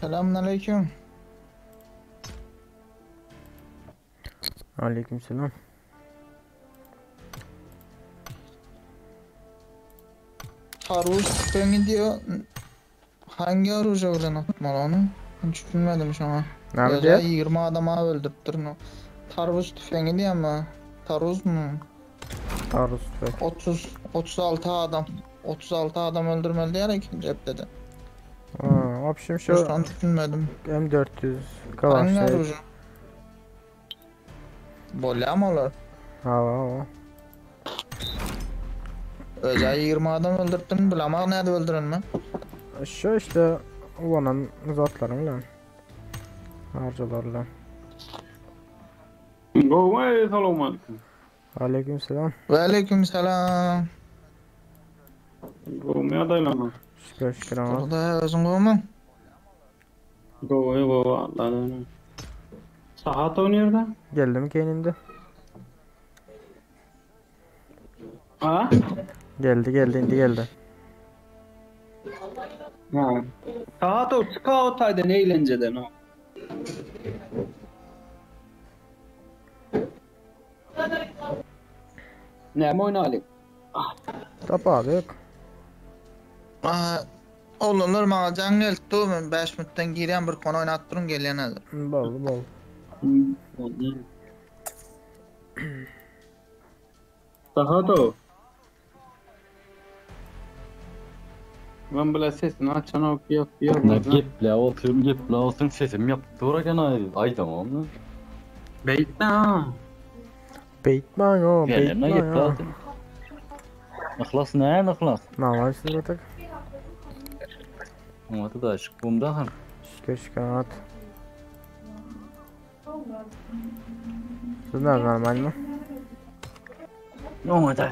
Selamünaleyküm. Aleykümselam. Taruz tüfeği diyor. Hangi oruja bilen atmalı onu? Hiç bilmedim şu an. Näme Öyle diýer? 20 adama öldürüpdir. Taruz tüfeği diyor ama. Taruz mu? Taruz tüfek. 30 36 adam. 36 adam öldürmeli diyerek cepte de. Ha, obşim şu Şu an düşünmedim. M400 Hangi Kalash. orucu? Bolya mı olur? Hawa hawa. Özel 20 adam öldürttüm. Bilemem nerede öldürün mü? Şu işte ulanan zatlaryň bilen. Harcalar bilen. Gowy, salam aleyküm. Aleykümselam. Ve aleyküm selam. Gowy ýagdaýlarmy? Şükür şükür ama. Burada özün gowy Gowy, gowy Allah'dan. Saat oynarda? Geldi mi keynindi? Ha? Geldi geldi indi geldi. Ha. Saat o çıka o taydan eğlenceden o. Ne oynalyk? Tapadyk. Aha, Oğlanlar bana can geldi. Ben 5 minuttan gireyim bir konu oynattırın gelyen hadi. Bol bol. Saat o. Ben bile sesini açan o yap yap. Ne geple oturum geple oturum sesim yaptı duraken ay ay tamam mı? Beytme ha. Beytman yo, Gel ne beytman geple yo. oturum. Ihlas ne ihlas? Normal siz Ama da açık bumda han. Şükür şükür at. Sizler normal mi? Ne oldu?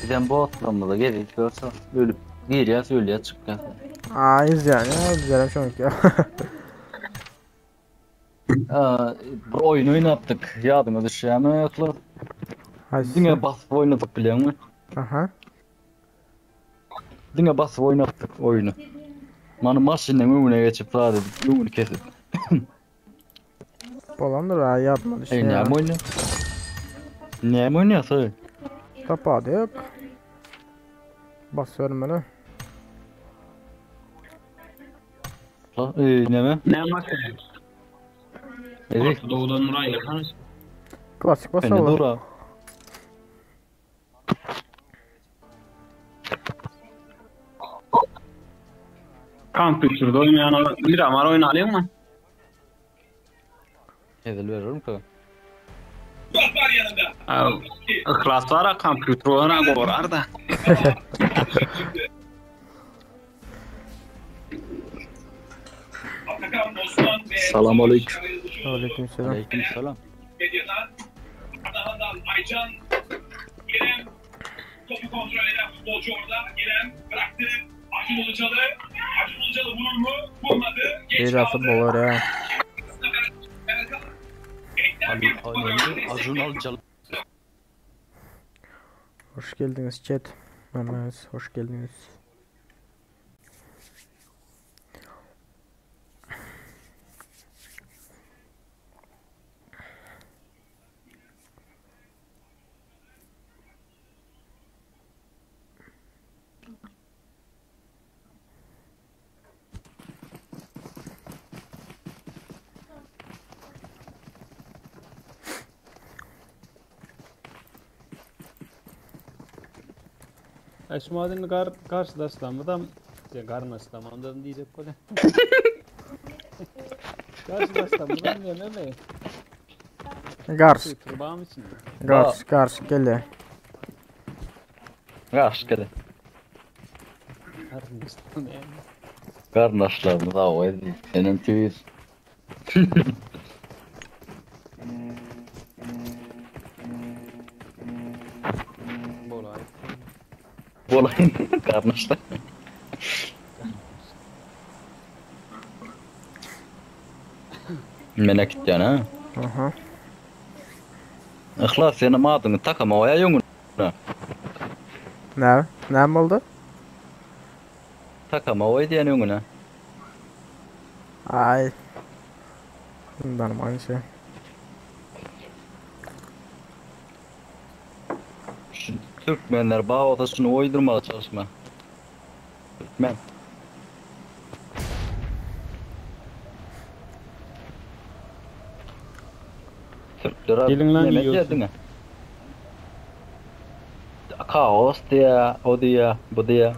Bizden bu atlamada gelip görse ölüp giriyor söylüyor çıkıyor. Aa izleyen ya güzel şu an ya. Aa, bir oyun oynattık. Yadıma düşüyor ihlas. Haysi. Diňe basyp oýnadyk bilýäňmi? Aha. Diňe basyp oýnatdyk oýunu. Many maşynyň öňüne geçip zady öňüni kesip. Bolandır ha yadıma Ey düşüyor. näme oýny? Näme oýnaýarsa? Tapadyk. Bas vermeli. La, ey näme? Ne maşın? Evet. Doğudan Nuray'la tanış. Klasik Beni basalım. dura. Kompüterde oynayan Miramar oynalyk mı? Edil veririm ki. Ihlas var kompüter oynar gorar da. Salam aleyküm. Aleykümselam. Aleyküm selam. Ardahan'dan Aycan İrem topu kontrol eden futbolcu orada. İrem bıraktı. Acun Ilıcalı. Acun Ilıcalı vurur mu? Vurmadı. Geç Bir hafta kaldı. bolur ya. Ali Ali Acun Alcal. Hoş geldiniz chat. Mehmet hoş geldiniz. Ay şu madeni gar karşılaşlamam garnaşlamam dedim diyecek böyle. Karşılaşlamam diyemem mi? Garşyk, Turbam için. garşyk, garşyk gelýär. Garşyk gele. Karşılaşlamam diyemem. Garnaşlarymyz aw edip, senem tüýs. Bolay. Bolaýyn garnaşlar. Mene gitýän ha. Aha. Yhlas senem adyňy takama oýa ýoňuna. Näme? Näme boldy? Takama oý diýen öňüne. Ay. Normal şey. Şu Türkmenler bağ şunu oýdurmaga çalışma. Türkmen. Türkler Gelin lan neme yiyorsun. diýerdiňe? Kaos diýe, o diýe, bu diýe.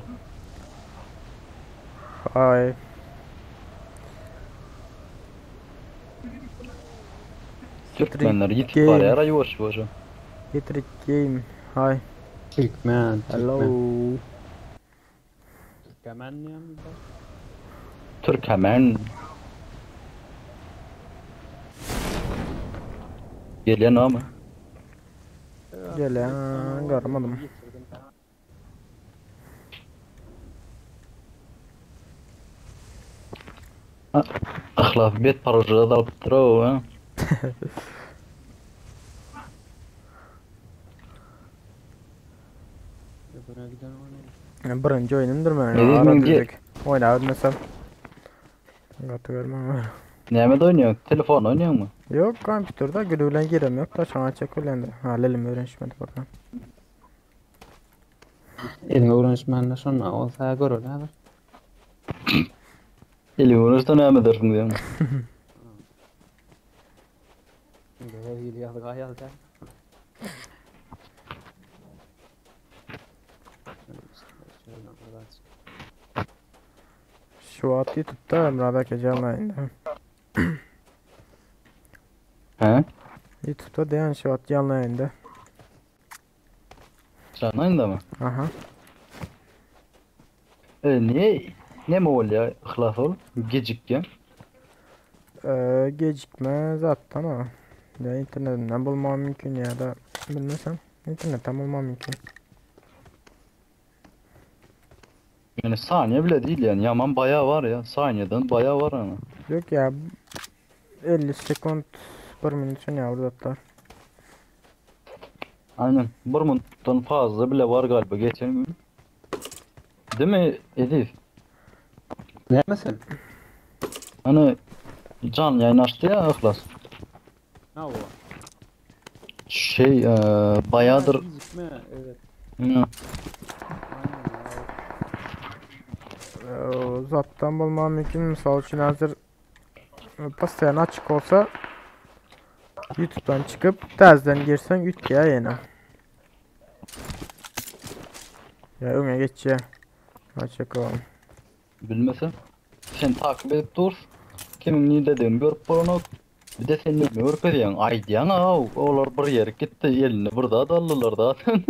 Ay. Türkmenler ýitip Game. barýar ýuwaş ýuwaş. Hitrik game. Hi. Türkmen. Hello. Türkmen diyemem. Türk hemen. Gelen ama. Gelen görmedim. Ahlak bet parajada alyp dur ha. Buraya giden oynayalım. Birinci oyunumdur men. Ne Ara diýdiň ki? düzük. Oýna bilmesem. Gaty görmem. Näme oýnuyor? Telefon oýnuyor mu? Yok kompüterde gülü bilen girem yok da şoňa çek bilen Halelim öğrenişmedi bakalım. Elin öğrenişmenle şonda olsa görür abi. Elin uğraşta näme edersin diýen. Böyle hile yazık ayal der. Şu at YouTube'da Emrah Bey canlı yayında. He? YouTube'da diyen şu at canlı yayında. Canlı mı? Aha. E, niye ne mi ol ya ihlas ol? Gecik ya. Gecikme zaten ha. Ya internetimden bulmam mümkün ya da bilmesem internetten bulmam mümkün. Yani saniye bile değil yani. Yaman bayağı var ya. Saniyeden bayağı var ama. Yok ya 50 sekund 1 minut ya zatlar. Aynen. Bir minuttan fazla bile var galiba geçen gün. Değil mi Edif? Ne mesela? Hani can yayın açtı ya İhlas. Ha o. Şey e, bayağıdır Gecikme evet. Hı, Aynen ya. Zatdan bulmam mümkün. Misal üçün hazır постоянно açık olsa YouTube'dan çıkıp təzədən girsən ütgəyə yenə. Ya öňe geçýär. Açık olalım. bilmese. Sen takip edip dur. Kimin ne dediğini görüp bolanok. Bir de sen ne görüp ediyorsun? Ay diyen av. Olar bir yere gitti. Elini burada da aldılar zaten.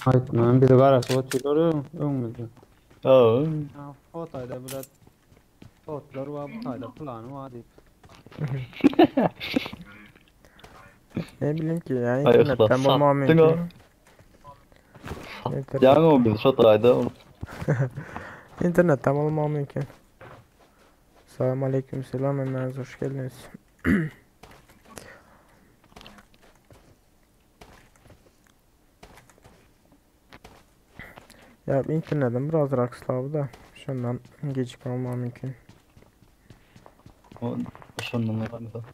Aytman biri garaşyp oturuyor öňümüzde. Ha. Ha, Hatay'da böyle Totlar var, bu tayda planı var deyip. Ne bileyim ki ya Ay İhlas internetten bulmam sattın mümkün. o. İnternet, Yani o biz şu tayda. internetten bulmam mümkün. Selam aleyküm selam Emre hoş geldiniz. Ya internetim biraz raksladı da şundan gecikme olmam mümkün. O şundan da mesela.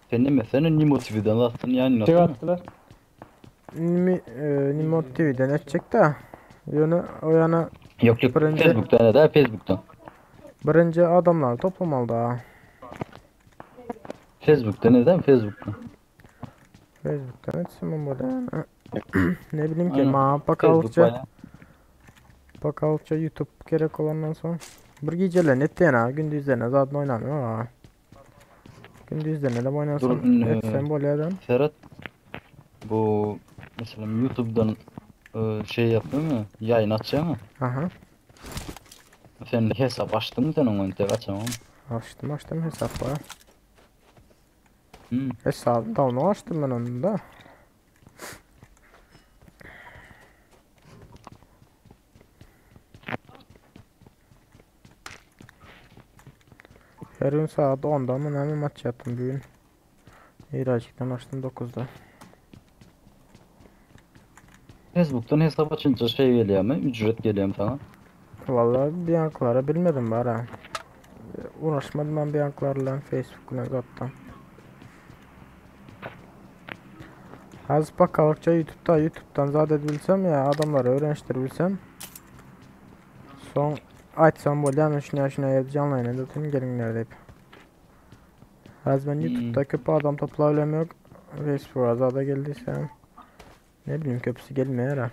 Sen ne mesela Nimo TV'den zaten yani Şey nasıl? attılar. Nimi, Nimo TV'den edecek de yönü o yana Yok yok Birinci- Facebook'tan da Facebook'tan. birinci adamlar toplamalı da. Facebook'tan neden Facebook'tan? Facebook'tan etsin bu da yani. Ne bileyim ki Aynen. ma Facebook bakalımça bayağı. bakalımça YouTube gerek olandan sonra. Bir geceler net ha gündüzlerine zaten oynamıyor ha. Gündüzlerine de oynasam Dur, e, etsem bolýadan. Ferhat bu mesela YouTube'dan e, şey yaptın mı? Yayın açacak mı? Aha. Sen hesap açtın mı sen onu tek açamam. Açtım açtım hesap var. Hmm. Hesabı da onu açtım ben onu da. Her gün saat 10'da mı ne mi maç yaptım bugün. İracıktan açtım 9'da. Facebook'tan hesap açınca şey geliyor mu? Ücret geliyor mu sana? Vallahi Bianca'lara bilmedim bari. ha. Uğraşmadım ben Bianca'larla Facebook'la zaten. Az bakalımca YouTube'da YouTube'dan zaten bilsem ya adamları öğreniştirebilsem. Son açsam bolýan şuna şuna canlı yayın edip gelinler deyip. Az ben Hmm. YouTube'da köp adam toplayabilem yok. Facebook'a zada geldiyse ne bileyim köpüsü gelmiyor ha.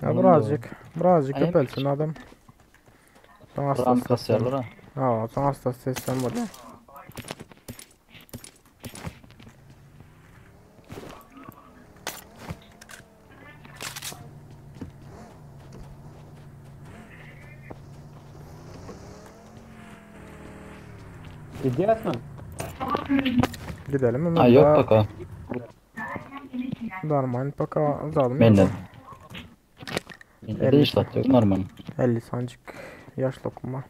Ya Onun da birazcık, birazcık Ay, köpelsin adam. Son Ram hastası. kasıyorlar ha. Ha, son hastası seslen bolýar. Gidýäs mi? Gidelim mi? Ha yok bak ha. Darman paka azalım. Benden. Bende de iş yok normal. 50 sancık yaş lokma.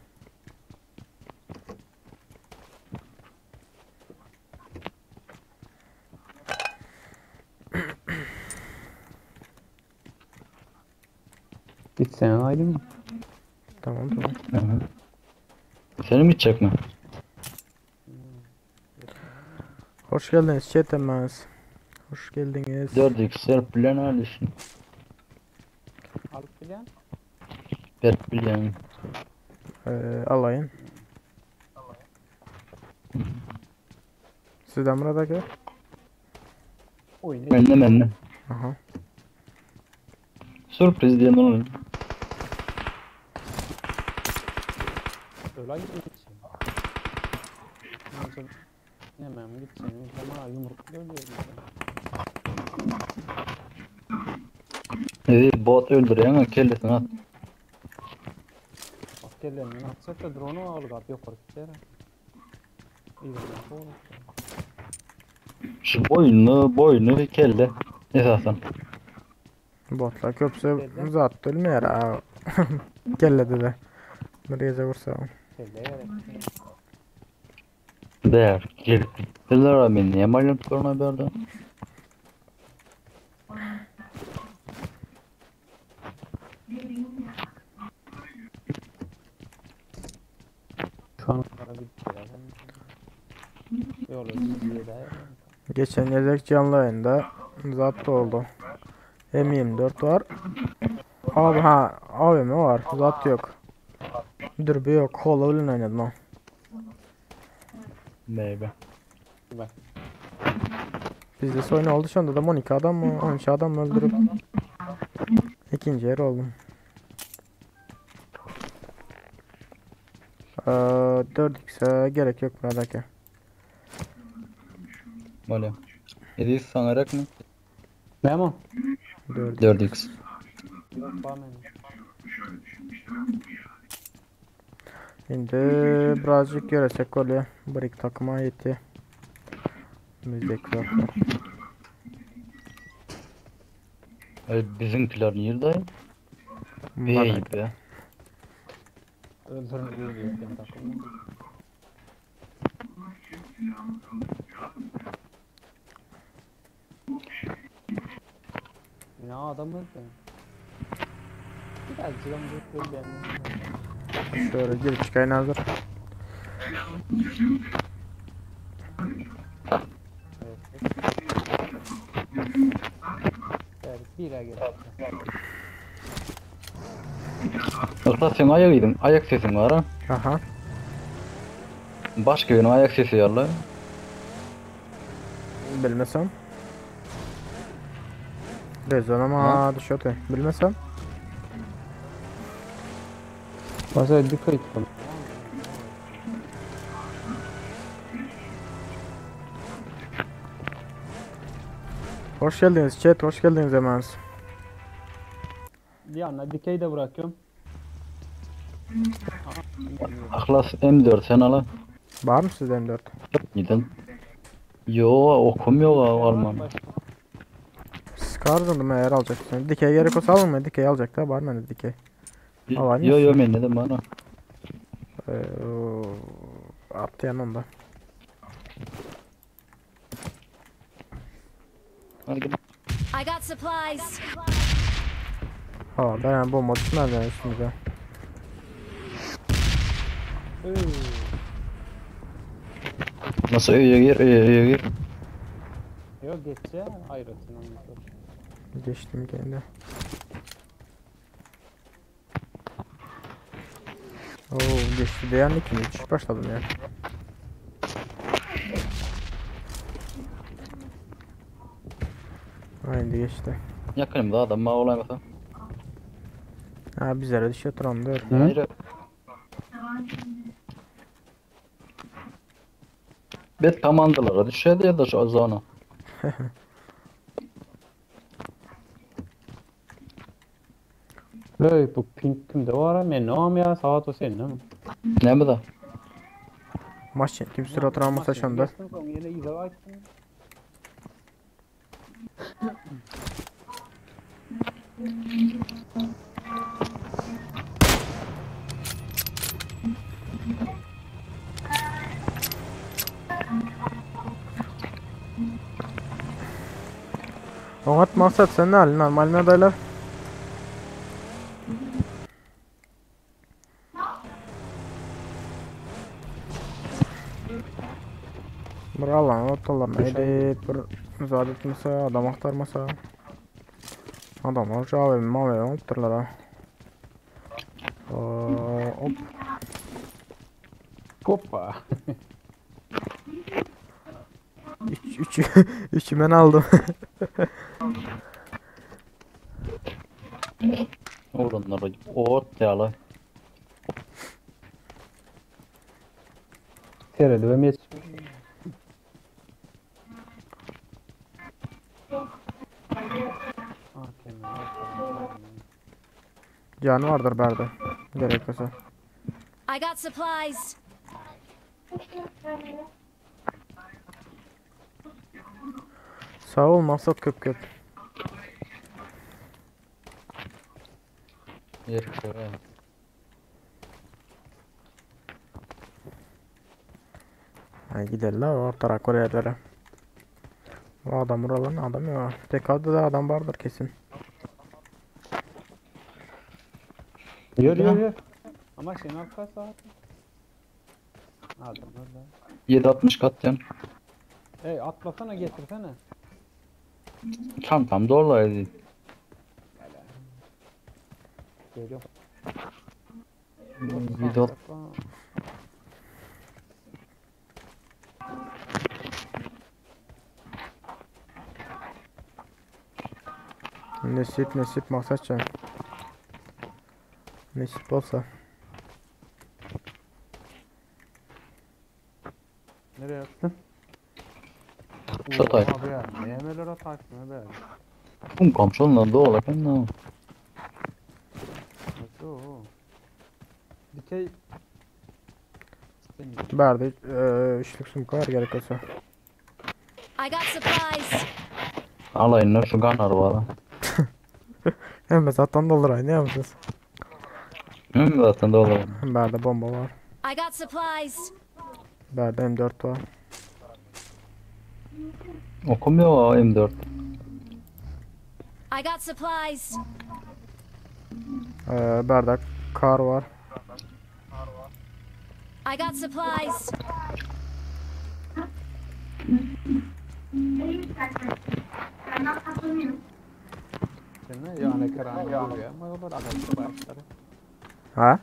Gitsen aydın mı? Tamam tamam. Hı. Senin mi gidecek mi? Hoş geldiniz chatimiz. Hoş geldiniz. 4x Serp bilen öyle işin. Alyp bilýän. Berk bilen. Ee, alayın. Sizden buradaki? Oyun Mende mende. Aha. Sürpriz diyen olur. Öyle gitsin. Hemen gitsin. Ama yumruk öldürüyor. Evet bot öldürüyor ama kellesini at. Askerlerini atsak da drone'u alıp at yok gider. İyi de Şu boynu boynu kelle. Esasen. Botlar köpse zat ölmeýär ha. Kellede de. Bir gece vursa. Kelle gerek. Değer. Gel. Dilera ben niye malum korona berdi? Şu an para bitti. Yolu diye de. Geçen gezek canlı yayında zat oldu. M24 var. Abi ha AVM var. Zat yok. Dürbü yok. Kola bilen oynadım ha. Meyve. Bizde soyun oldu şu anda da 12 adam mı 13 adam mı öldürüp ikinci yer oldum. Ee, 4x'e gerek yok buradaki. Böyle. Ediz sanarak mı? Memo. 4 4x. Yok bana. Şimdi birazcık göresek oluyor. Brick takıma yetti. Müzik var. Ay, bizimkiler nerede? Bey be. Öldürün diye ben takımı. Ya adam öldü. Biraz zılamcık öldü. Şöyle girip çıkayın hazır. Evet, bir ay geldi. Yoksa sen ayak idin. Ayak sesin var ha. Aha. Başka birinin ayak sesi yarlı. Bilmesem. Rezonam ha düşüyordu. Bilmesem. Başa dikkat et. Hoş geldiniz chat, hoş geldiniz Emans. Bir yana dikey de bırakıyorum. Ahlas M4 sen ala. Var mı sizde M4? Neden? Yo okum yok almam. Scar'dım eğer alacaksın. Dikey gerek olsa alın mı? Dikey alacak da var mı dikey? Alan Yo yo men dedim bana. Ee, attı yanında. Hadi gel. I got supplies. Ha ben yani bomba düşmez yani üstümüze. Nasıl öye gir öye öye gir. Yok geçse ayrılsın ondan sonra. Geçtim kendi. Oo geçti diyen ikinci düşüş başladım ya. Aynı geçti. Yakınımda adam ma olaymasam. Ha bizlere düşüyor tamam dur. Hayır. Bet komandalara düşerdi ya da şu zona. Löy bu pink kimde var? Men ne am ya saat o senin mi? Ne bu da? Maç kim süre oturan masa şonda. Geçtim sonra yine iza açtım. Oňat maksat sen ne halin normal mi adaylar? Bir alan ortalarına edip bir müsaade etmese adam aktarmasa. Adamlar şu AVM mavm olupdurlar ha. Oo, Hop. Hoppa. Üç, üç, üçü ben aldım. Oğlanlara ot yalı. Seredi ve meç. Canı vardır berde. Gerekirse. I got supplies. Sağ ol maksat köp köp. Yer köre. Ha giderler ortarak oraya Bu adam buraların adam ya. TK'da da adam vardır kesin. Yürü yürü yürü. Ama sen arka saat. Adam öyle. 760 kat yan. Ey atlasana getirsene. Tam tam dolaydı. Geliyorum. Video Nesip nesip maksatça. Nesip olsa. Nereye attın? Çatay. Abi ya ne emelere atarsın be. Kum komşunla dolakan no. Nasıl o? Dikey. Sen Berde e, üçlük sumka var gerekirse. I got supplies. Alayına şu ganar var. Hem zaten dolar aynı yapacağız. Hı zaten dolar. Berde bomba var. I got supplies. Berde M4 var. Okumuyor o M4. I got supplies. E, berde kar var. I got supplies. ne yani karanlık ya. Ama var adam başları. Ha?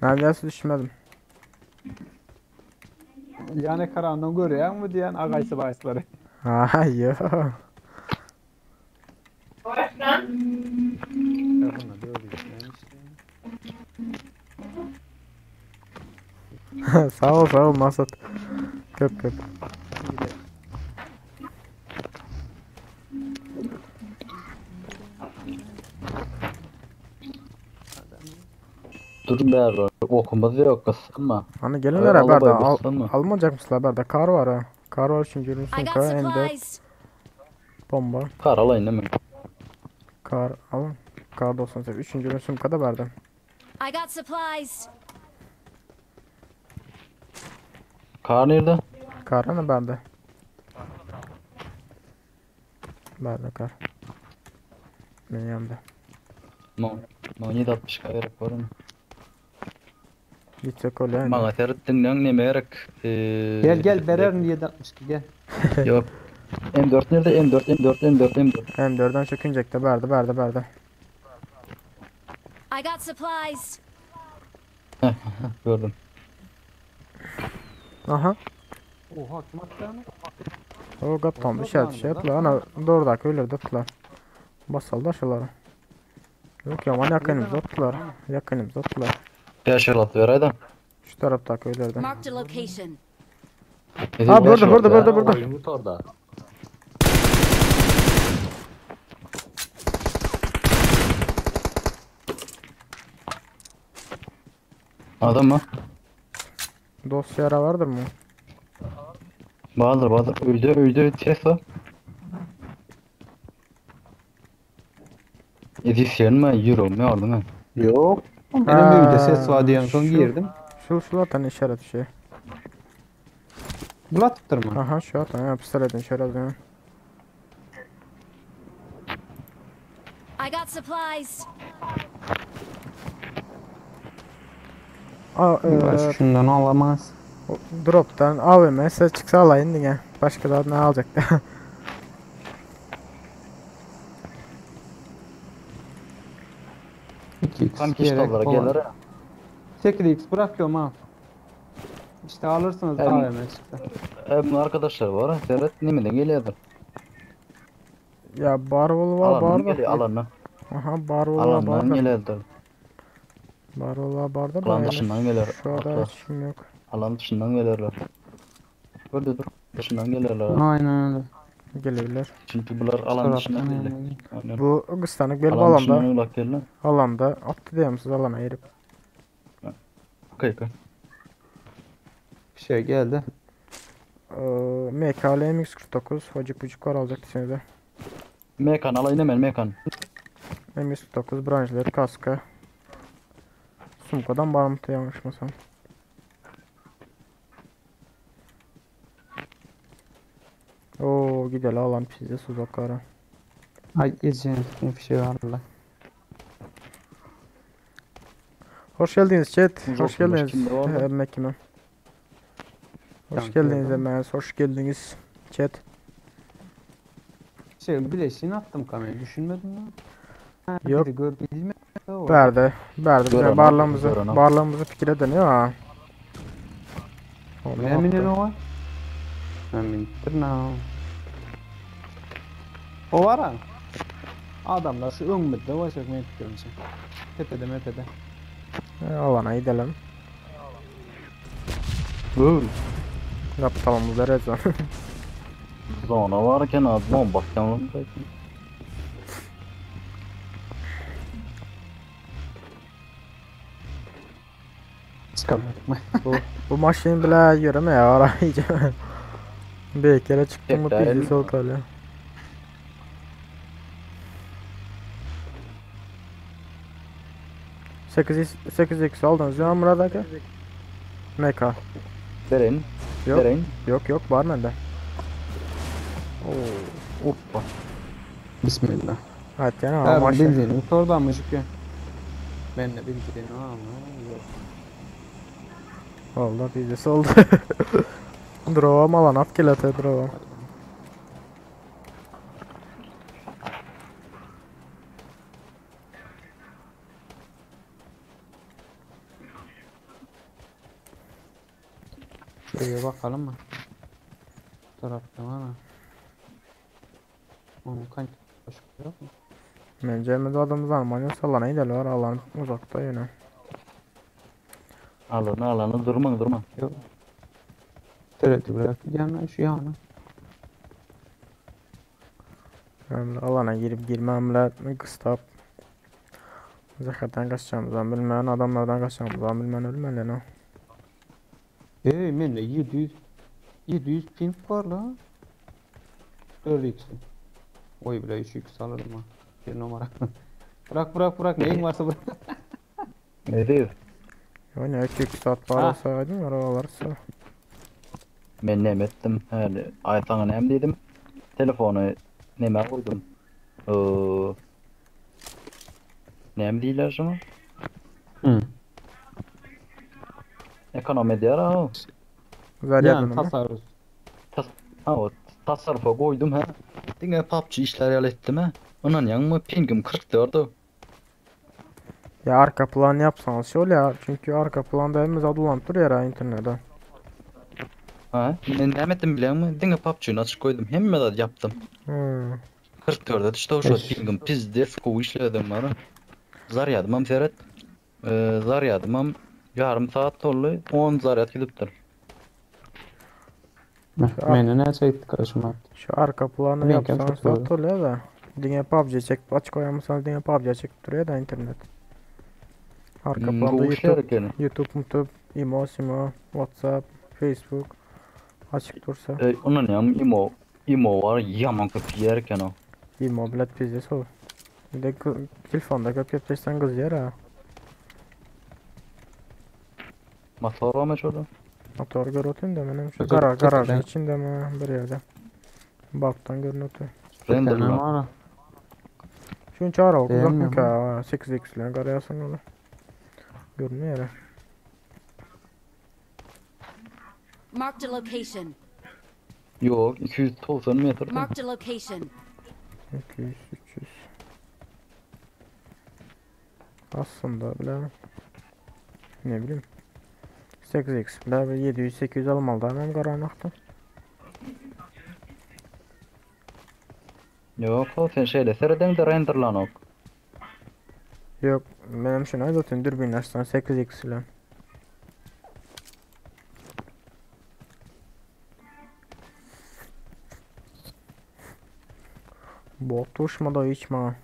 Neredeyse düşmedim. Ýan ekrandan görýäňmi diýen agaýsy baýslary. Ha ýo. Sag ol, sag ol Masat. Köp köp. Dur bäri okumyz ýok gyssanma. Hani gelinler Ay, bärde alabay al, gyssanma. almayacak mısın bärde kar var ha. Kar var çünkü I yürümüşsün got ka M4 supplies. bomba. Kar alayın değil mi? Kar alın. Kar 98. Üçüncü ürün kadar verdim. I got supplies. Kar nerede? Kar hani bende. Bende kar. Benim yanımda. No. No 760 gerek var mı? Gitsek oluyor. yani. Maňa seretdiň näme gerek? Ee, Gel gel bererin 762 gel. Yok. M4 nerede? M4 M4 M4 M4. M4'den çökünecek de verdi verdi verdi. I got supplies. Gördüm. Aha. Oha kim attı onu? O kaptan bir şey Orada şey da. atla. Ana doğru öyle de atla. Basaldı aşağılara. Yok ya aman yakınımız attılar. Yakınımız attılar. Beş yıl ver ayda. Şu taraftaki öylerde. Marked a location. Ha burada burada burada burada. Oyun orada. Adam mı? Dosya ara vardır mı? Vardır vardır. Öldü öldü. Ses var. Edisyen mi? Euro mu aldın ha? Yok. Benim Ha, evde ses var diyen son şu- girdim. Şu şu atan işaret şey. Bulattır mı? Aha şu atan ya pistoletin şöyle atıyor. I got supplies. Aa, Başka e, şundan alamaz. o drop'tan AVM ses çıksa alayım diye. Başka da ne alacaktı? 2x Tam kişi Gerek dolara olan. gelir ha. 8x bırakıyorum ha. İşte alırsınız Evet. AVM çıktı. Hep arkadaşlar var. ha, Serhat nemeden geliyordur. ya barvol var Alandan bar geliyor da. alandan. Aha barvol var Alandan bar da. geliyordur. Barvol var bar da. Alan yani dışından gelir. Şu ada Atla. hiç yok. Alan dışından gelirler. Böyle dur. Dışından gelirler. ha. Aynen öyle. Gelebilir. Çünkü bunlar alan Taraftan dışından yani. geldi. Aynen. Bu kıstanık belli Alan alanda. dışından ulak geldi. Alanda attı diye misiniz alana girip. Okey okey. Bir şey geldi. Ee, MKL MX49 hocuk bucuk var alacaktı şimdi de. Mekan alayın hemen mekan. MX49 branşları kaskı. Sumka'dan barmıtı yanlışmasam. Oo gidelim alan pizza suzaklara. Ay geçeceğim bir şey var la. Hoş geldiniz chat. Uzak Hoş olmuş, geldiniz. kimde var mı? Emmekime. Hoş Yankı geldiniz adam. Emez. Hoş geldiniz chat. Şey bileşiğini attım kameraya düşünmedim lan. Ha, Yok. biri Gör, bilme. O. Berdi. Berdi. Gören Bize abi, barlığımızı, gören abi. barlığımızı fikre dönüyor ha. Onu Eminim attı. o var. Emindir ne? O var ha. Adamlar şu ön müdde var çok ben fikrimce. Tepede mepede. E, alana gidelim. Uuu. Yaptalım vereceğim. Zona varken adam bak yanım. Çıkamıyorum. Bu, bu maşin bile yürüme ya ara iyice. Bir kere çıktım mı Tekrar pizzi el- soğuk oluyor. Sekiz 8 x aldınız ya Murat aka? MK. Verin. Yok. Verin. Yok yok var bende. Oo. Hoppa. Bismillah. Evet yani Ha, ama maşin. bildiğini tordan mı çıkıyor? Ben de bildiğini ama yok. Vallahi pizzi oldu. Drova alan at kelete drova. Şuraya bakalım mı? Bu tarafta var mı? Onun kanki başka yok mu? Bence biz adamız Almanya salana gidelim var alan uzakta yine. Alanı alanı durma durma. Yok. Tereti bırak gelme şu yana. Yani alana girip girmemle kıstap. Zaten kaçacağımızdan bilmeyen adamlardan kaçacağımızdan bilmeyen ölmeli no. Ey men de 700 700 ping var la. 4x. Oy bile 3x alırım ha. Bir numara. bırak bırak bırak neyin varsa bırak. Ne diyor? Yani 2 saat var Ha. olsaydı arabalarsa. Men näme ettim? Häli ay sana näme dedim? Telefonu näme koydum? Ee, näme diýler şuna? Hı. Ekonomi diýer ha. Güzel Yani mı? tasarruf. Ha o tasarrufa koydum ha. Diňe PUBG işler ýaly etdim ha. Ondan ýaňmy pingim 44. Ya arka plan yapsanız şöyle ya. Çünkü arka planda hemiz adulanıp duruyor ha internette. Ha, men näme etdim bilýäňmi? Diňe PUBG-ni açyk koydum. Hemme zat yaptım. Hmm. 44'e düştü o şu pingim pizdes gowy işledim bar. Zarýadym seret. Ee, zarýadym yarım saat oldu. 10 zaryat gidipdir. Meni ne çekti karşıma? Şu arka planı yapsanız çok da oluyor da. Diňe PUBG çekip açık koyamıyorsanız diňe PUBG çekip duruyor da internet. Arka Hmm, planda YouTube. YouTube, YouTube, Imo, Simo, WhatsApp, Facebook açık dursa. E, ondan ýam imo imo var yaman köp ýerken o. Imo bilet pizdes ol. Bir de telefonda köp köp kız yer ha. Motor var mı şurada? Motor görüntün de benim şu gara garajın içinde mi bir yerde. Baktan görüntü. Render Ne lan. var? Şunu çağır al uzak mı ki 8x ile garayasın onu. Görünüyor ya. Marked a location. Yok 290 metre. Marked a location. 200 300. Aslında bile ne bileyim 8x bile bir 700 800 almalı da hemen karanlıkta. Yok o sen şeyle sereden de renderlan ok. Yok benim şuna zaten dürbün açsan 8x ile. Bot uçma da içme.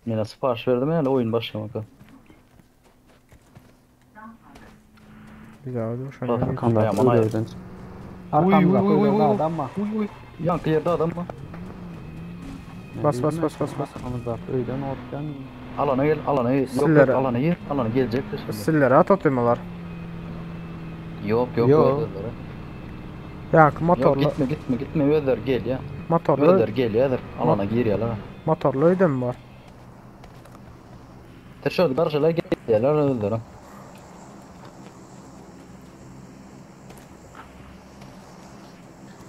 Yine sipariş verdim yani oyun başlamak. Güzel dur şunu. Bak, geç. Arkamda Aman ay. öldürdün. Arkamda Uy, uy, uy, uy, öldürdü uy. adam mı? Uy uy. Yankı yerde adam mı? Bas, bas, bas, bas, bas. Arkamızda öğlen ortadan. Alana gel, alana gel. Yok yok Sillere. alana gir, alana gelecek de şimdi. Sillere at atıyorlar. Yok yok Yok. özler. Ya Yok motorlu gitme gitme gitme özler gel ya. motorlu Özler gel ya. Alana gir ya lan. motorlu ödem var. Teşhör karşılar gel ya özler.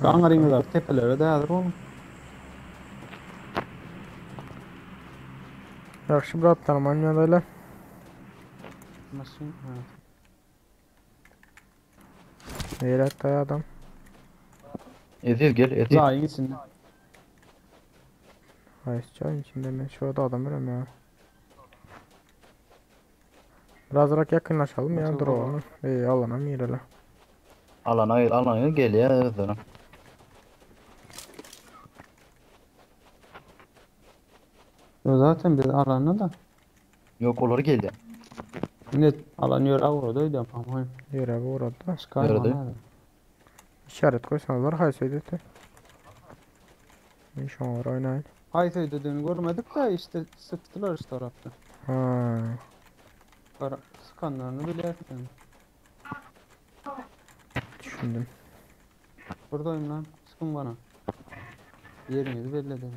Kangarınlar tepelere değerdir oğlum. Yaxşı bırak tanımayın öyle. Nasıl? Evet. Neyret adam. Eziz gel Eziz. Zayin içinde. Hayır çayın içinde mi? Şurada adam var ya. Birazrak yakınlaşalım ya Nasıl dur oğlum. İyi alana mı girelim? Alana gel, alana gel ya özler. Yo, zaten biz alanı da. Yok olur gel ya. Net alan yer avroda ama Yere bu orada. çıkar Nerede? İşaret koysanlar hayır ödedi. İnşallah oynayın. Hayır ödediğini görmedik de işte sıktılar işte tarafta. Ha. Kara, sıkanlarını bilirsin. Düşündüm. Buradayım lan. Sıkın bana. Yerinizi belli edin.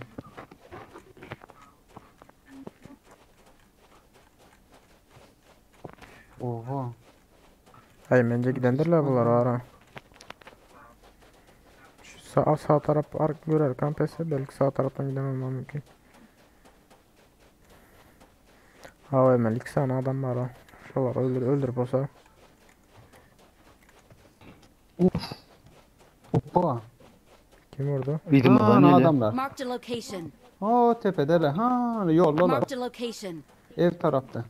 Oha. Hayır bence gidendirler bunlar ara. Şu sağ, sağ taraf ark görer kampese belki sağ taraftan giden olmam mümkün. Ha hemen iki tane adam var ha. Şolar öldür öldür bolsa. Uf. Hoppa. Kim vurdu? Yzymyzdan Ha, gelýär. adamlar. Marked a location. O tepedeler. Ha, yoldalar. Marked a location. Ev tarafta.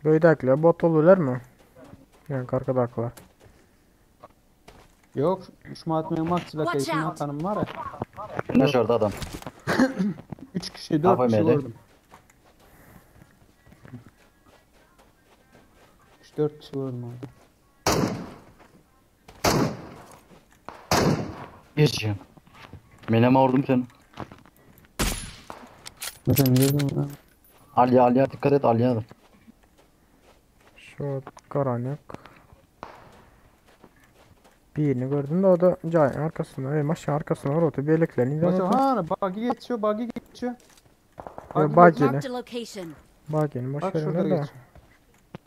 Böydäkiler bot olurlar mı? Yani arkadakiler. Yok, şu atmayan max Watch location out. atanım var ya. Ne şurada adam. 3 kişi, 4 kişi AVM'de. gördüm. 3-4 kişi gördüm orada. Geçeceğim. Menem vurdum seni. Mesela gördüm ha. Alya Alya dikkat et Alya. Şu karanlık. Birini gördüm de o da cayın arkasında. Ey maşın arkasında var otu birliklerini de Mesela ha, buggy geçiyor, buggy geçiyor. Ya Buggy buggy. geçiyor. Marked a location. Bagini boş Bak verin şurada de. geçiyor.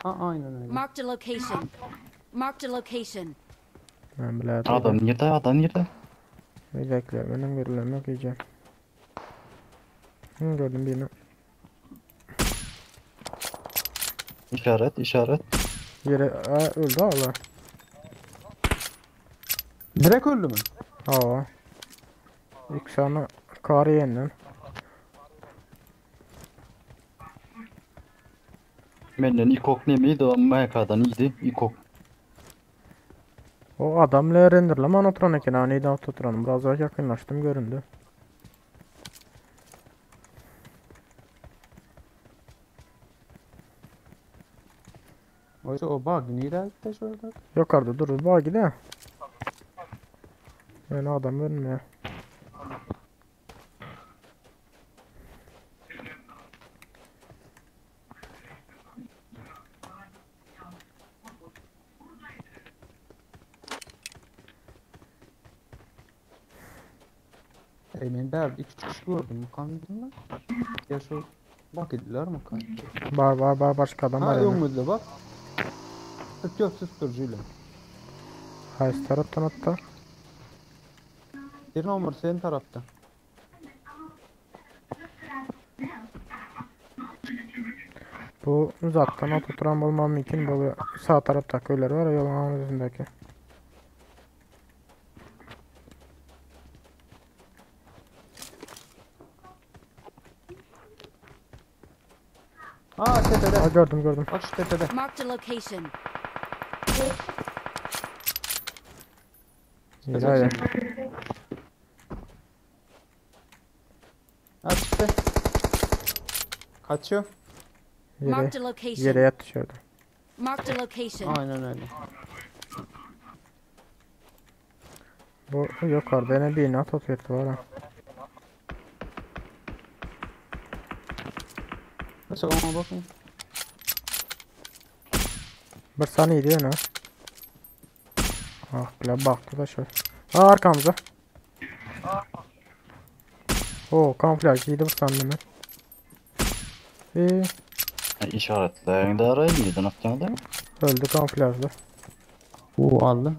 Ha aynen öyle. Marked a location. Marked a location. Ben bile Adam nerede adam nerede? Bir bekle benim görülem yok iyice. Hı, gördüm birini. İşaret işaret. Yere Aa, öldü Allah. Direkt öldü mü? Aa. İlk sana karı yeniden. Menden ikok nemeydi o MK'dan iyiydi ikok. O adamla renderlama oturan eken aniden oturanım. Biraz daha yakınlaştım göründü. Oysa o buggy nerede gitti şurada? Yukarıda durur bagi de. Yani adam görünmüyor. Ey men bärde 2 kişi gördüm. Kandın mı? Ya şu buggy'diler mi kan? Var var var başka adam Ha var yani. önümüzde bak. Sık yok susturucuyla. Hayır taraftan hatta. Bir numara senin tarafta. Bu uzaktan at oturan bulmam mümkün. Bu sağ taraftaki köyler var ya yolun üzerindeki. Aa tepede. Ha gördüm gördüm. Bak şu tepede. Marked a location. İyi haydi. Ha çıktı. Kaçıyor. Yere, Marked a location. yere yat dışarıda. Marked a location. Aynen öyle. Bu yukarıda yine bir at oturuyordu var ha. Mesela ona bakın. Bir saniye diyor ne? Ah bile baktı da şöyle. Aa arkamızda. Oo kamuflaj giydi bu sandım ben. Ee, İşaretlerini de arayın nereden atacağını da. öldü kamuflajlı. Bu aldı.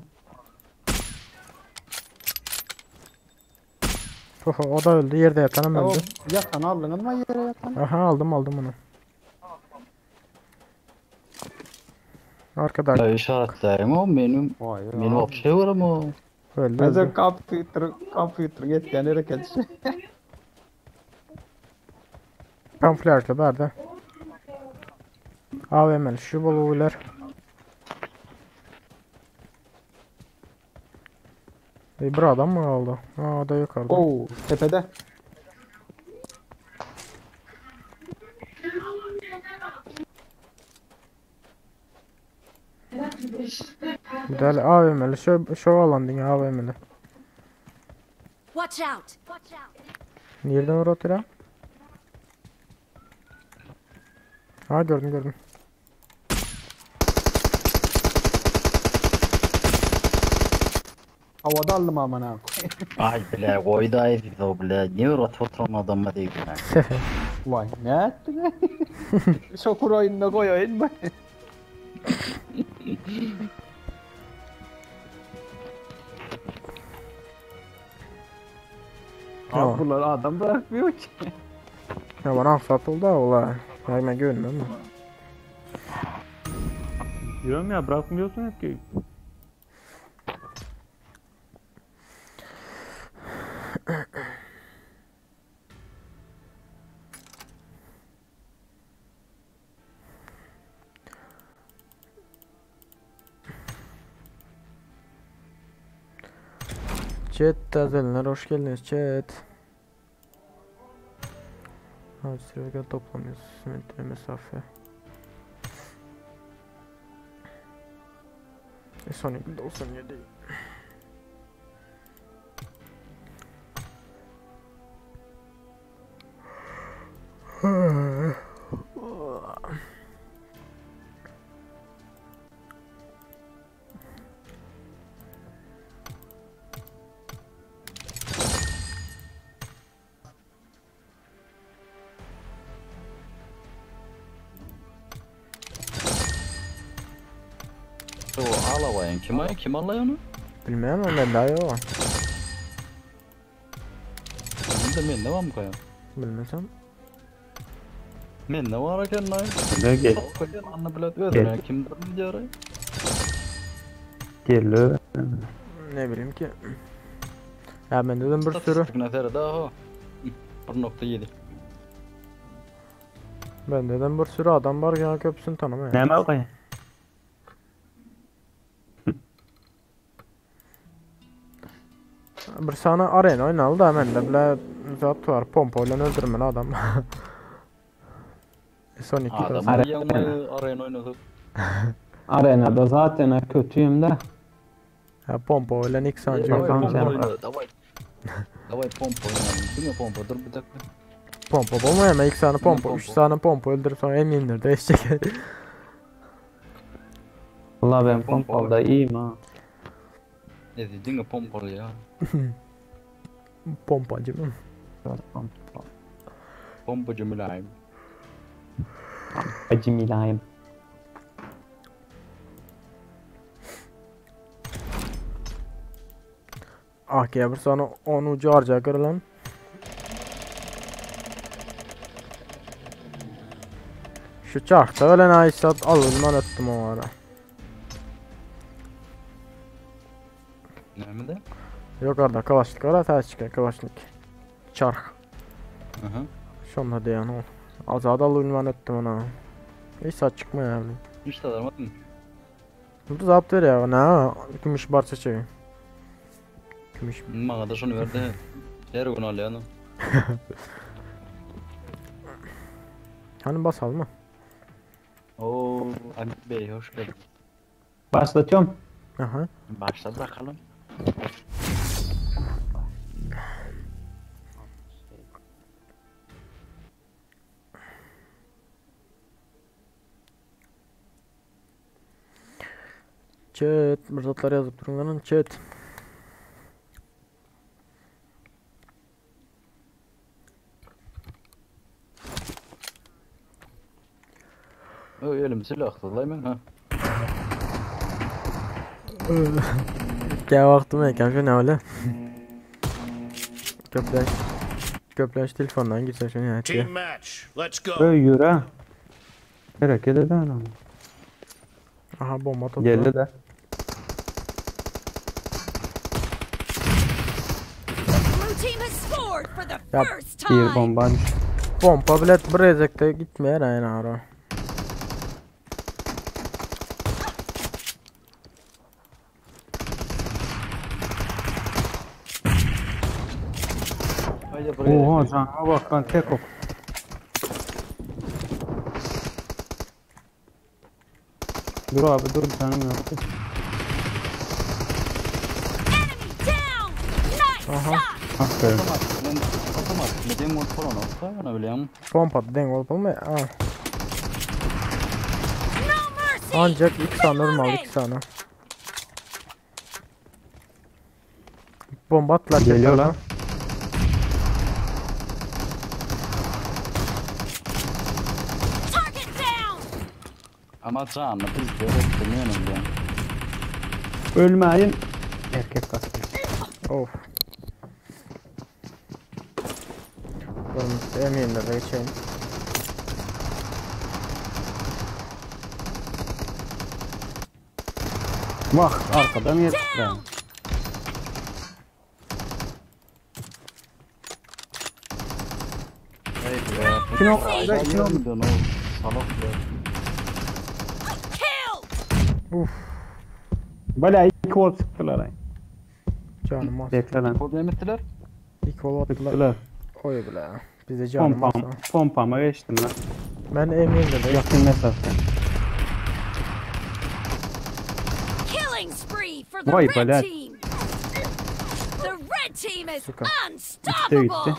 Oho, o da öldü. Yerde yatanım Ya o öldü. yatan aldın ama yere yatan. Aha aldım aldım onu. Arkadaş Ya işaretlerim o benim Vay benim ya. bir şey var ama. öldü Mesela öldü. computer, computer geçken hareket. Kamuflajlı berdi. AVM'li şu bolular. E, bir adam mı aldı? Aa o da yukarıda. Oo tepede. Bir de AVM'li şu, şu alan dünya AVM'li. Watch out. Nereden oraya? Ha gördüm gördüm. Havada aldım aman ha. Ay bile koy da o bile. Niye uğrat oturan adamla değil yani. Vay ne ettin? Şokur oyununa koyayım mı? Tamam. Abi bunlar adam bırakmıyor ki. Ya bana aksat oldu ha ola. Ay men göwnüme mi? Diyorum ya bırakmıyorsun ki. Chat tazelenler hoş geldiniz chat. Ha sürüyor toplam 100 metre mesafe. E son 97. O alawaýan kim aý? Kim alaý onu? Bilmem ama ben daha yok. Men de mende barmy kaýa? Bilmesem. Mende bar eken aý. Ne gel. Koýan anna bilet özüne kimdir diýär aý. Gel. Ne bileyim ki. Ya ben dedim bir sürü. Statistikine seret aho. 1.7. Ben dedim bir sürü adam var ya köpsün tanımaya. Näme okaý? Bir sana arena oynalı da ben de bile zat var pompa ile öldürmeli adam. Son iki Adam da. ýaňy arena oýnady. Arenada zaten ha kötüyüm de. Ya pompa ile ilk sancı. Tamam, Pompa sen- oýnady. Daway. Daway pompa oýnady. Diňe pompa dur bir dakika. Pompa bolmaýar ama ilk sana pompa, pompa. 3 tane pompa öldürüp sonra M24 değişecek. Valla ben Pompa. pompalda iyiyim ha. Ne diňe pompa ya. Pompacı mı? Pompa. Pompacı mülayim. Acı milayim. Ah ki ya bir sana onu ucu harca lan. Şu çarkta ölen Aysat alınman ettim o ara. Näme de? Yok orada kalaşnik var ters çıkan kalaşnik. Çark. Aha. Şonda diyen ol. Azad alınman ettim ona. Hiç saat çıkmıyor yani. Hiç tadarmadın. Bu da zapt veriyor ne? Gümüş parça çekin. Gümüş. Maňa da şunu berdi. Her gün alýan. Hani basalım mı? Oo, Hamit Bey hoş geldin. Başlatıyorum. Aha. Başla bakalım. Chat. Mırzatlar yazıp durun lan chat. Ö, elim silahsyzlaý men ha. Gel baktım eken şu ne öyle. Köpleş. Köpleş telefondan girse şunu ya. Team match. Let's go. Öy yürü ha. Hareket eden ama. Aha bomba tuttu. Geldi de. The blue team has scored for the Ya, first Bir time. bomba. Pompa bilet bir ezekte gitmeyer aynen ara. Haydi buraya. Oha canıma bak lan tek ok. Dur abi dur canım yok. Enemy down. Nice Aha. shot. Aferin. Ben otomatik deň bolup bolan olsa, ýa bilýän. Pompa denk olup olmuyor. Ah. No mercy. Ancak iki tane normal Reloading. iki tane. Bomba attılar. Geliyor lan. Target down. Ama canlı biz öğretmiyorum bilýän. Ölmeyin. Erkek kastı. Of. Ben M24'e geçeyim. Wah, arkadan Enemy gelipdir. down! Kino, Mercy! kino. Salak ya. Killed! Uf Bala iki bol çykdylar. ay. canım az. Bekle lan. Problem ettiler. İlk ol attılar. Çıktılar. Oy bile. Bize canım az. Pompam, pompama geçtim lan. Ben eminim de. Yakın mesafe. Killing spree for the Vay red bala. team! The red team is Suka. unstoppable! gitti.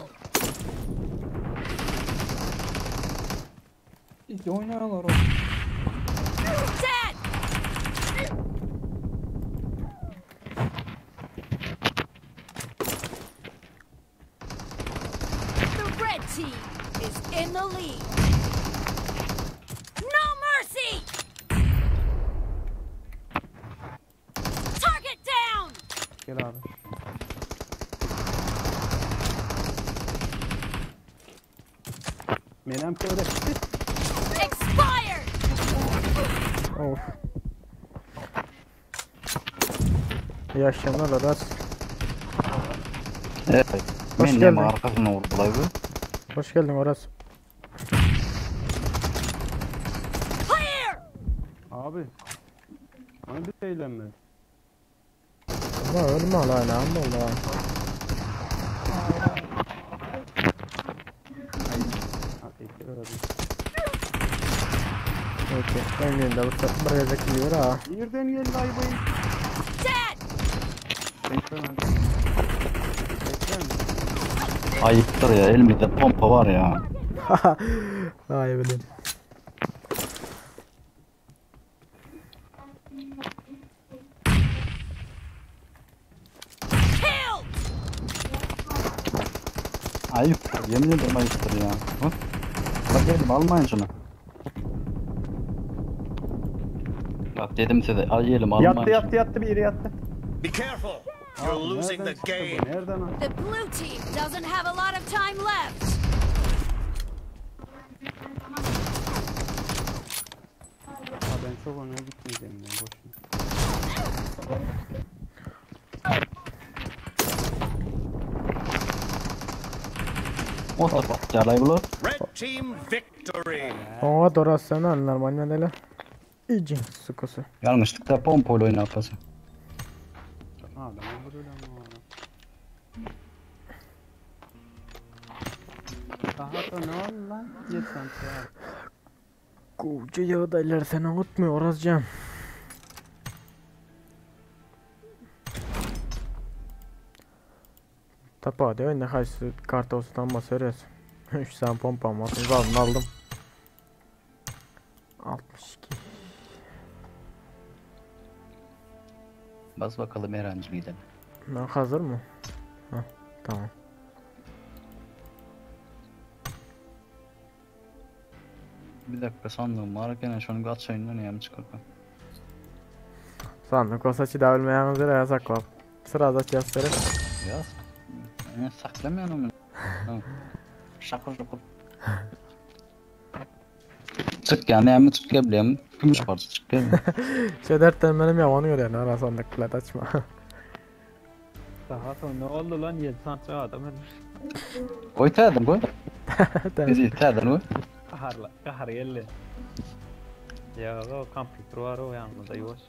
İki oynarlar o. Dead! The red team is in the lead. No mercy! Target down! Gel abi. Menem köre. Expired! Of. İyi akşamlar Aras. Evet. Hoş Men geldin. nem arkasına vurdular bu. Hoş geldin Aras. Clear! Abi. Bana bir eğlenme. Ama ölme lan amma lan. Hadi iki öyle. Okey. Eminim de bu bir gezek yiyor ha. Yerden geldi aybayı. Dead! Bekle lan. Bekle mi? Ayıptır ya elimizde pompa var ya. Ay bileyim. Killed! Ayıptır yemin ederim ayıptır ya. Bak. Bak elim almayın şunu. Bak dedim size ay elim almayın. Yattı yattı yattı bir yere yattı. Be careful. You're losing Nereden the çıktı game. bu? Nereden? lan? The blue team doesn't have a lot of time left. Aa, ben çok öne gitmeyeceğim ya boşuna. O da bak yalay bunu. Red team victory. Oňa Doras sen normal medeli. İcin sukusu. Yanlışlıkla pompayla oynapasın. Adam öldürüyor lan bu adam. Daha da ne oldu lan? Yetsen ya. Koca ýagdaýlar seni unutmuyor Orazcan. Tapa diyor ne haýsy karta olsa tam basıyoruz. 3 tane pompam var. Aldım aldım. 62. Bas bakalım Eren'cim gidelim. Ben hazır mı? Hah, tamam. Bir dakika sandığım var gene şunu bir atayım da neyem çıkar. Sandık olsa çida bilmeýäňiz ýere saklap. Sırada çäsleri. Ya ne saklamıyorum onu. Tamam. Şakır şakır. Çık ya neyemi çık ya bileyim. Gümüş parça çık ya. Şedertten benim yamanı görýän ara sandık bilet açma. Daha sonra ne oldu lan 7 saat adam ölmüş. Koy täzeden koy. Tamam. Bizi täzeden koy. Kaharla, kahar geldi. Ya o kompüter var o yanında yavaş.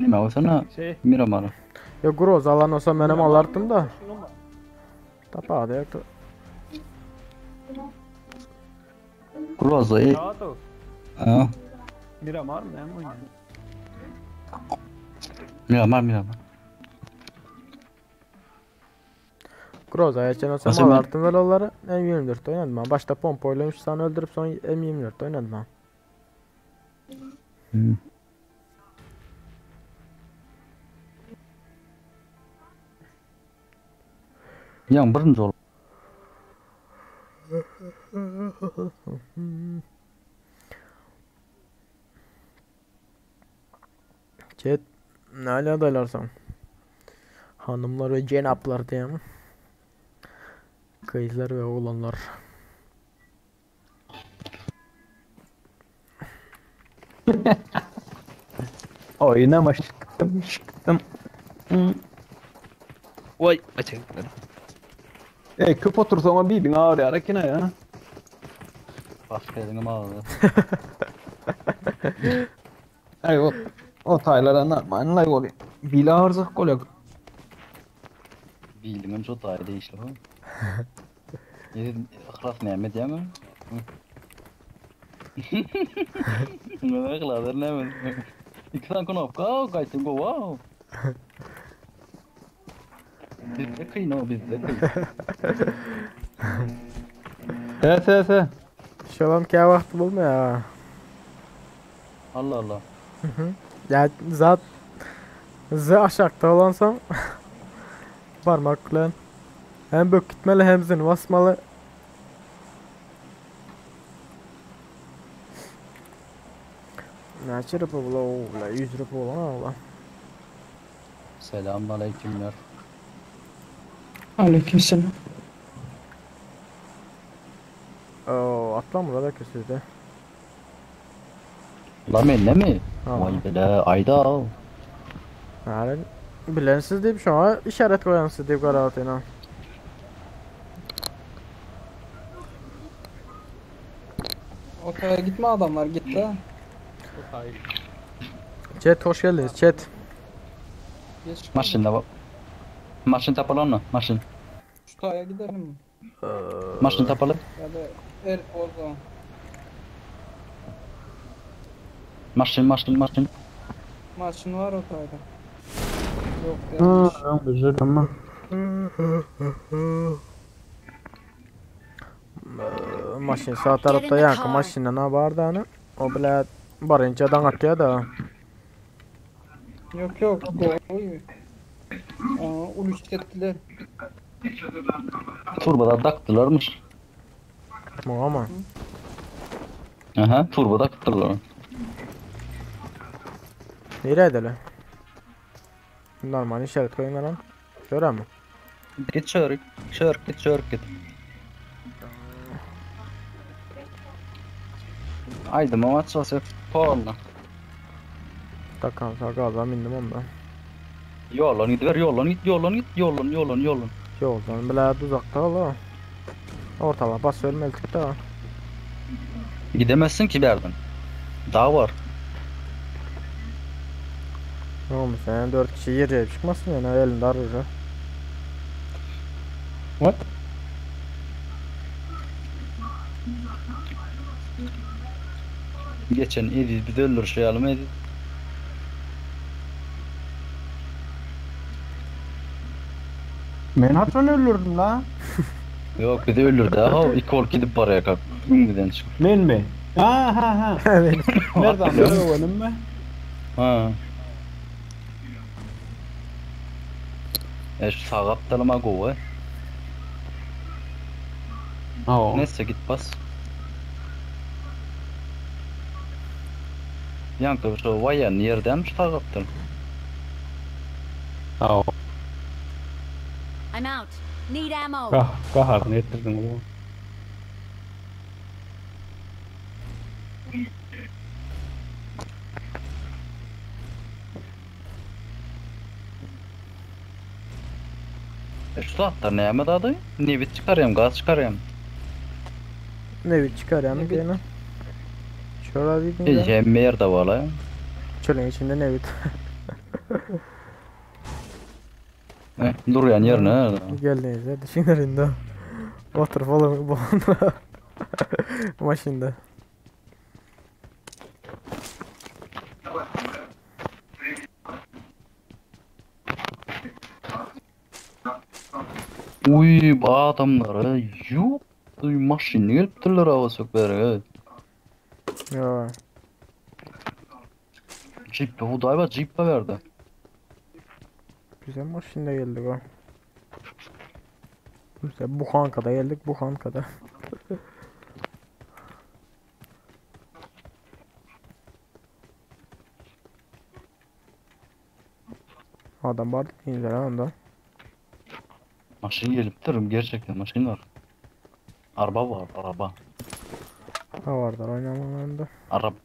Nime olsana Şey Miramar'a. Yo groz alan olsa menem alardım da. Tapa da ýokdy. Groza e. Rahat ol. Ha. Miramar mı ne mi oynuyor? Miramar Miramar. Groza geçen olsam Nasıl ben- alardım böyle onları. M24 oynadım ben. Başta pompa ile 3 tane öldürüp sonra M24 oynadım ben. Hmm. Ya birinci ol. Chat ne ala adaylarsan. Hanımlar ve cenaplar diyeyim. Kızlar ve oğlanlar. Oynama çıktım çıktım. Vay açıktım. E köp otursan bilin ağrıyar ekine ya. Başka elini ağrıyor. Ay o o taylara normal lay oluyor. Bil ağrısak kolay. Bildiğim çok daha değişti bu. Ihlas näme diýme? Ne ihlas näme? İki tane knopka, gaýtyn go wow. Bizde kyn o bizde kyn. Se se se. Şolam kä wagty bolmaýar. Allah Allah. Ya zat Z aşakta olansoň barmak bilen hem bök gitmeli hem zini basmaly. Näçe rp bula o bula 100 rp bolan ola. Selam aleykümler. Aleykümselam. Oo atlan burada sizde. La men mi? Ha. Vay bele ayda. Yani bilensiz deyip şu an işaret koyansız deyip karar atayım. Otaya gitme adamlar gitti. Chat hoş geldiniz chat. Geç Maşyn da Maşyn tapalan mı? Maşyn. Şu taya gidelim. Maşyn tapaly. Ya da er o zaman. Maşyn maşyn maşyn. Maçın var o tayda. Yok Ha, yanlış. ben güzel ama. Maşyn sağ tarafta yankı maşyndan ha bardı hani. O bile barıncadan atıyor da. Yok yok. Doğru. Aa, uluş ettiler. Turbada daktılarmış. Ama. Aha, turbo daktılar. Nereye edelim? Normal işaret koyun lan. Şöyle mi? Git çörük, çörük git çörük git. Haydi maç sası porno. Takan sağ mindim onda. Yollan gidiver, yollan git, yollan git, yollan, yollan, yollan. Yoldan bile uzakta ola. Ortala bas ölmeldik da. Gidemezsin ki bir yerden. Dağ var. Ne olmuş yani 4 kişi yere çıkmasın yani elinde arıyor. What? Geçen Ediz bir öldür şey alım Ediz. Men hatran öldürdüm la. Yok bir de öldürdü ha. İki ol gidip paraya kalk. Ümiden çık. Men mi? Ha ha ha. Nereden böyle oğlum mi? Ha. E şu sağ aptalıma go Ha. Neyse git bas. Yankı şu vayan yerden şu sağ aptalım. Ha. I'm out. Need ammo. Kah kaharını getirdin bu. E şu atlar ne yemedi adı? Nebit çıkarayım, gaz çıkarayım. Ne bir çıkar yani gene. Şöyle dedim ya. Hem yerde var la. Çölün içinde ne bit. Eh, dur yani yerine. Geldiniz ya düşünlerinde. Otur falan bu Maşında. Uy bu adamlara yok. Uy maşini gelipdirler hava sökleri. Ya. Jeep bu da Jeep verdi. Güzel maşında geldik o. Mesela bu hankada geldik bu hankada. Adam var güzel onda. Maşin gelipdir gerçekten maşin var. Araba var araba. Ha vardır oynamalarında. Araba.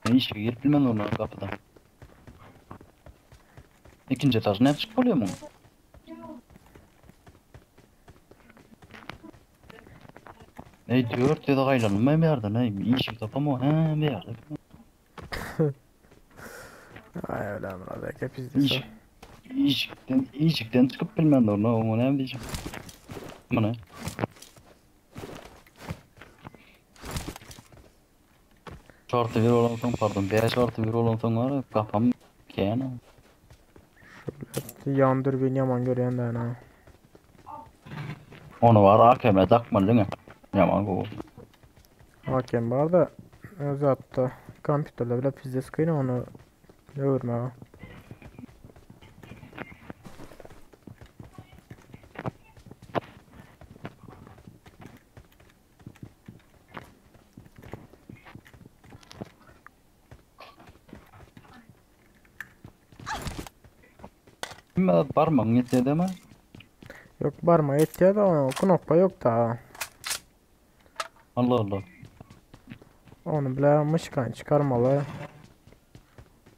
Men işige girip bilmen ondan gapydan. Ikinji etaž nädip çykyp bolýar muň? Ey 4 ýüze gaýlanylmaý bu ýerden ey işik tapamok he bu ýerde. Ay öyle Murat aka pizde. Iş, işikden işikden çykyp bilmän durna oňa näme diýjek. Muny. Şorty bir olan soň pardon 5 artı 1 olan soň var ya kafam kän. Yan dürbün yaman görýän däne. Onu var AKM takmaly diňe. Yaman gowy. Hakem bar da zatda kompýuterde bile pizdes kyn onu öwürmäge. Kim barmagyň ýetýär mi? Yok barma ýetýär da onu knopka yok da. Allah Allah. Onu bile myşkan çıkarmalı.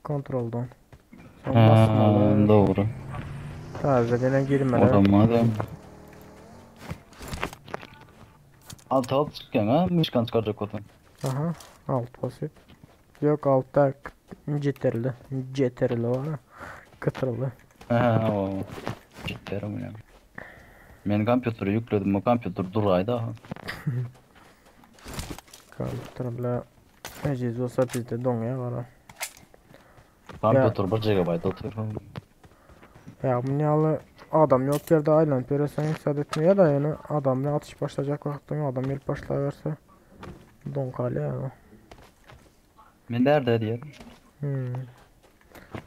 Kontroldan. Son Ha, basmalı. doğru. Taze girmeli. O zaman da Alt alt çıkyan ha, mişkan çıkaracak otan. Aha, alt basit. Yok altta CTRL. CTRL var. Kıtırlı. Ha, o. Ciddi ya. Men kompýuteri ýükledim, o kompýuter duraydı ha. Kompýuter bile ejiz olsa bizde doňýar gara. Kompýuter 1 GB otyr. Ya bu ýaly adam yok yerde aylanıp ýöresen isat etmeye da yani adamla atış başlayacak wagtyň adam gelip başlaýarsa don galýar. ya. Men nerede diýer? Hmm.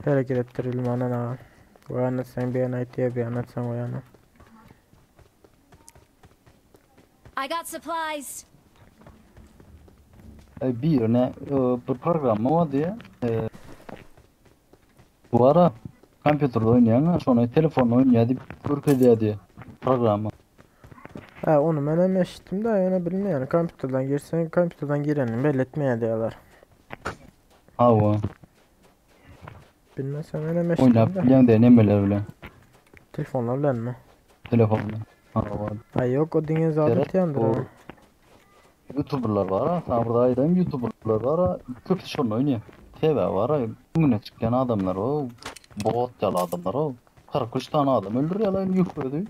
Hareket ettirilmän ana. O ýana sen bir ýana itýär, bir ýana sen o ýana. I got supplies. E, bir ne bir programma var diye. E, bu ara kompýuterde oýnaýan, şonu telefonda oýnaýar diýip görkezýär diye programma. Ha onu men hem eşittim de ýöne bilmeýän. Kompýuterden girsen kompýuterden girenini belli etmeýär diýerler. Ha o. Bilmesem men hem eşittim Oýnap de. bilýän diýen nemeler bilen. Telefonlar bilen mi? Telefonda. Ha o. Ha yok o diňe zat Gerek etýändir. o. o. YouTuberlar var ha. Sana burada aýdayım YouTuberlar var ha. Köp şonu oýnaýar. TV var ha. Güne çykýan adamlar o. Bot ýaly adamlar o. 43 tane adam öldürýär lan ýükledi.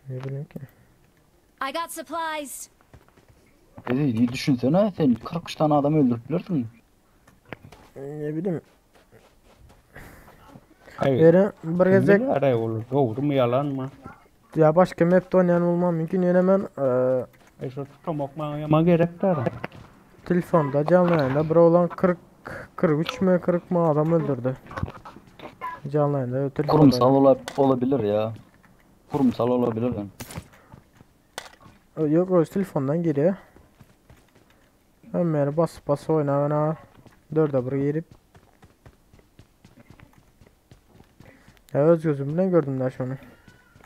Ne bileyim ki. I got supplies. E, düşünsene sen 43 tane adam öldürüp bilirsin. Ne bileyim. Ay, Ýere bir gezek Aray olur. Doğru mu yalan mı? ya başka map'te oynayan olmam mümkün. Ýöne men eee, E şu tutamak bana yama gerek der. telefonda canlı yayında bir oğlan 40 43 mü 40 mı adam öldürdü. Canlı yayında telefonda. Kurumsal ola, olabilir ya. Kurumsal olabilir yani. Yok o telefondan giriyor. Ömer bas bas oyna oyna. Dörde bir girip. Ya öz gözümle gördüm daha şunu.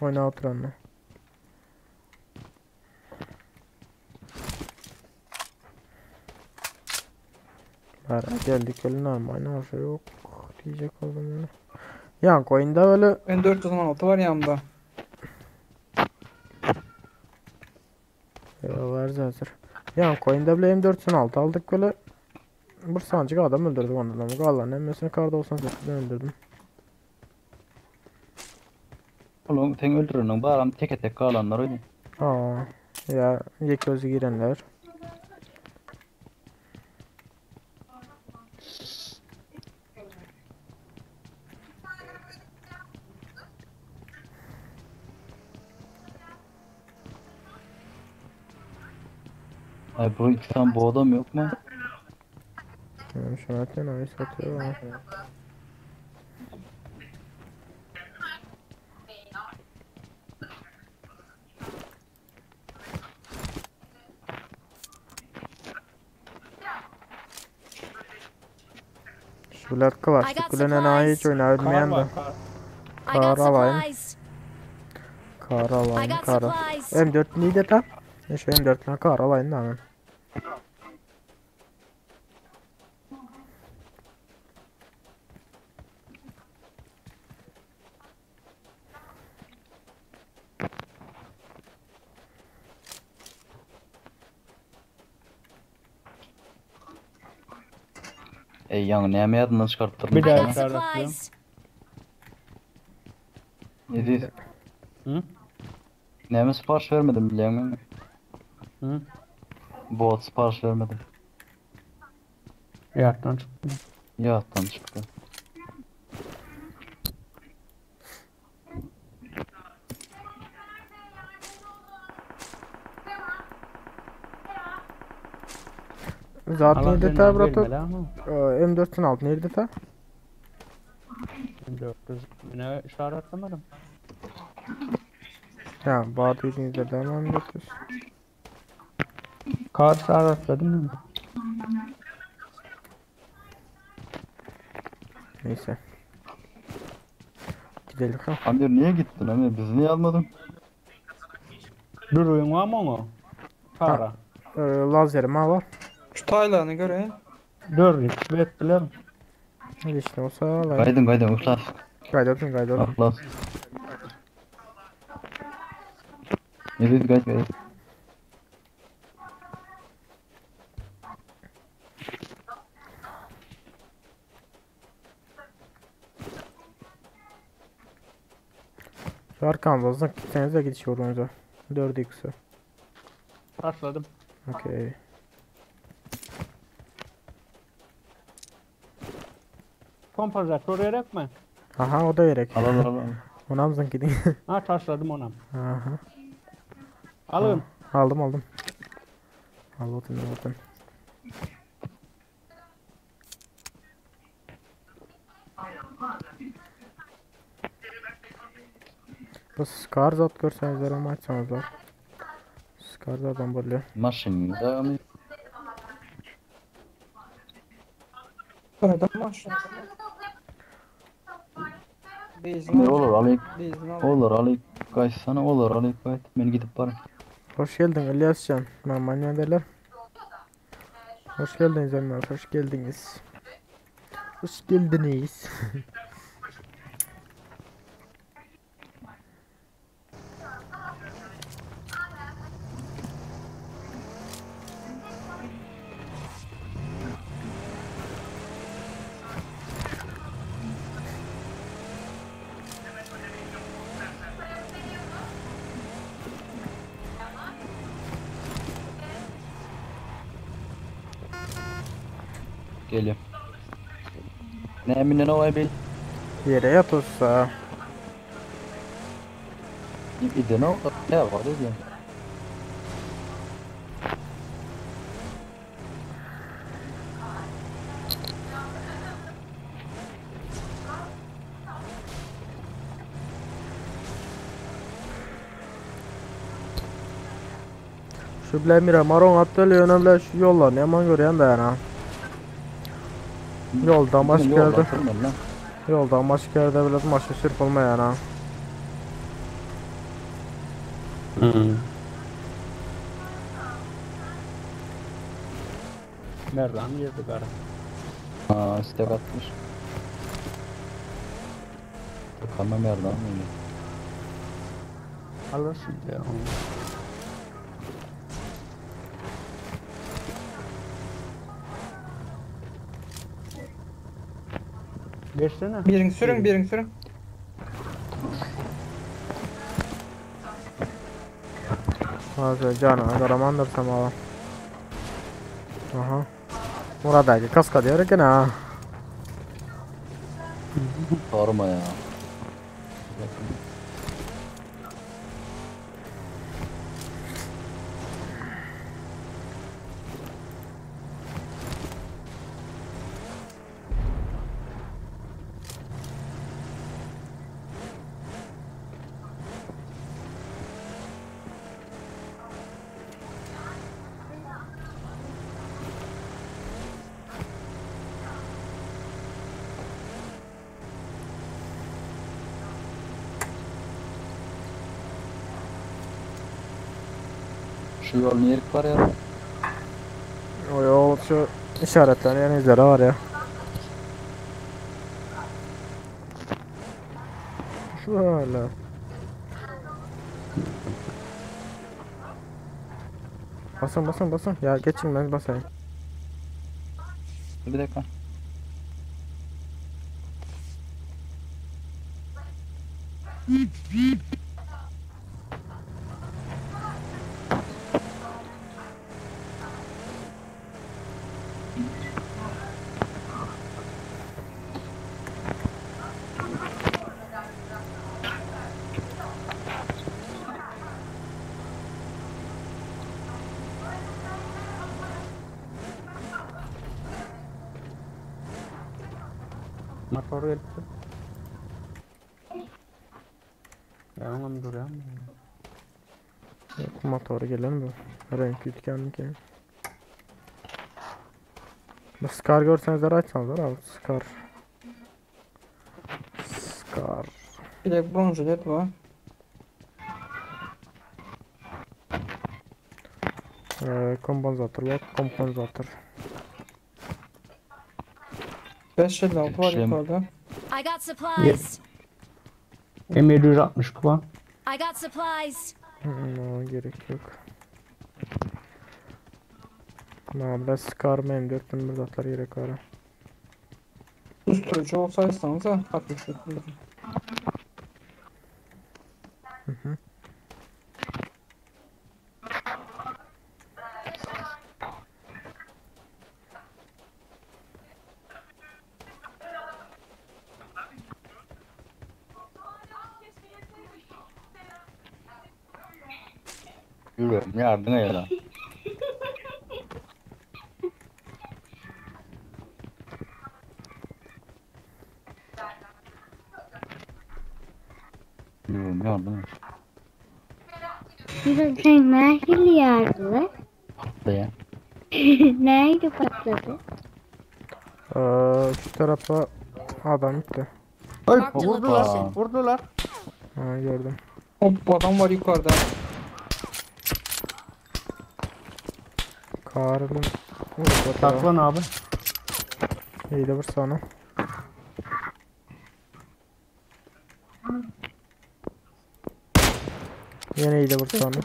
Oyna oturanla. Ara geldik öyle normal ne olsa yok diyecek oldum yani. Ya oyunda öyle M416 var yanımda. Ya var zaten. Ya oyunda bile M416 aldık böyle bir sancık adam öldürdük ondan. Galan hemmesini kar 98'den öldürdüm. Oğlum sen öldürenin baram tek tek kalanlar öyle. Aa, ya yek özü girenler. Ay bu iki tane bu adam yok mu? Yani şu zaten ay satıyor ama. Şu I klasik got bilen enayi hiç supplies. oynayabilmeyen Kar de. var kar. I got Kar alayım. supplies. Kar I alayım got kar. supplies. M4 neydi tam? Ne şu M4 lan kar alayım da hemen. Ey ýaňy näme ýadyndan çykarypdyryn. Bir daha I got işaretliyorum. supplies. Eziz. Hı? Näme sipariş vermedim bilýäňmi? Hı? Bot sipariş vermedim. Ýatdan çykdy. Ýatdan çykdy. Zat Allah nerede senden ta brato? vermeli ama. M4'ün nerede ta? 400 ne işaretlemedim. Ya bar diýdiňizler de M400. Kar işaretledim mi? Neyse. Gidelim ha. Amir niye gittin Amir? Bizi niye almadın? Bir oyun var mı ona? Kara. Ee, lazerim ha var. Şu Taylan'ı göre. 4 ettiler. İşte olsa alayım. Gaýdyn gaýdyn yhlas. Gaýdalsyn gaýdalsyn. Yhlas. Eziz gaýt gaýt. Şu arkamda zınk gitsenize gidiş yolunuza. 4x'i. Taşladım. Okey. Kompozatör gerek mi? Aha o da gerek. Al al al. al. Ona mı zınk gidin? Ha taşladım ona. Aha. Alın. Aldım aldım. Al otun al otun. Bu Scar zat görsenizler ama açsanızlar. Scar zaten böyle. Maşyn da Amir. Gaýdan maşyn. Benzin Amir al. olur alayım. Benzin al. Olur alayım. Gaýtsana olur alayım gayt. Men gidip barayım. Hoş geldin İlyascan. Normal derler. Hoş geldiniz Ömer. Hoş geldiniz. Hoş geldiniz. Geliyor. Ne eminen o bil. Yere yat olsa. İden o. Ne var diye. Şu bile Miramar atlı önemli şu yollar ne aman görüyorum ben ha. Yoldan başka yerde. Yoldan başka yerde bile maşa sürüp olmayan ha. Hmm. Nereden girdi kara? Ha istek atmış. Bakalım Merdan mı? Alırsın diye onu. Geçsene. Birini sürün, birini sürün. Hazır canı karamandır tamam. Aha. Muradaki kaska diyor ki ha. Sorma ya. Şu yol niye var ya? O yol şu işaretleyen izleri var ya. Şöyle. Basın basın basın. Ya geçin ben basayım. Bir dakika. Motor gelipdir. Ya oňam durýarmy? Yok motoru gelen bu. Renk üytgänmi Bu Scar görseňizler aýtsaňyzlar abi Scar. Scar. Bir de bronze var. Ee, kompensator bak kompensator. 556 var Yetişeyim. yukarıda. I got supplies. M762 var. I got supplies. Hmm, o gerek yok. Na biraz Scar M4 bir zatlar gerek var. ha. Susturucu olsaysanız ha hafifletilir. Yürüyorum yardım eyle. Yürüyorum yardım eyle. Sen nerede yardılar? Patlayan. Nerede patladı? Ee, şu tarafa adam gitti. Oy Marked a vurdular. location. Vurdular. Ha gördüm. Hop adam var yukarıda. Karnım. Saklan abi. İyi de vur sana. Yine iyi de vur sana.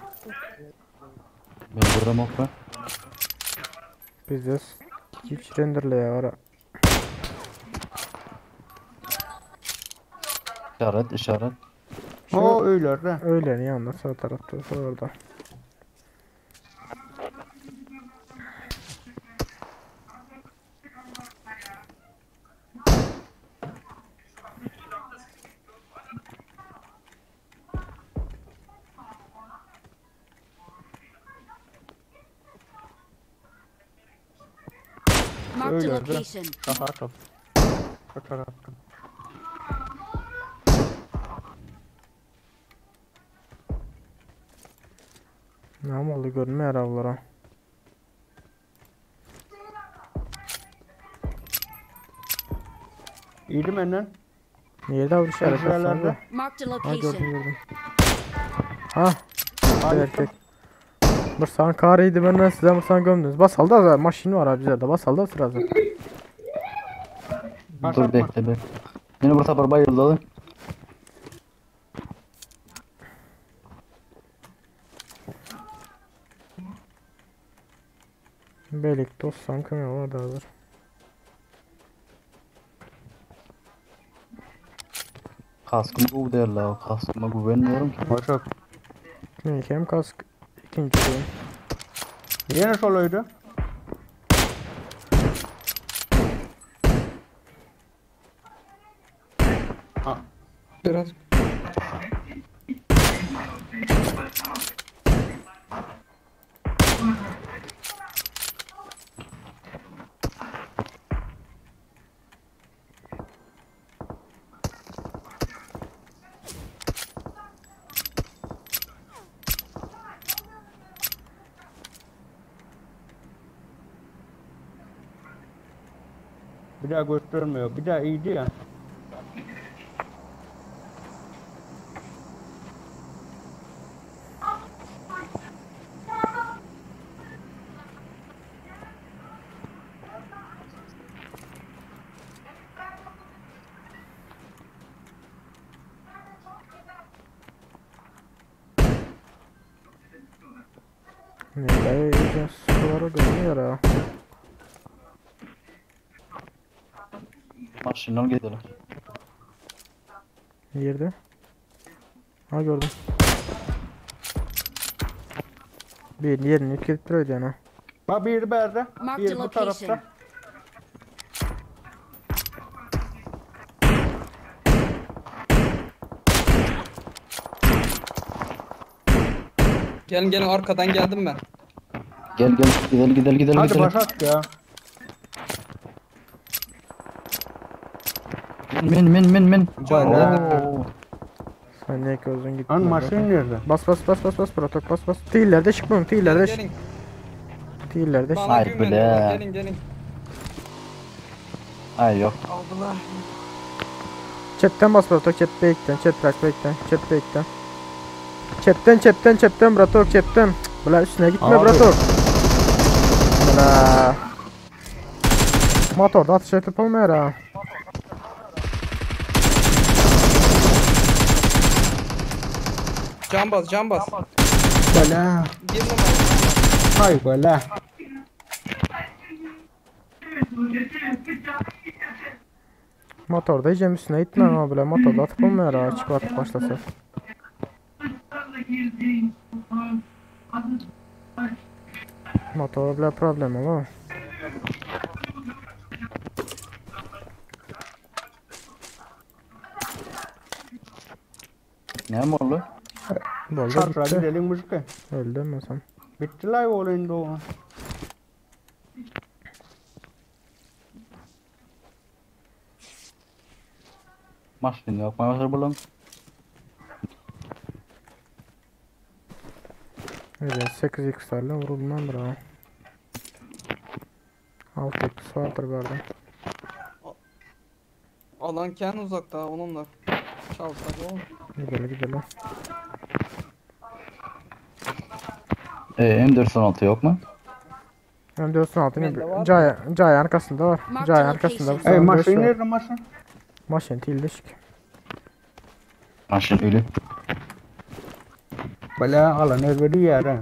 Ben görem ok ben. Bizde hiç renderle var. ha. İşaret işaret. Şu O öylerde. öğlenin yanında sağ tarafta sağ orada. Marked a Öyle. location. Şaka top. Şu tarafta. Ne oldu görünmüyor avlara. İyiydi benden. Niye de işaret Pencerelerde. atsana? Marked a Ha gördüm location. gördüm. Ha bir erkek. Bir san karıydı benden size bir san gömdünüz. Bas aldı da maşini var abi bizlerde. Bas aldı sırası. Baş Dur atma. bekle bekle. Yine bu sefer bayıldı. Belik dostsan kömür var da hazır. Kaskım bu değerli. Kaskıma güvenmiyorum ki. Boş yok. Hem kask ikinci diyeyim. Yine soluydu. Biraz Bir daha göstermiyor. Bir daha iyiydi ya. Ne iyice sulara görünüyor ha. Maşından gidelim. Yerde. Ha gördüm. Bir yerini üýtgedip dur öýdýän ha. Ba biri bärde, Marked biri a bu tarapda. location. Gelin gelin arkadan geldim ben. Gel gel gidelim gidelim gidelim Hadi gidelim. baş at ya. Min min min min. Bala. Oo. Sen niye ki uzun gittin? An orada? maşyn nerede? Bas bas bas bas bas Protok bas bas. Tillerde çıkmam tillerde Gelin. Tillerde Bana Ay güvenin. bile. Gelin gelin. Ay yok. Aldılar. Çepten bas Protok çep bekten çep bırak bekten çep bekten. Çepten çepten çepten Protok çepten. Cık, Bula üstüne gitme Abi. Protok. Bula. Motorda atış edip olmuyor ha. Can bas can bas. Bala. Bir numara. Hay bala. Motorda hiç üstüne gitme ama bile motorda atıp olmuyor ha çıkıp atıp başlasa. Motor bile problem ama. Ne mi oldu? Bolda Çarra gitti. gidelim müzike. Öldü mü sen? Bitti lay oğlum o. Maşyn yok. Maşyn bulan. Evet 8x'lerle vurulmam bra. 6x vardır bu arada. Alan kendi uzakta onunla. Çalsak oğlum. Gidelim gidelim. E, M416 yok mu? M416 Bende var. Cay, Cay arkasında var. Marked Cay a arkasında. location. Ey M4 maşyn var. nerede maşyn? Maşin tildeşik. Maşyn ölü. Bala alan nerede yer ha.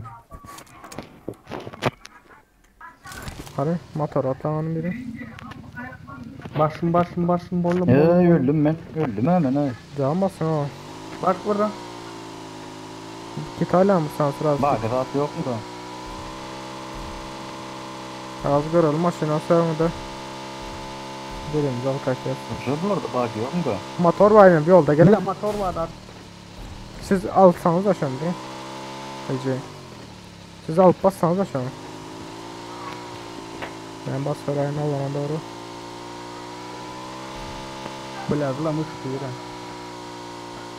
Hadi motor atlamanın biri. Başın başın başın bollu Ee, bollu. öldüm ben. Öldüm hemen ay. Can basın o. Bak burada. Git hala mı sen sıra? Bak rahat yok mu da? Az görelim maşını sonra da. Gelin zal kaçıyor. Şurada bak yok mu da? Motor var yine bir yolda gelin. Bile motor var artık. Siz alsanız da şimdi. Ece. Siz alıp bassanız da şunu. Ben bas vereyim Allah'ına doğru. Bala bulamış diyor.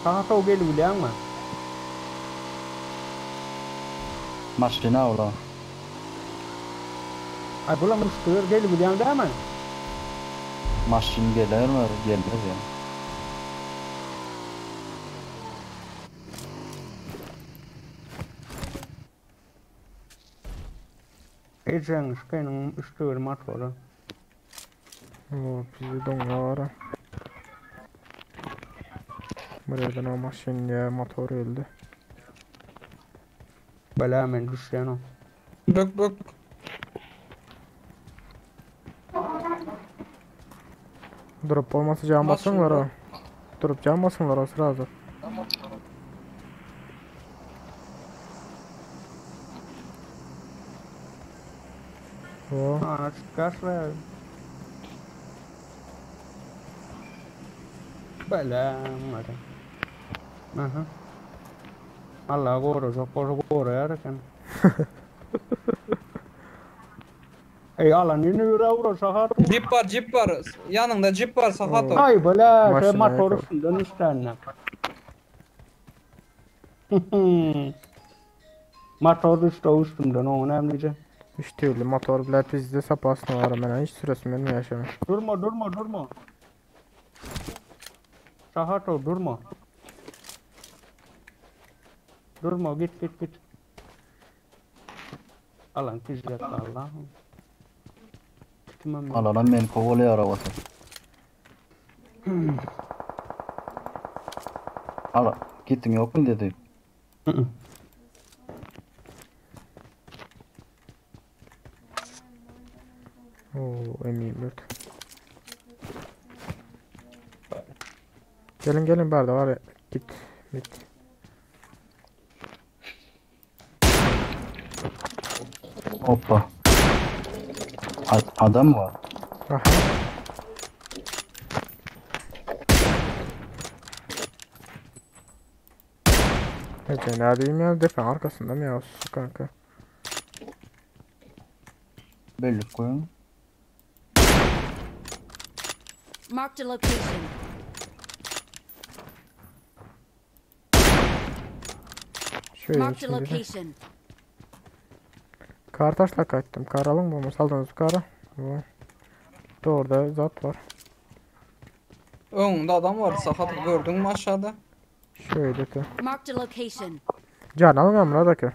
Sağa o gel biliyor musun? Maşyna ola. Ay bulamış diyor gel biliyor değil mi? Maşyn gelir mi? Gelmez ya. Eceğin şkenin üstü motoru. Oo, bizi donlar. Buradan o maşın ya motor öldü. Bala men düşen o. Bök bök. Durup olmasa can Bas basınlar şunu o. Durup can basınlar o sıra Oo. Ana çıkar ve Bala mara. Aha. Allah korusun, koru koru eken. Ey alan yine yürü avro sahat. Cip var cip var. Yanında cip var Sahato. Ay bala, Maşına şey motor yakaladı. üstünden üstünden. Motor üstü üstünden o önemli. Üç türlü motor bile bizde sapasını var ben hiç süresi benim yaşamım. Durma durma durma. Sahat ol durma. Durma git git git. Alan güzel Allah. Gitmem ben. Alanan beni kovalıyor arabası. Ala gittim yok mu dedi. Hı hı. Oo M24. Gelin gelin barda var ya. Git. Git. Hoppa. Adam var. Aha. Ece neredeyim ya? Defen arkasında mı ya kanka? Belli koyun. Marked a location. Şöyle Marked a içinde de. location. Kar taşla kaçtım. Kar alın bu saldınız kara. Bu. Orada zat var. Önünde adam var. Sakat gördün mü aşağıda? Şöyle de. Marked a location. Can alın amına ki.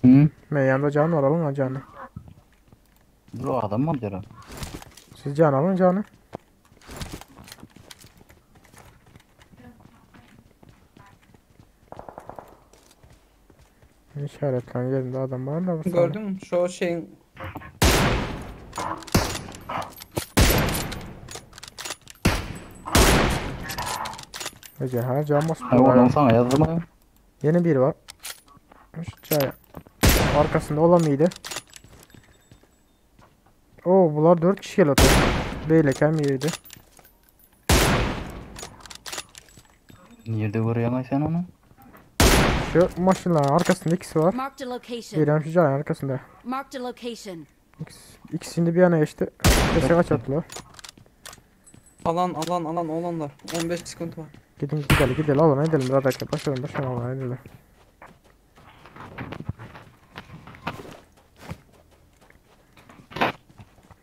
Hı? Men yanında can var alın ha canı. Dur adam var yere. Siz can alın canı. İşaretlen yerinde adam var da bu sana. Gördün mü? Şu şeyin Ece ha can basıp Ha, oradan sana yazdım ha. Yeni biri var. Şu çay arkasında olan mıydı? Oo bunlar 4 kişi geliyor. Beyle kem yeriydi. Nerede görüyorsun sen onu? Şu maşınların arkasında ikisi var. Marked a location. Birem şu cayın arkasında. Marked a location. İkisi, ikisini bir yana geçti. Peşe kaç attılar. alan alan alan olanlar. 15 sıkıntı var. Gidin gidelim gidelim alın edelim radakla başlayalım başlayalım alın edelim.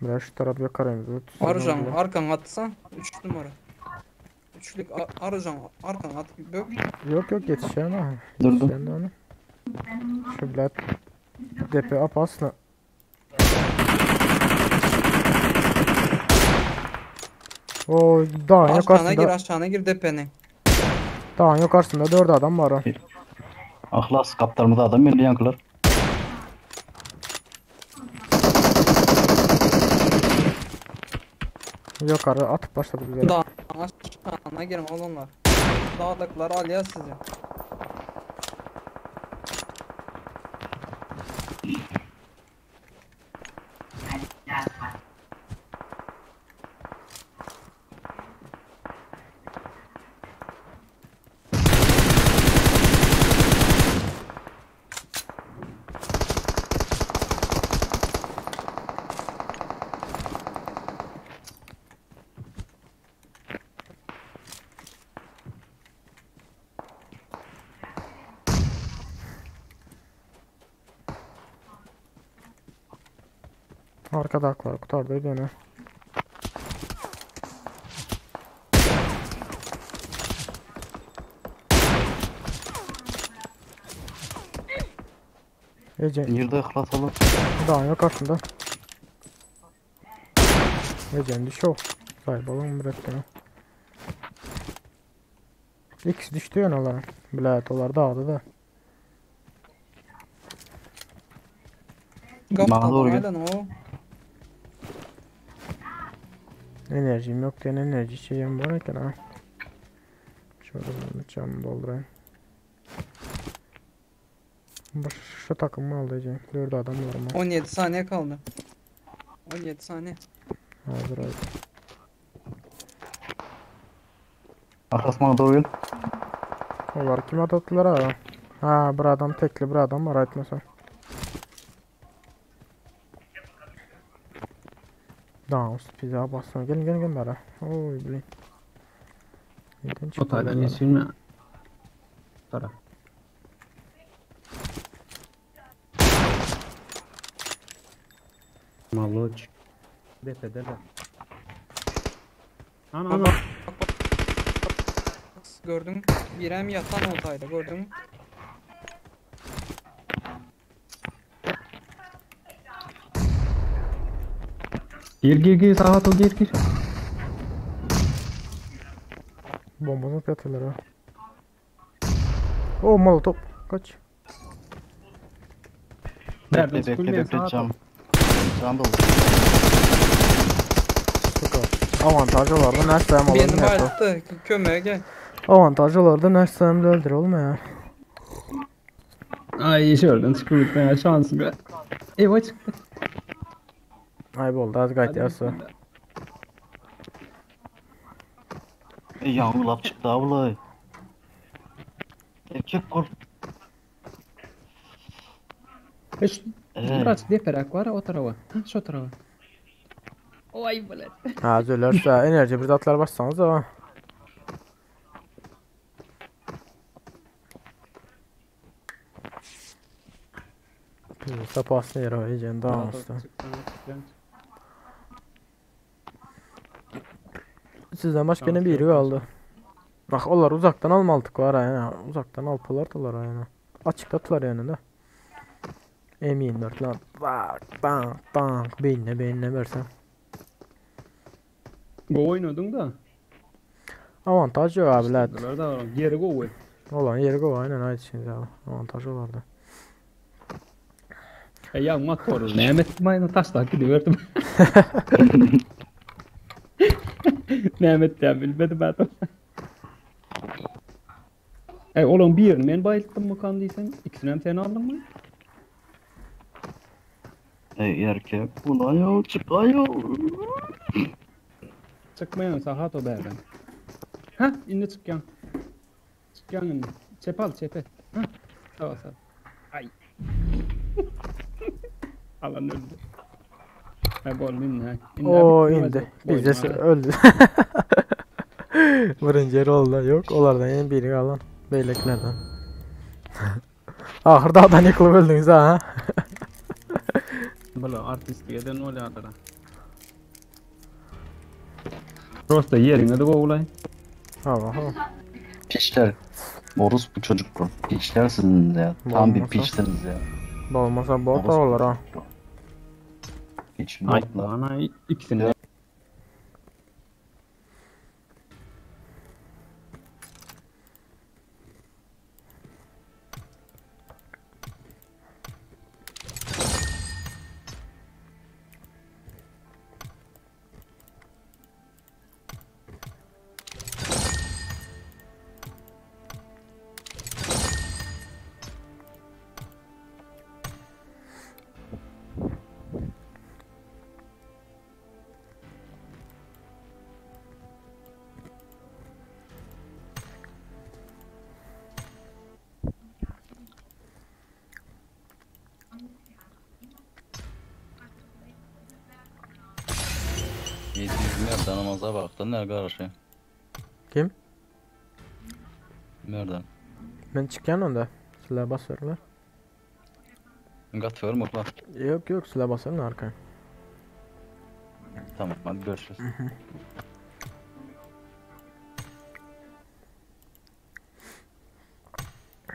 Biraz şu taraf yukarı Arıcan arkan atsan 3 numara. Üçlük Arıcan arkan at bök. Yok yok yetişeceğim ha. Durdum. Yetişeceğim de onu. Şu bilet depe apasla. O dağın Aşağına gir yukarısında, aşağına gir depenin. dağın yukarısında dört adam var. ha. Ahlas kaptarmada adam belli yankılar. Yukarı atıp başladı bize. Dağın aşağına girin olanlar. Dağdakiler al ya sizi. Arkada aklar kurtardı gene. Ece Nerede ahlas olur? dağın yukarısında. Ece'nin düşü o. Sahip olun bıraktı. İkisi düştü yani onların. Bilet olar dağıldı da. Bana doğru gel. Aynen o. Enerjim yok diye enerji içeceğim var iken ha. Şöyle bunu canımı doldurayım. Bu şu takımı alacağım. 4 adam var ama. 17 saniye kaldı. 17 saniye. Hazır hazır. Ahlas bana doğru gel. Onlar kim attılar ha? Ha bir adam tekli bir adam var aytmasa. Daha pizza bassana. Gelin gelin gelin bana. Oy bilin. Neden O çıktı taydan bunlar? yesilme. Taraf. Maloç. Depedeler. Ana ana. Gördün mü? Birem yatan oltaydı gördün mü? Gir gir gir sağa ol gir gir. Bombanı atıyorlar ha. O molotov. Kaç. Nereden Bekle bekle çıkılmıyor bekle sağa cam. ol. Can dolu. Süper. Avantaj olarda ne Beni alın ne bayılttı. Kömeğe gel. Avantaj olarda ne öldür olma ya. Ay şuradan çykyp gitmäge şansym ýok. Ewa çykdy. Ay boldy az gaýtýarsa. Ey ýaňylap çykdy ablaý. Erkek bol. Eş, biraz deperäk bar o tarafa. Ha, şu tarafa. Oy bilet. Ha ölerse enerji bir zatlar bassanız da. Sapasını yere iyice daha usta. Sizden başka ne biri kaldı. Bak onlar uzaktan almalık var yani. Uzaktan alpalardılar yani. Açıkladılar yani de. M24 lan. Bak bak bak. Beynine beynine versen. Go oynadın da. Avantaj yok abi lad. Da yeri go oy. Olan yeri go aynen aynen şimdi abi. Avantaj olardı. E ya motoru Mehmet mayını taşla gidiverdim. Mehmet de bilmedi ben. E oğlum bir men bayılttım mı kan diysen ikisini hem sen aldın mı? Ey erkek bul ayol çık ayol. Çıkmayan sahat o berden. Ha indi çıkyan. Çıkyan indi. Çepe al çepe. Ha. Sağ sağ. Ay. Alan öldü. Ha bol minna. O indi. Biz de öldü. Birinci yeri oldu. Yok onlardan yeni biri kalan. Beyleklerden. Ahırda adam yıkılıp öldünüz ha. Bula artist eden olýarlar. Prosta yerine de gowulay. Ha ha. Piçler. Orospu çocuklar. Piçlersiniz ya. Tam bir piçsiniz ya. Bolmasa bot olur ha. Piç Ay botlar. ana ikisini. Yedi namaza baktın ne karşı? Kim? Nereden? Ben çıkan onda. Silah basıyorlar. Gat verme lan. Yok yok silah basarlar arkaya. Tamam hadi görüşürüz.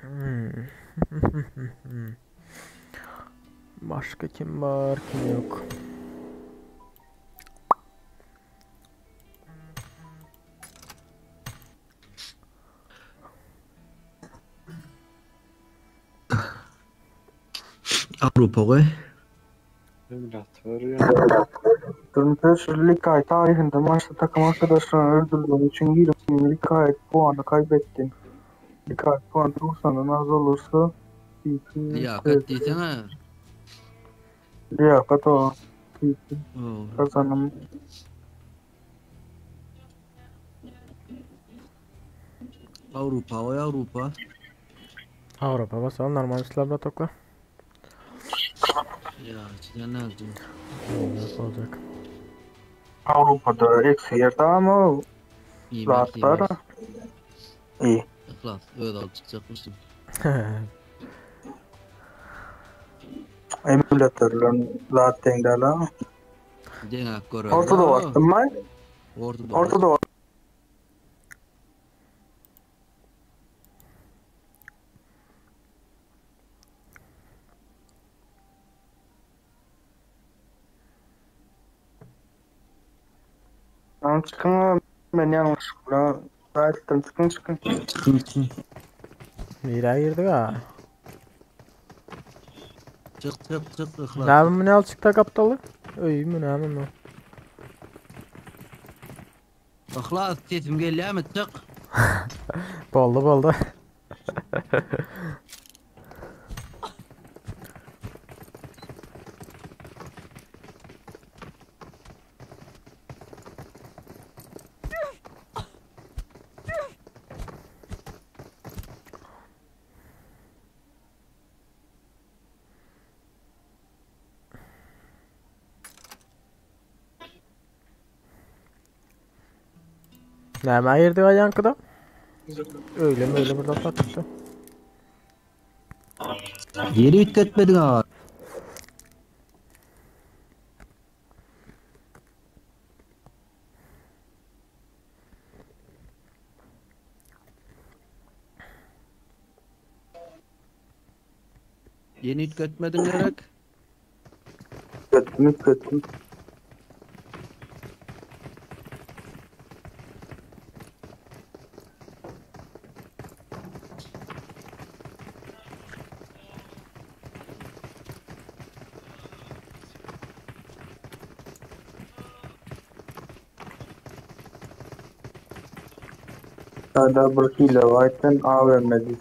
Hmm. Başka kim var kim yok. Avrupa goý. Dönüş Likay tarihinde maçta takım arkadaşlarını öldürdüğün için 20 Likay puanı kaybettin. Likay puanı 90'dan az olursa Liyakat diýsene. Liyakat o. Kazanım. Avrupa goý Avrupa. Avrupa basalım normal silah tokla. Ya içinden lazım. Nasıl olacak? Avrupa'da eksi yerde ama İyi rahatlar. İyi. İhlas öyle alıp çıkacakmışım. Emülatörler rahat dengeler. Deňak göreli. Orta Doğu attım ben. Orta Doğu. Orta Doğu. Tamam çıkın ben yanlışlıkla Zaten çıkın çıkın. Çıkın çıkın. Mira girdik ha. Çık çık çık İhlas. Ne yapayım ne al çıktı kaptalı? Öy mü ne yapayım ben? İhlas sesim gelýärmi çık. Boldu boldu. Näme girdik aýaňkyda? Öyle mi öyle bir zat çıktı. Ýeri üýtgetmedik aga. Ýeni üýtgetmediň gerek. Üýtgetdim, üýtgetdim. Serdar bir hile var eken AVM'di.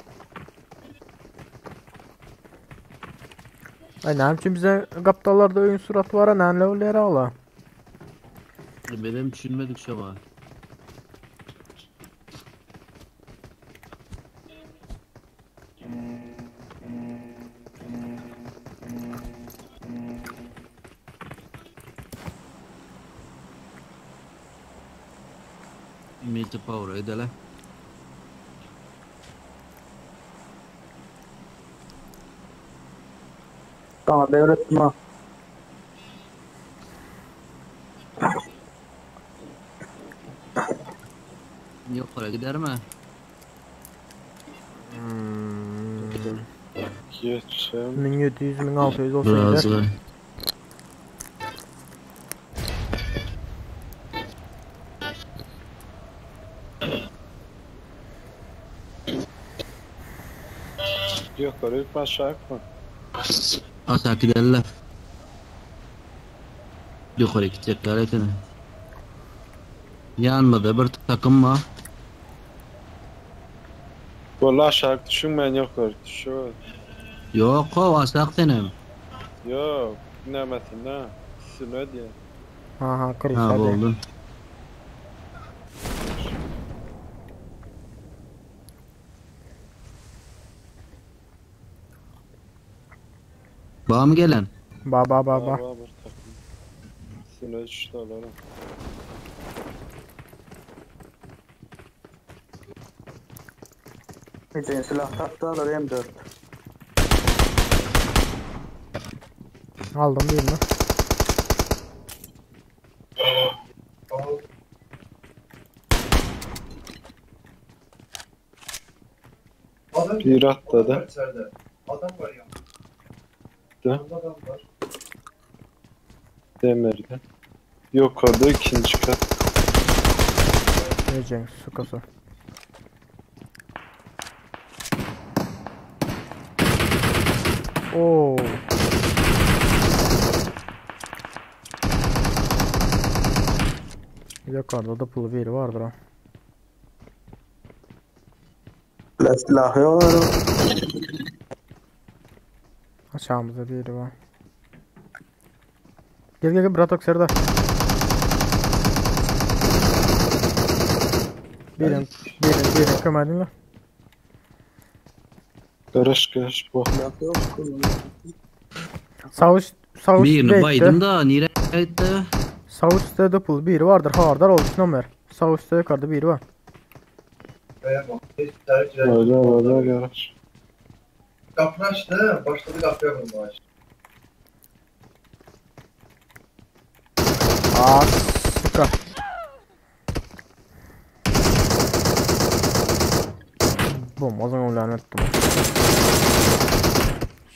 Ay näme üçin bize gapdallarda öýün suraty bar, näme bolýar ala? Benim düşünmedik şoňa. Milti power edele. Sana devrettim ha. Yukarı gider mi? Geçem. 1700 1600 olsa Biraz gider. var. Yukarı aşağı mı? Aşağı giderler. Yukarı gidecekler etini. Yanmadı bir takım var. Vallahi aşağı düşünmeyin yukarı düşüyor. Yok o aşağı senin. Yok. Ne? Sine diye. Ha ha kriz Ha hadi. oldu. Bağ mı gelen? Ba ba ba ba. Var bir takım. Sine düştü alalım. Neyse silah taktılar M4. Aldım birini. Bir atladı. Da. Demirde. Yukarıda ikinci kat. Neyeceksin sukası. Oo. Yukarıda da pulu biri vardır ha. La silah yok. Aşağımızda biri var. Gel gel gel Bratok Serdar. Birin birin birin kömedin la. Garaj garaj bu. Silah yok. Sağ üst sağ üst Birini baydım da nereye gitti? Sağ üstte de pul biri vardır. Hardar olmuş nomer. Sağ üstte yukarıda biri var. Öyle öyle garaj. Kapını açtı, başladı kapıya vurmaya. Aa, suka. Bom, o zaman lanettim.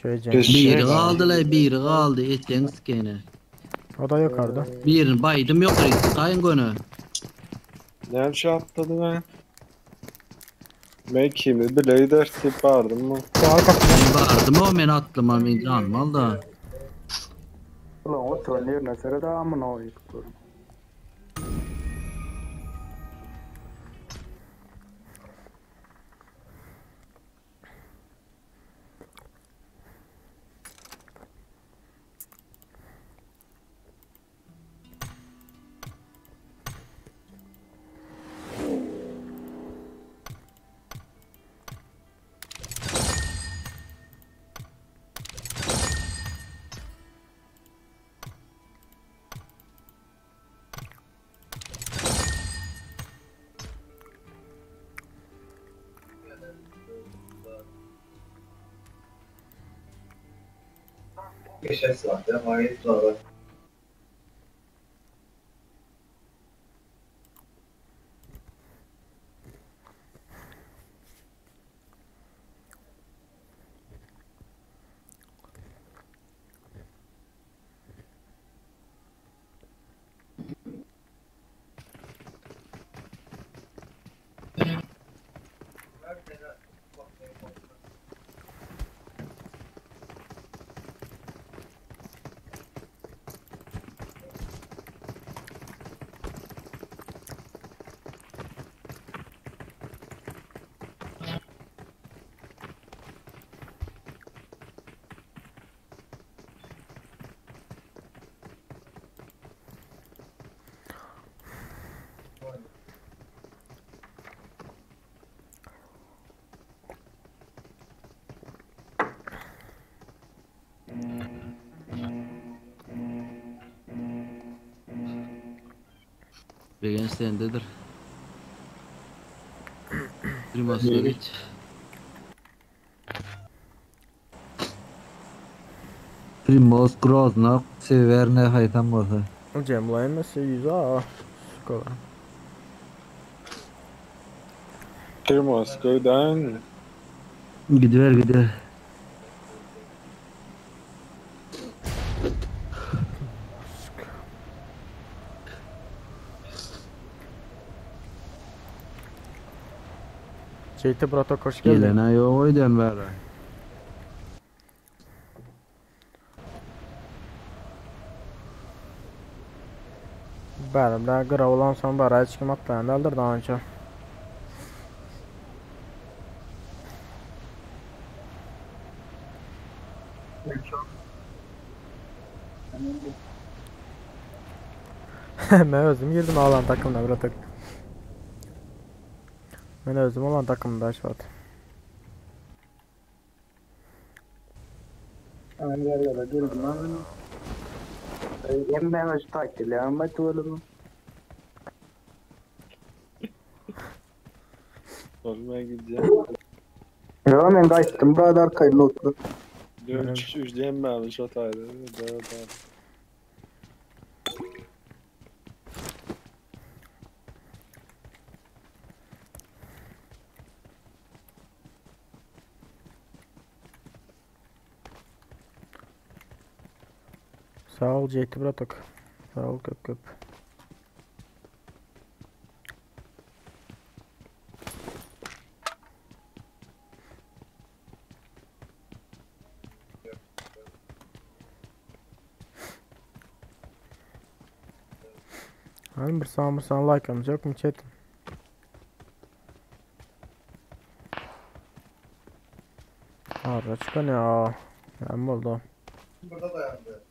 Şey Biri kaldı la biri kaldı. Etken skene. O da yukarıda. Birini baydım yukarı kayın gönü. Ne bir şey atladı ben? Ben kimi bile dersi bağırdım mı? Ben bağırdım o men attım ben canım al da. Ulan o yerine sere de amına koyayım. Geçen saat ya manyak zaten. Begenç sendedir. Primostovic. Primoz Grozno, Severne haýsam bolsa. Jemlaýmasa 100 a. Skola. Primosko'dan Gidiver gidiver. Jeýti bratok hoş geldiň. Gelene ýok öýden bäri. Bäri bilen gyra bolansoň bäri hiç kim atlaýan däldir daha önce. Men özüm girdim alan takımda bratok. Men özüm olan takımda şu wagt. Ben gel gel girdim ben. Hem ben özü takip ediyorum. Ben tuvalım. Olmaya gideceğim. Ya ben kaçtım. Daha da arkayı lootlu. 3 3 diyemem şot ayrı. Da da. Sag ol Jeýti bratok. Sag ol köp köp. Hany bir san bir san like'ımız yok mu chat? Arra çykan ya. Näme boldy? Burada dayandı.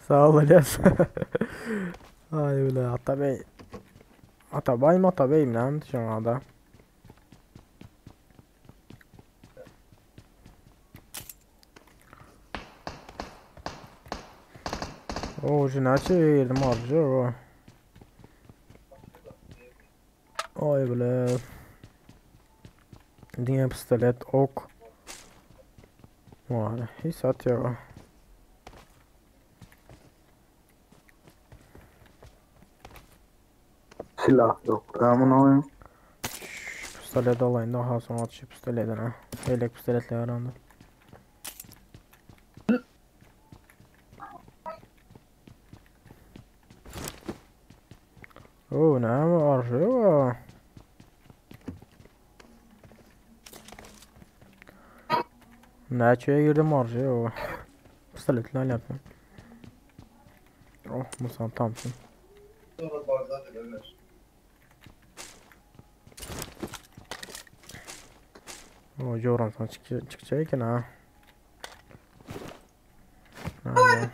Sag ol Ilyas. Aý bile Atabey. Atabay mı Atabey mi näme düşen ada? Oo, şu näçe girdim arjy o. Aý bile. Diňe pistolet, ok. Var, hiç at ýok. Silah yok. Ben bunu oyun. Pistolet alayım daha sonra at şu pistoletini ha. Elek pistoletle arandı. Oo, näme arjy o. Näçeye girdim arjy o. Pistoletle oynatma. Oh, Musa Thompson. Sonra bardağı da Ömer. O Joranson çykjak eken ha. Aynen.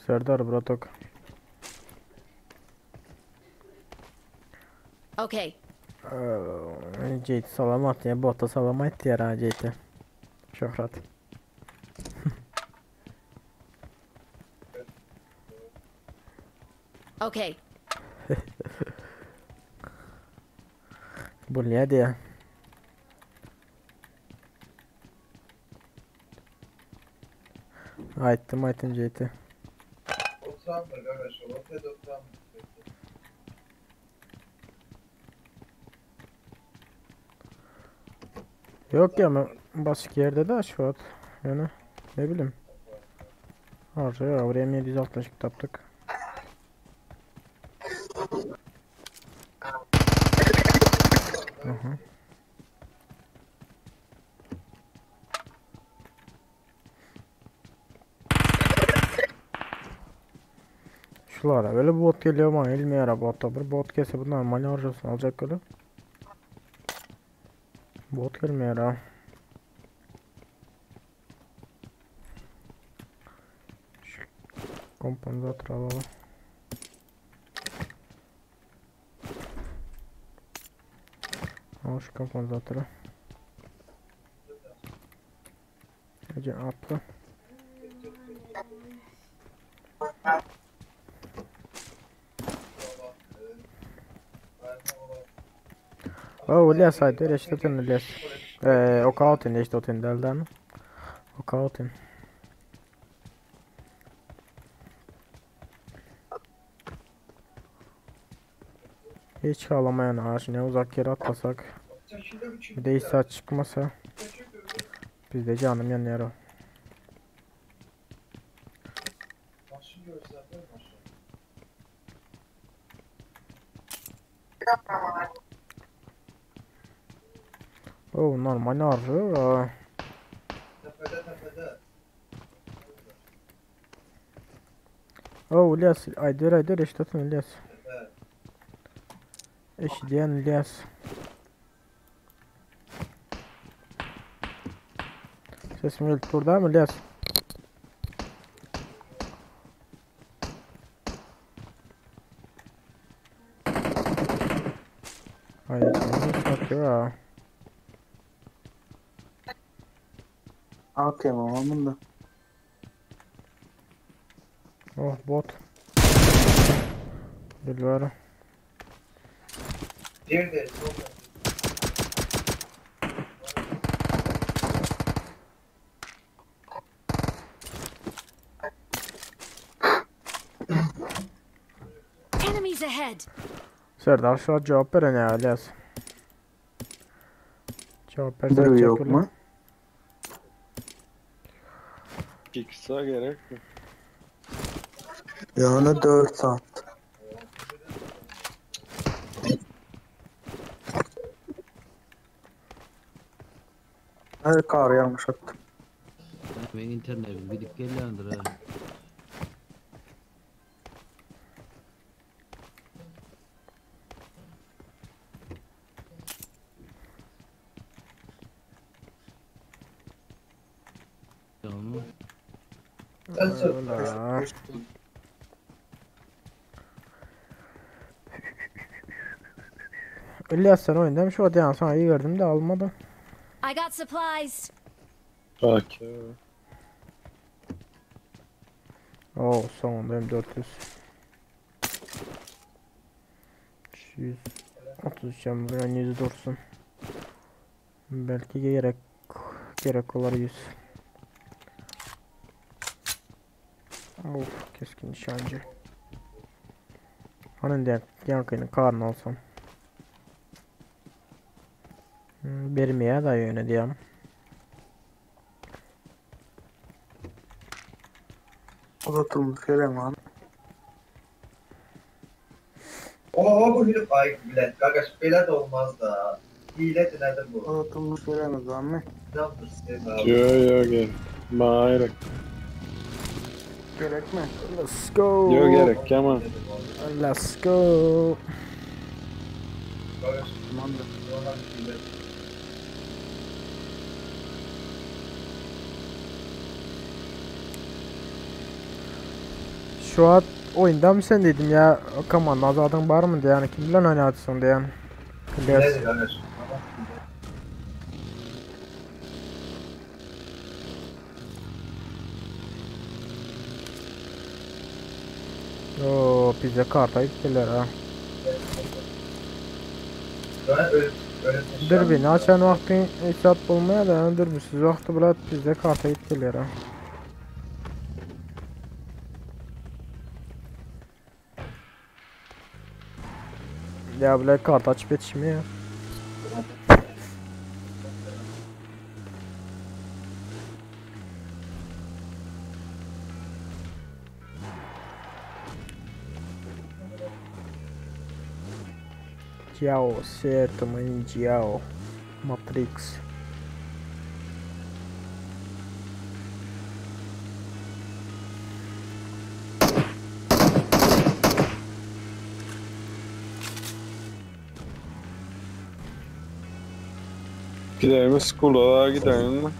Serdar bratok. Okay. Jeýti salam atýar, bota salam aýtýar ha Jeýti. Şöhrat. Okay. Bolýa diýä. Aýtdym aýtdym Jeýti. Oturandyr kardeş, o otelde oturandyr. Yok ya ben başka yerde de Aşgabat. Yani ne bileyim. Harca oraya M762 taptık. Aha. Şulara böyle bot geliyor ama ilmi botta bir bot gelse bu normal harcasını alacak öyle. Bot gelmiyor ha. Şu kompanzatör alalım. Al şu kompanzatörü. Ece atla. Oh, İlyas haydi eşittin İlyas. Eee Okaotin eşittin delden. Okaotin. Hiç ağlamayan ağaç ne uzak yere atlasak. Bir de hiç saat çıkmasa. Biz de canım yanıyor o. Maşın görsen de maşın. Oh normal arı. Tepede tepede. Oh İlyas aydır aydır eşittin İlyas. Tepe. Eşidiyen İlyas. Sesim gelip durdu mı İlyas? Hayır, satıyor ha. Atayım ama bunda. Oh bot. Dilber. Bir de solda. Enemies ahead. Serdar şu an cevap veren ya İlyas. Cevap versen Dur yok çekil. mu? X'e gerek mi? Yani 4 saat. Her kar yanlış attım. Ben internetim gidip gelýändir ha. Tamam. Öyle. İlyas sen oyunda mı şu an yani sana iyi verdim de almadım. I got supplies. Bak ya. Oh sonunda M400. 133 yani 100 dursun. Belki gerek gerek olar 100. Of keskin nişancı. Hani de yankının karnı alsam. Bermeye da yöne diyem. Uzatılmış eleman. Oo bu hile ay bilet. Kardeş belə də olmaz da. Hile de nedir bu? Uzatılmış elemez abi. Ne yaptırsın abi? Yo yo gel. Bana gerek. Gerek mi? Let's go. Yo gerek ama. Let's go. Kardeş Tamamdır. normal hile. Şu an oyunda mı sen dedim ya. Kaman azadın var mı diye yani kim bilen oynatsın diye. Bilersin. Hiledir kardeş. Oo, bize karta gittiler ha. Ben öyle öyle Dürbini açan vakti hesap bulmaya da dürbüsüz vakti bulat bizde karta gittiler ha. Ya bile kart açıp yetişmiyor. Ciao, certo, man, ciao. Matrix. Gidelim mi school'a gidelim mi?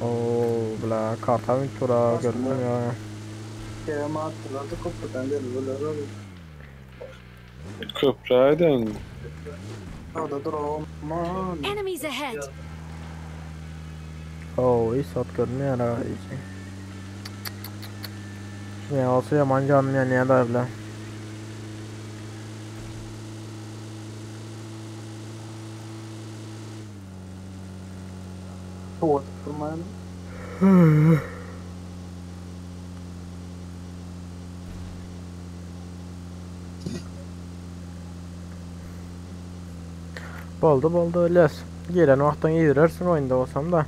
Oo, bla karta tura gördüm ya. Kerem attılar da köprüden geldiler abi. Köprüye gidelim mi? Orada dur aman. Enemies ahead! Oo, iyi saat görünüyor ha iyice. Ne olsa yaman canım ya niye da bile. Tuvalet durmayın. Boldu boldu öylez. Gelen vaqtdan yedirersin oyunda olsam da.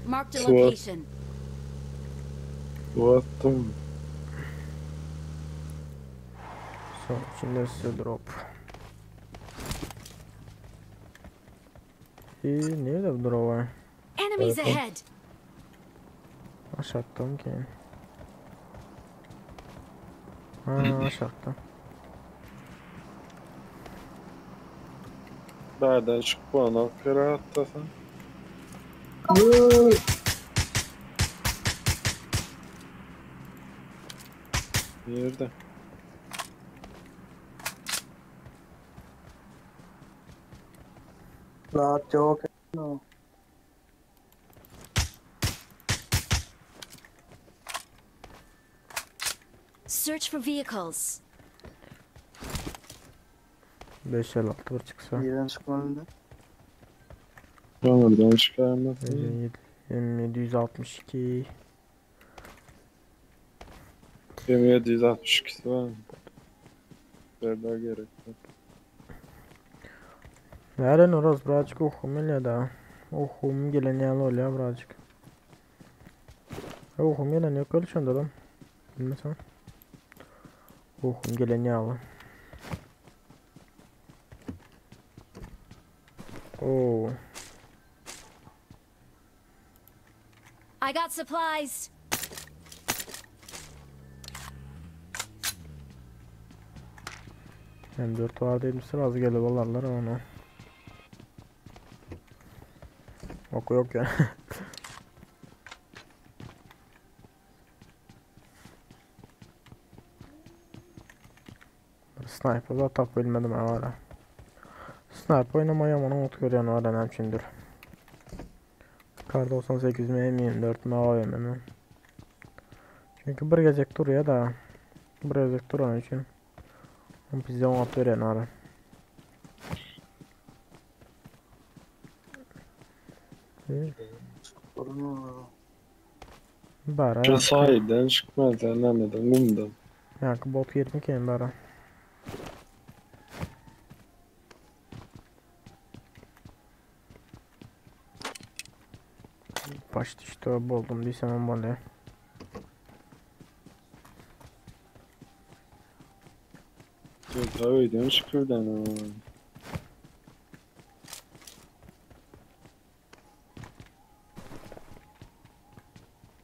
Marked a What? location. Bu attım. Son içinde size drop. İyi, niye de bu drop var? Enemies Evet. ahead! Aşağıdan ki. Ha aşağıdan. Nereden çık bu ana kere atlasın. Nerede? La çok. No. Search for vehicles. 556 bir çıksa. Yerden çıkmadı. Ben oradan çıkarmadım. 762. 762'si var mı? Berber gerek yok. Nereden orası birazcık okum ya da. Okum gelen yalı oluyor birazcık. Okum gelen yok öyle şunda lan. Bilmesem. Okum gelen yalı. Oo. I got supplies! M4 var dedim sırası gelip alarlar onu. Yok yok ya. Sniper da tap bilmedim ha var. Sniper oynamaya aman umut görüyorsun var önemli şimdidir. Kar 98 mi M24 mi AVM mi? Çünkü bir gezek duruyor da. Bir gezek duran için. Bize on veren ara. Bara. Şu sahilden çıkmaz anlamadım kumdan. Yankı bot girdim ki bara. Başta işte buldum diysem ama ne? Yok öyle çıkırdan ama.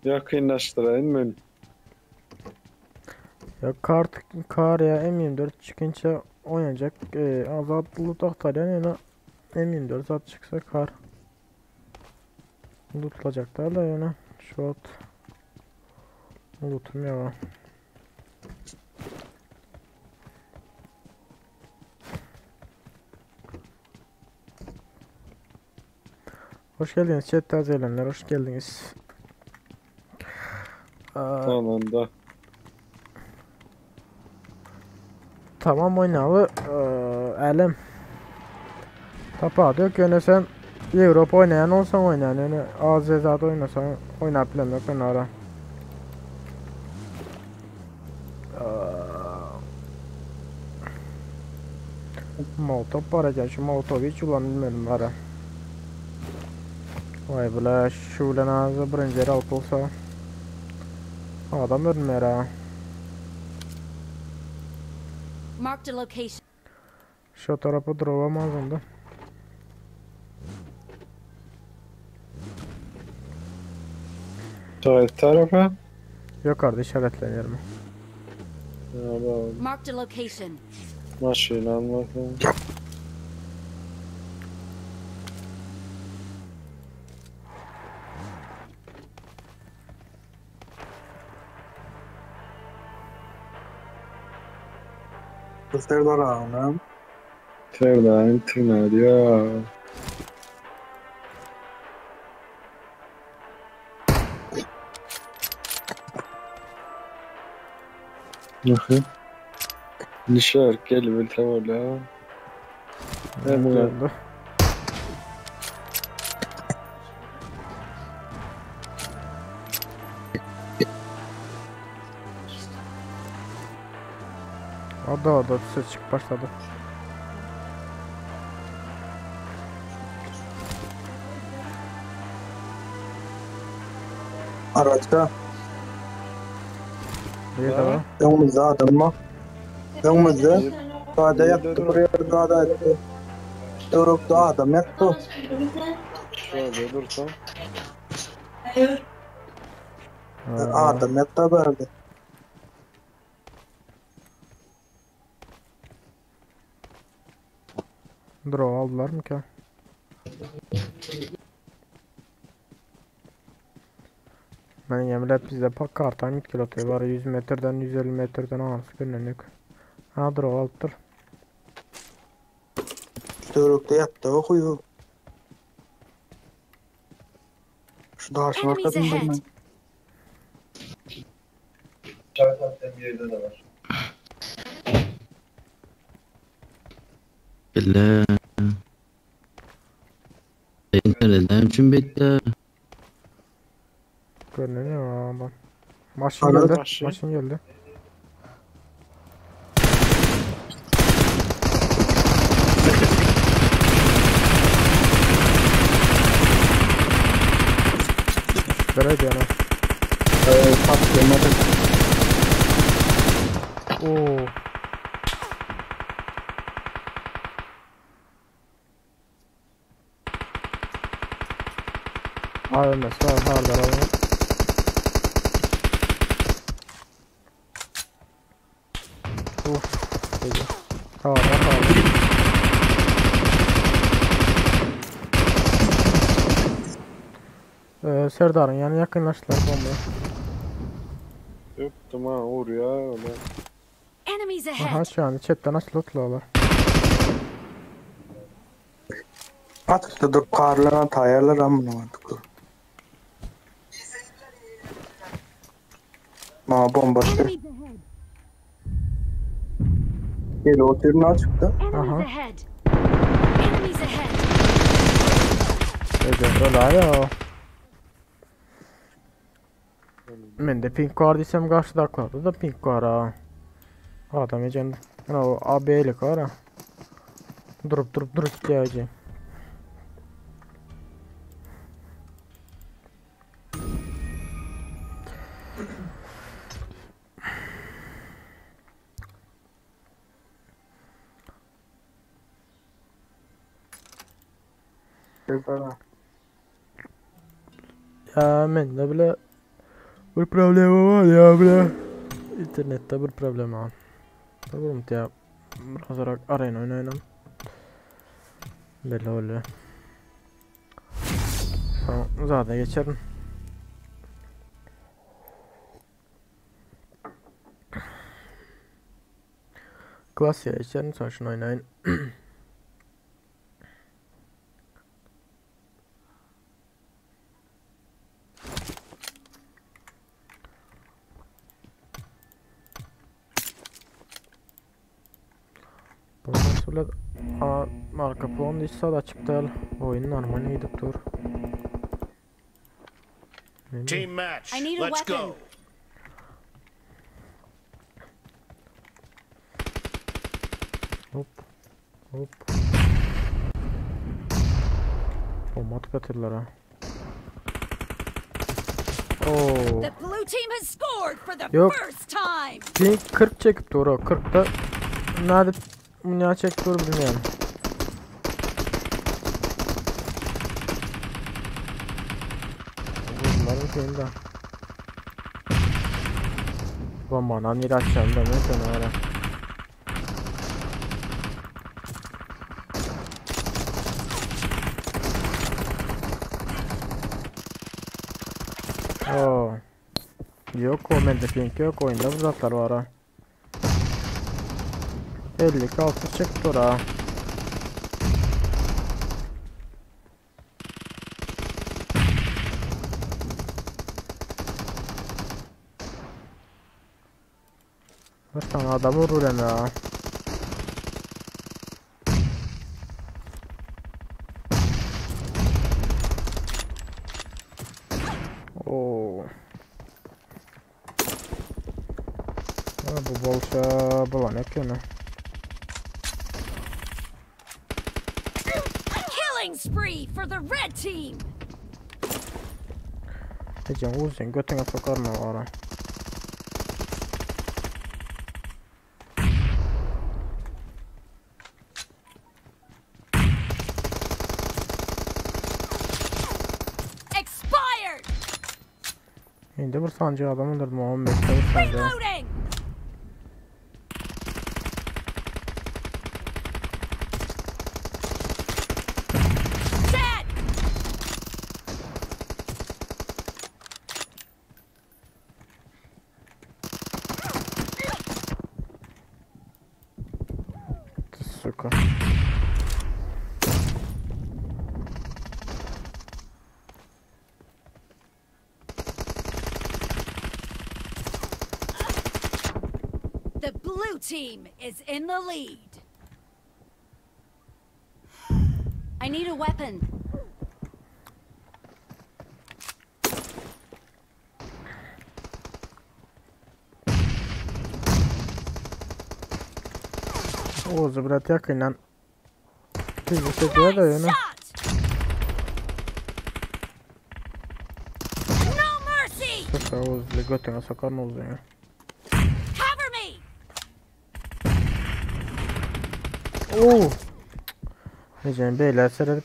Yakınlaştırayım mı? Ya kart kar ya M24 çıkınca oynayacak e, azatlı tahtar yani M24 zat çıksa kar. Lootlayacaklar da ýöne şu wagt lootum ýok. Hoş geldiniz chat tazelenler, hoş geldiniz. Sonunda. Tamam oynaly Älem. Tapawudy ýok ýöne sen Ýewropa oýnaýan bolsaň oýnaýan ýöne Aziýa zat oýnasaň oýnap bilemok men ara. Molotov bar eken şu molotowy hiç ulanyp bilmedim bara. Vay bile şu bilen az birinji ýer alyp bolsa adam ölmer ha. Marked a location. Şu tarapa duramaz onda. Çaý tarafa. Yukarıda işaretlenir mi? Marked a location. Maşynam var. Serdar ağam. Serdar internet ya. Aha. Nişar gel bilsem öyle. Evet. O da o da ses çık başladı. Araçta. Bir de Öňümizde adam mı? Öňümizde. Dada yattı buraya dada yattı. Durup adam yattı. Şöyle dursam. Adam yattı berdi. Draw aldılar mı ki? Ben yeminle bizde pak kartan git kilo var 100 metreden 150 metreden alsı görünük. Ha draw aldılar. Dörükte yattı okuyor. Şu daşın Enemies arkasında ahead. ben. İşaret attığım yerde de var. Bile. İnternetten için bitti. Görünüyor ama. Maşın Alo. geldi. Maşın. Maşın geldi. Nereye yani? Patlamadı. Oo. AVM'si var, hardar AVM. Uf, dedi. Tamam, tamam. Ee, Serdar'ın yani yakınlaştılar bombaya. Öptüm ha oraya öyle. Enemies Aha ahead. şu an chatten nasıl lootluyorlar. Patlıkta dur karlanan tayarlar amına koyduk. Ma bomba Enemies ahead. Gel oturun açıktı. Enemies Aha. ahead. Enemies ahead. Ece öyle ya. Men de pink var desem karşıdaklarda da pink var ha. Adam ecem. Ana o AB'lik var ha. Durup durup durup gideceğim. Serdar. Ya men de bile bir problemi var ya bile. İnternette bir problem var. Tamam ya. Biraz arena oynayalım. Belli öyle. Soň zada geçerin. Klasiýa geçerin, soň şunu oýnaýyn. Bu A marka plon hiç zat açyk däl. Oyun normal gidip dur. Team match. I need a Let's weapon. go. Hop. Hop. Bomba atıp atırlar ha. Oo. The blue team has scored for the Yok. first time. Ping 40 çekip dur o. 40'da nerede dünya çekip dur bilmiyorum. Bunların şeyinde. Bombanın yeri açacağım ben sana öyle. Oo. Yok o mende ping yok oyunda bu zatlar var ha. 56 çıktı ha. Bir tane adamı vuruyorum ya. Oo. Ha, bu bolça bulan ekeni. Killing spree for the red team. Ecem uzun götüne sokar mı var? Expired. Indi bir sancı adam öldürdüm 15'te bir sancı. Reloading. Dead. Сука. The blue team is in the lead. I need a weapon. Oğuz brat yakından. Bizi çekiyor da yine. No mercy. Suka Oğuz götüne sokar mı Oğuz'un ya? Cover me. Oo. Necem beyler seyredip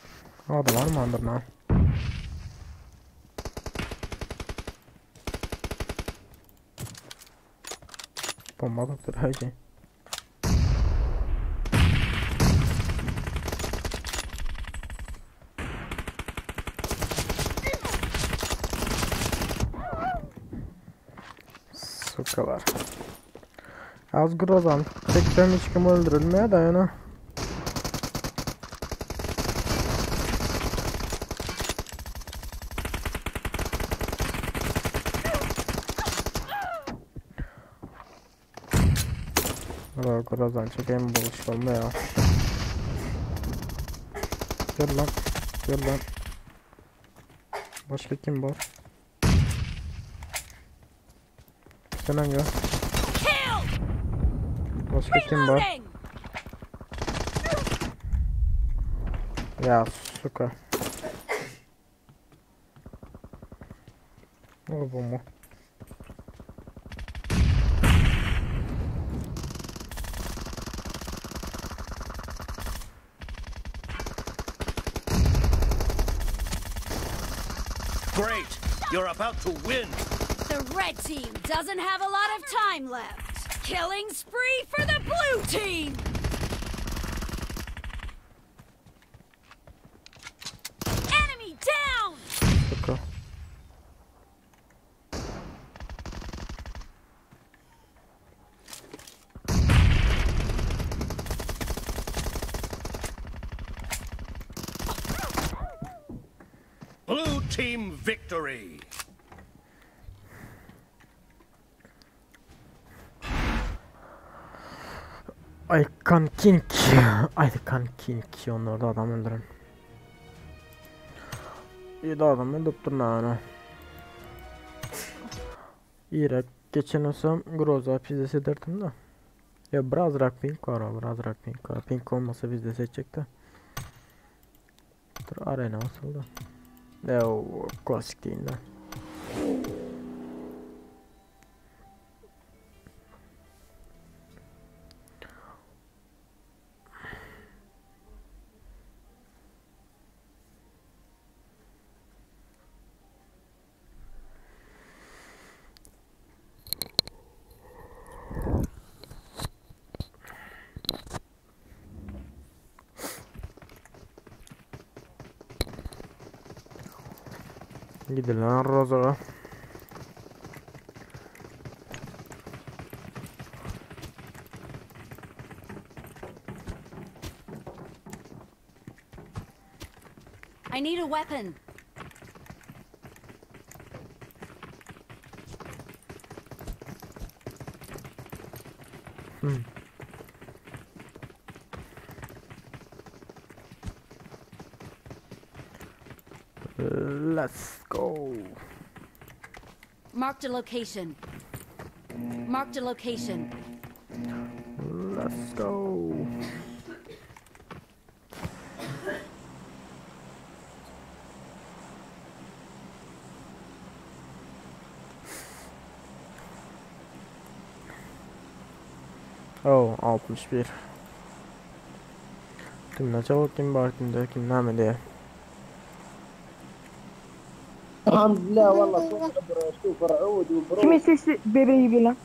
adam var mı andır lan? Bomba atıp haydi. Sukalar. Az grozan. Çeksem hiç kim öldürülmeye dayana. Grozan çekeyim buluşalım ya. Gel lan. Gel lan. Başka kim var? Sen hangi? Başka kim var? Ya suka. Ne bu mu? Great. You're about to win. The red team doesn't have a lot of time left. Killing spree for the blue team. Enemy down. team victory. Aykan King. Aykan King. Onlarda adam öldüren. İyi de adam öldürüp durma İrek geçen olsam Groza pizza ederdim de. Ya biraz rak pink var o biraz rak pink var. Pink olmasa biz de seçecek de. Dur arena nasıl da. Ya o klasik değil de. Gidilen Roza'ya. I need a weapon. Hmm. Let's go. Marked a location. Marked a location. Let's go. Oh, 61. Kim ne çabuk kim var kimde kim ne diye. Alhamdulillah valla super عود وبرو Kimin sesi bebeği gibi lan?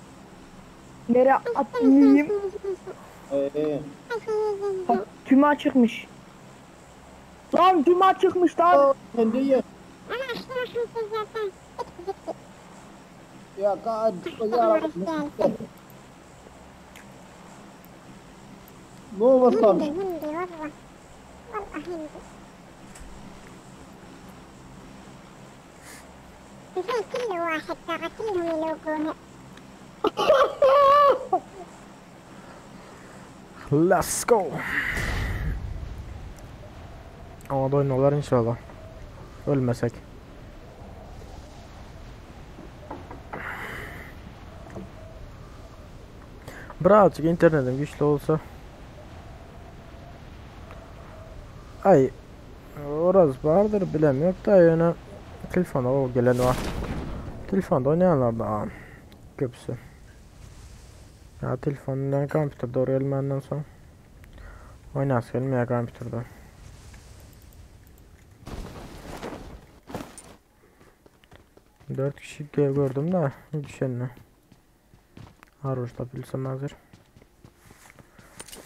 Nereye atlayayım? ايه Bak tümü açıkmış. Lan tümü açıkmış lan. هندية يا قائد طيارة مو وصل هندي والله والله هندي زين كل واحد ترى كلهم يلوقونه Let's go. Ama da oynuyorlar inşallah. Ölmesek. Birazcık internetim güçlü olsa. Ay orası vardır bilemiyorum da yani telefona o gelen var. Telefonda oynayanlar da köpüsü. Ya telefondan kompüter doğru gelmenden sonra oynasın gelmiyor kompüterde. Dört kişi gördüm de düşenle. Arujda bilsem hazır.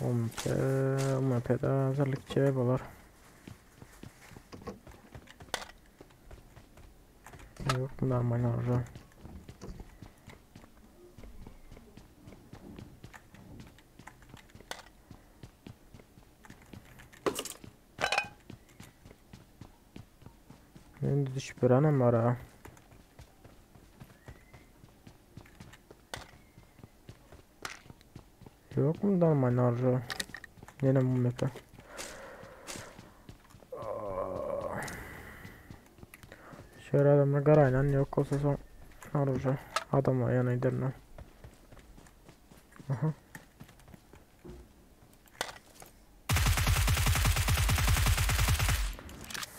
UMP, UMP'de hazırlık cevap olur. Yok normal orada. Endi düşüp bir var ha. Yok mu normal orada? Yine bu map'e. Şöyle adamlar garayla yok olsa son orada adamlar yana gidelim. Aha.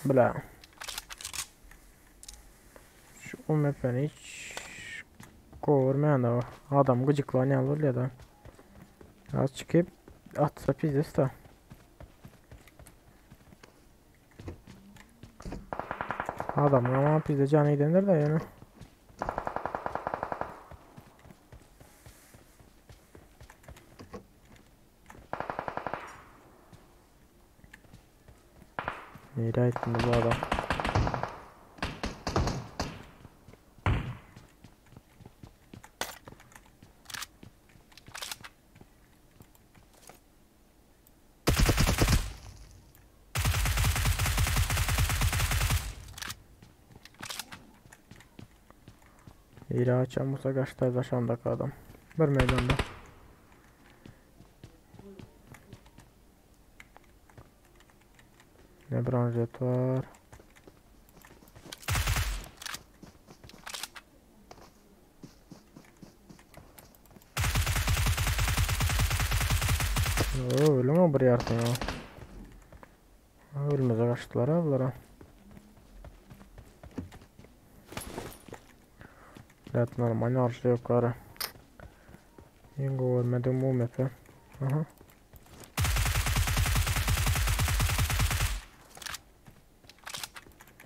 Bla. Şu UMP'ni hiç görmeyen de var. Adam gıcıklanıyor ya da. Az çıkıp atsa pizdes de. Adam ama pizde canı gidendir de yani. Nereye ettin bu adam? Hile açan bolsa gaçda daşandaky adam. Bir meýdanda. Ne branjet var. Oo, ölüň bir ýarty ya. Ölmeze gaçdylar ha bulara. Evet normal arşa yukarı. Iň görmedim bu map'i. Aha.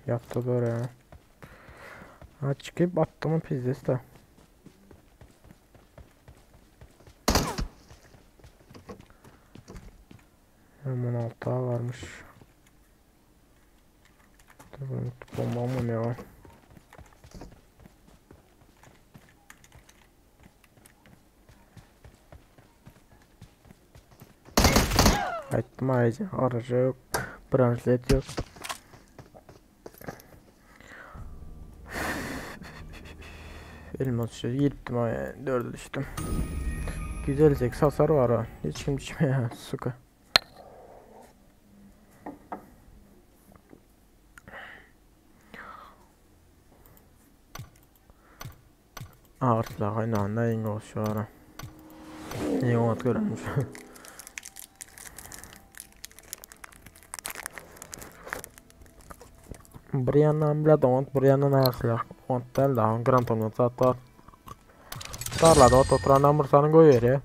Yaptı böyle ya. Ha çıkıp attı mı pizdesi de. M16 varmış. Tabii bomba mı ne var? Aýtdym aýyja, araja ýok, branşlet ýok. Elmas düşe giripdim aý, dörde düşdüm. 158 hasar var ha. Hiç kim düşmeýär, suka. Agyr silah oýnanda iň gowusy şu ara. Iň oňat görenim şu. Bir ýandan bile oňat, bir ýandan agyr silah. Oňat däl da, grantomýot zat bar. Tarlada ot oturandan bir sany goýberýär.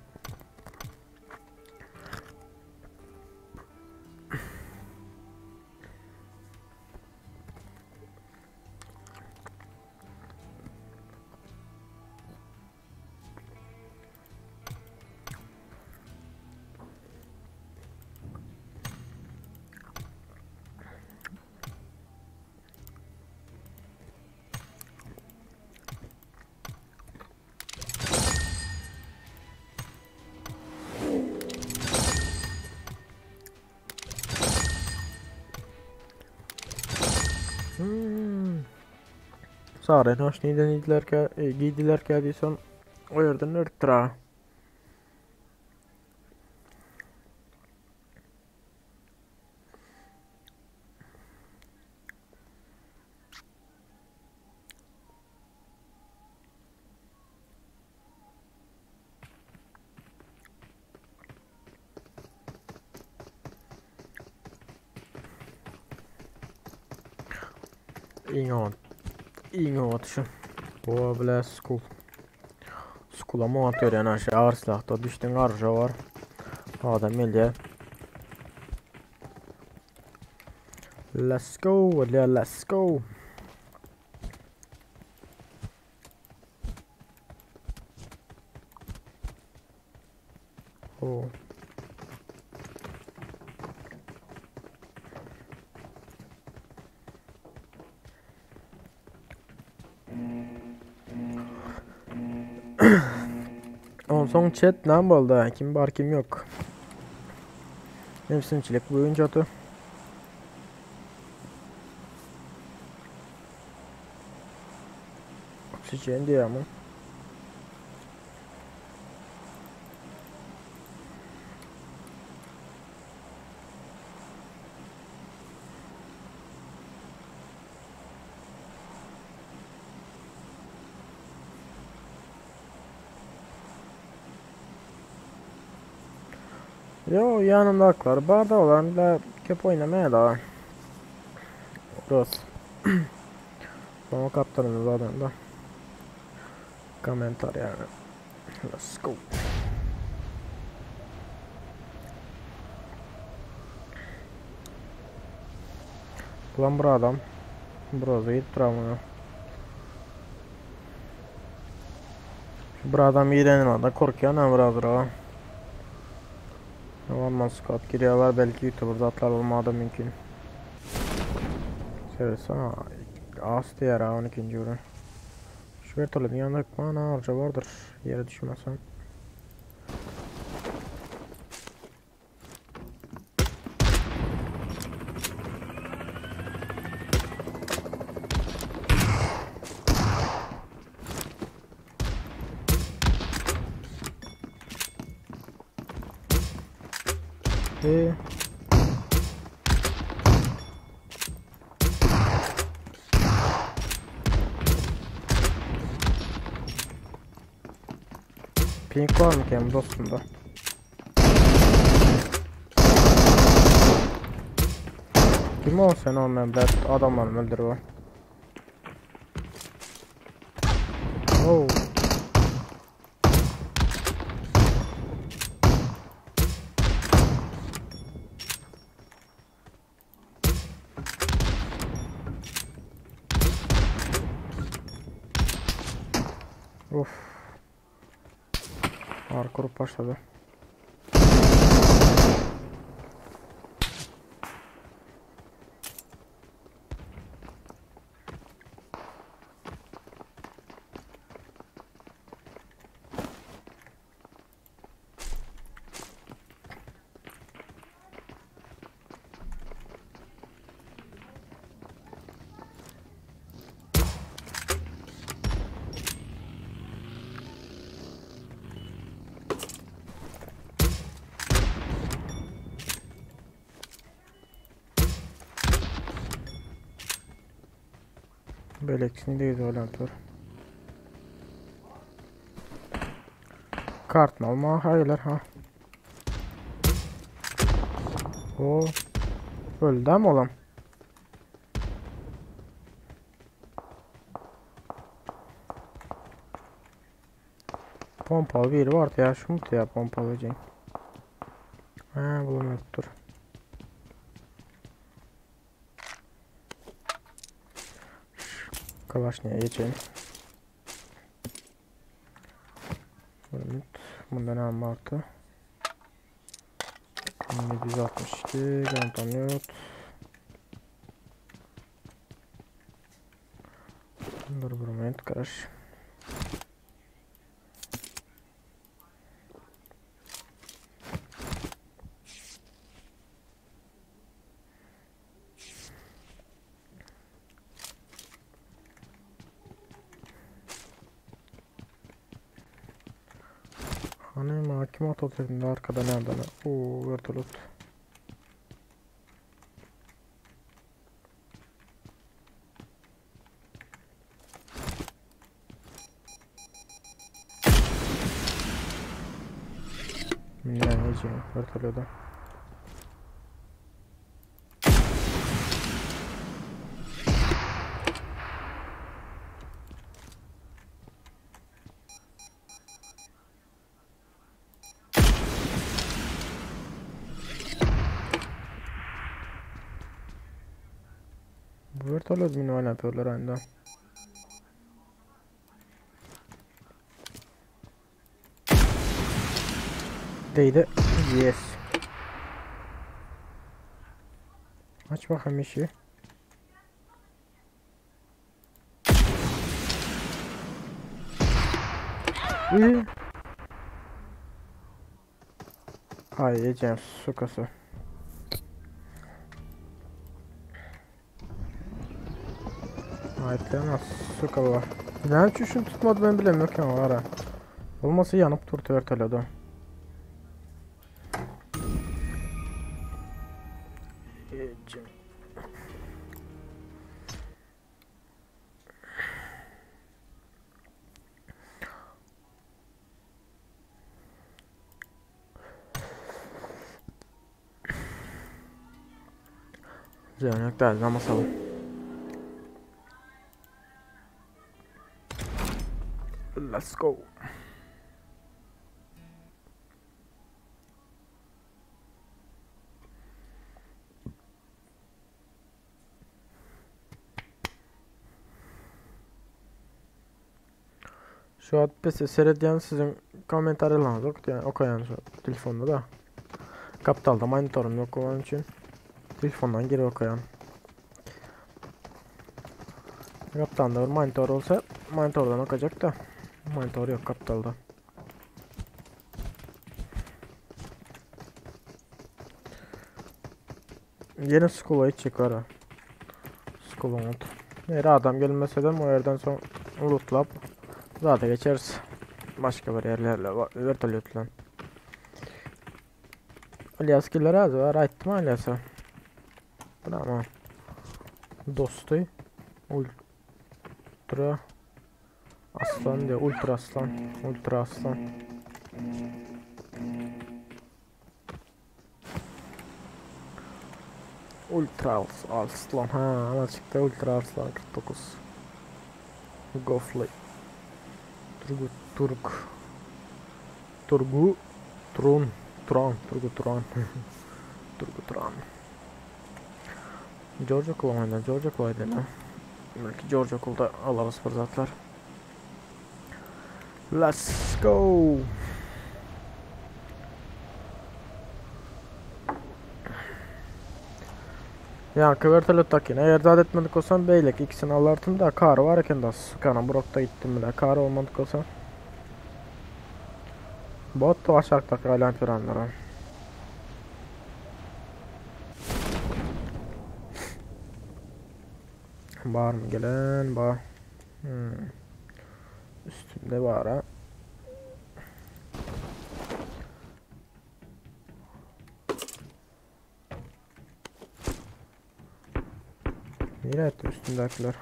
Hmm. Saren hoş niden giydiler ki, giydiler ki diýsen o ýerden örtdür ha. Iň oňat. Iň oňat şu. Bu bile school. School'a oňat görýän aşa agyr silahda düşdüň arja var. Adam gelýär. Let's go, let's go. Oo. Onsoň chat näme boldy? Kim bar kim ýok? Hemsinçilik bu oyun chatı. Oksijen diýýär mu? Yo ýanymdaklar bar da olar da köp oýnamaýar da. Ros. Soňa kaptyryn zaten da. Kommentar yani. Let's go. Bulan bir adam. Broza gidip duran Şu bir adam girenin orada korkuyor ne biraz ha. One man squad giriyorlar belki YouTuber zatlar olmağı da mümkün. Söylesene az diğer ha 12. ürün. Şu vertolyotun yanında bana harca vardır yere düşmesen. Ee. Pink var mı ki dostumda? Kim o sen o ben adamlarımı öldür o. Oh. Of. Arka grup başladı. Böyle ikisini de izolatör. Kart mı alma? Hayırlar ha. O öldü mi oğlum? Pompalı bir vardı ya şunu ya pompalı ceng. Ha bulamadım dur. Kalaşniye geçelim. Bundan ne vardı? 762 grantamyot. Dur bir moment karış. Hani hakim at otelinde arkada nerede? Oo vertolut. Ne diyeceğim vertolyoda. Vertolyot mini oynatıyorlar anda. Değdi. Yes. Aç bakalım işi. İyi. Ay yiyeceğim sukası. Aytlayan suka var. Ne üçün şunu tutmadı ben bilemiyorum ki ama ara. Olmasa yanıp durdu vertolyoda. Yiyeceğim. Zeynep derdi ama salın. Let's go. Şu an pes seyredýän siziň kommentariýalaryňyzy okýan, okaýan şu telefonda da. Kapitalda monitorym ýok bolany üçin telefondan girip okaýan. Kapitalda bir monitor bolsa monitordan okajak da. Monitor ýok kapitalda. Yeni skula içecek var ha. Skula unut. Eğer adam gelmese de o yerden sonra lootlap zaten geçeriz. Başka bir yerlerle vertolyotla. Ilyas geler az var aýtdym Ilyas'a. Bravo. Dosty. Ultra Aslan diye Ultra Aslan. Ultra Aslan. Ultra Arslan ha ana çıktı Ultra Arslan 49. Gofli. Turgut Turk. Turgu Trun Turan Turgut Turan. Turgut Turan. George Okul oýna, George Okul aýdýan. Belki George Okulda alarys bir zatlar. Let's go. Ýa vertolyotdakyny eger zat etmedik bolsam beýleki ikisini alartym da kary bar eken da sukana brokda gitdim bile kary olmadyk bolsa. Bot da aşakdaky aýlanyp ýörenler. Barmy gelen bar. Hmm. Üstümde var ha. Nereye attı üstündekiler?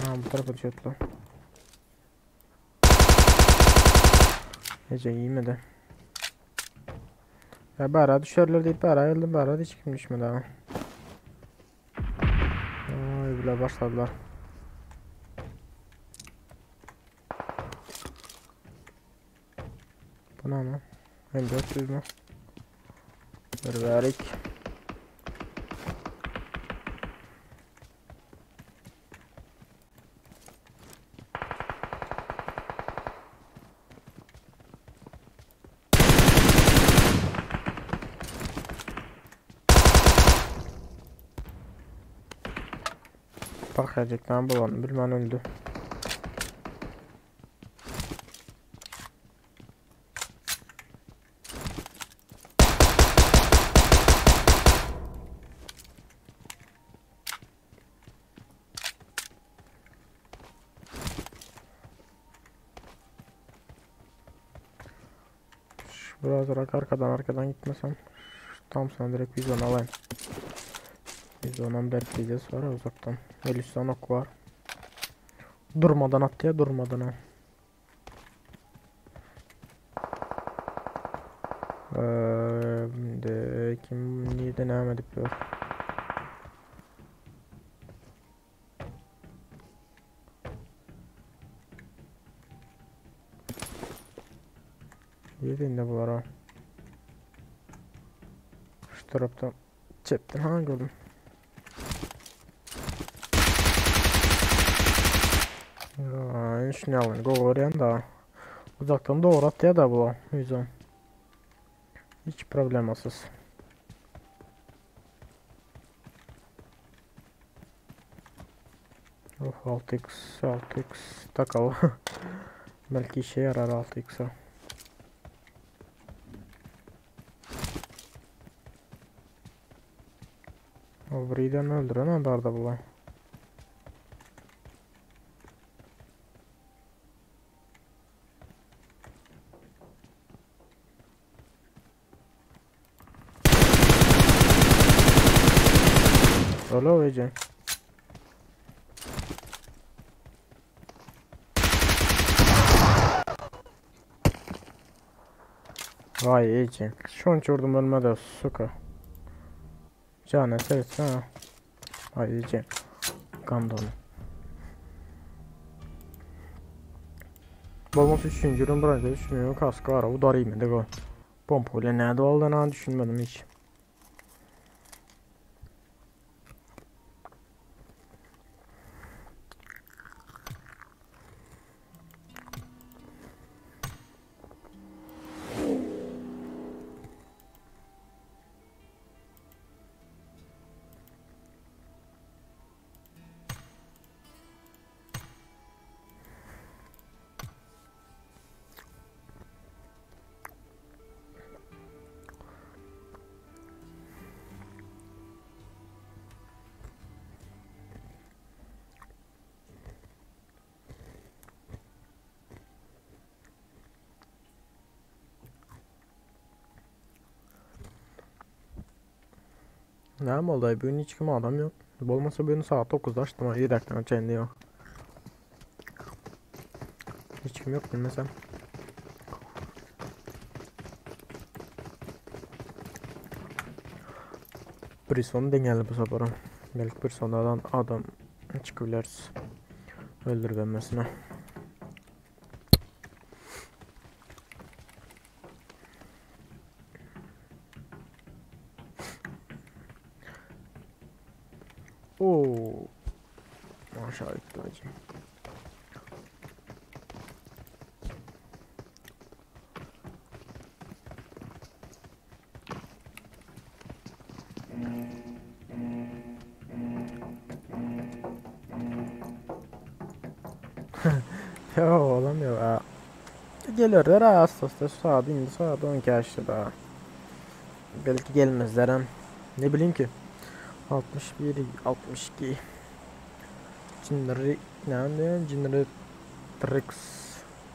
Ha bu tarafa düşüyordular. Nece giymedi. Ya bari düşerler deyip bari geldim bari hiç kim düşmedi ha. Ay bile başladılar. Bu ne lan? M400 mü? Verdik. Bakacaktan bulalım. Bilmem öldü. Biraz olarak arkadan arkadan gitmesem. Tam sana direkt 110 alayım. 110'dan dertleyeceğiz sonra uzaktan. 53 tane ok var. Durmadan at ya durmadan ha. De, kim niye devam edip diyor. Yerinde bu ara. Şu taraftan cepten ha gördüm. Ya, şunu alın. Goryan da. Uzaktan doğru at ya da bu. 110. Hiç problemasız. Oh 6x 6x takalım. Belki işe yarar 6x'a. O biriden öldüren barda bulan. Alo Ece. Vay Ece. Şonça vurdum ölmedi suka. Canı evet ha. Vay Ece. Kandonu. Bolmasa üçüncü branşda düşünüyorum. Kaskı var. Bu dar iyiydi o. Pompa ile nerede olduğunu düşünmedim hiç. Näme boldy bu gün hiç kim adam yok. Bolmasa bu gün saat 9'da açtım ha 7 çenli yok. Hiç kim yok bilmesem. Prison deňeli bu saparam. Belki bir sonradan adam çıkabiliriz. Öldürmemesine. Oo. Aşağı gitti acı. Ya olamıyor ha. Gelirler ha Ağustos'ta saat indi saat 12 açtı daha. Belki gelmezler hem. Ne bileyim ki. 61 62 Generic ne diyor? Generitrix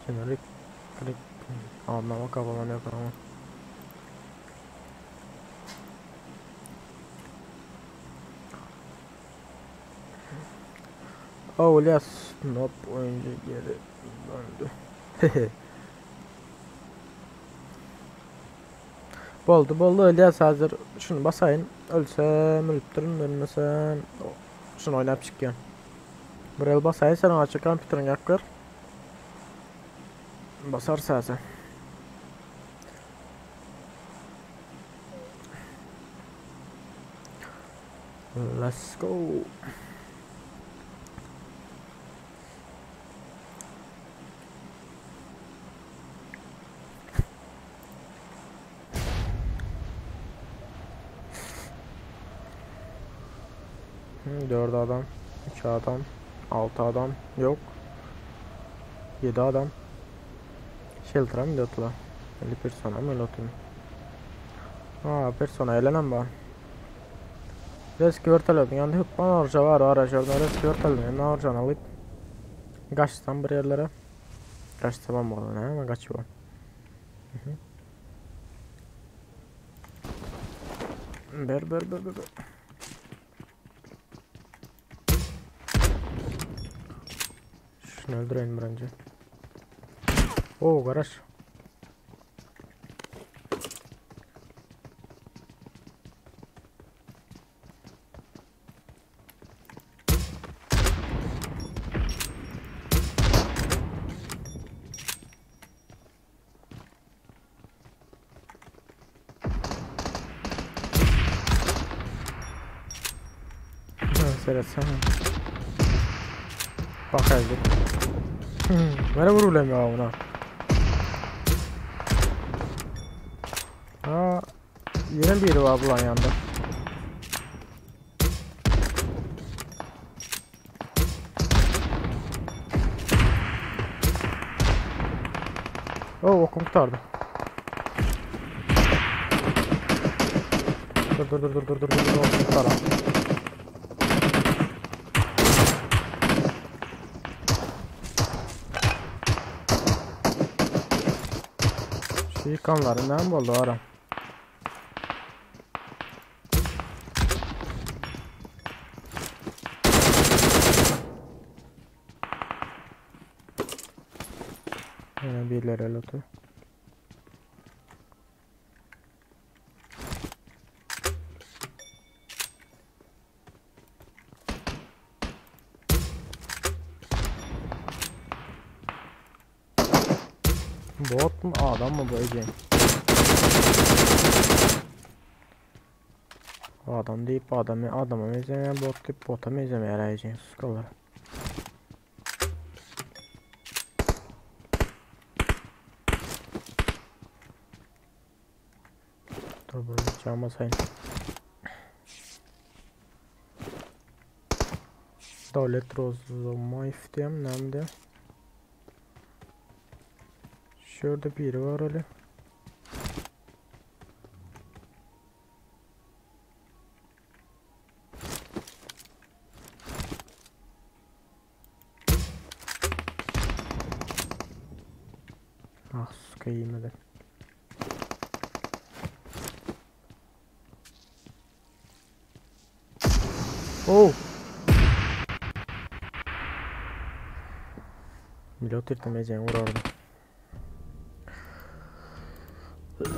Generic Anlama kafama yok ama. Oh yes, Nop oyuncu geri döndü. Boldy boldy Ilyas hazır şunu basayyn ölsem ölüpdirin ölmesem şunu oynap çykýan. Bir el basaýyn sen açyk kompýuteriňi ýak gör. Basarys häzir. Let's go. 4 adam, 3 adam, 6 adam yok. 7 adam. Shelter'a mı dötüler? 50 persona mı ötüm? Ha, persona eğlenen var. Reski vertolyotun yanında hukman orja var, araç orada reski vertolyotun yanında orjanı alıp kaçsam bir yerlere. Kaçsam mı olur ne? Kaçıyor. Ber ber ber ber. Şunu öldüreyim bir önce. Oo garaj. Seretsene. Bak geldi. Nereye vurulem ya buna? Ha, yine biri var bulan yanında. Oh, okum kurtardı. Dur dur dur dur dur dur dur okum kurtar. Yıkanları ne oldu ara? Yine birileri el atıyor. Bot mu adam mı bu Ece? Adam deyip adamı adama benzemeye bot deyip bota benzemeye arayacağım sıkılar. Dur bunu çalmasayın. Devlet Rozomayf diyeyim nemde. Şurada biri var öyle. Ah sıkayım hadi. Oh. Milot ýerden vurardım.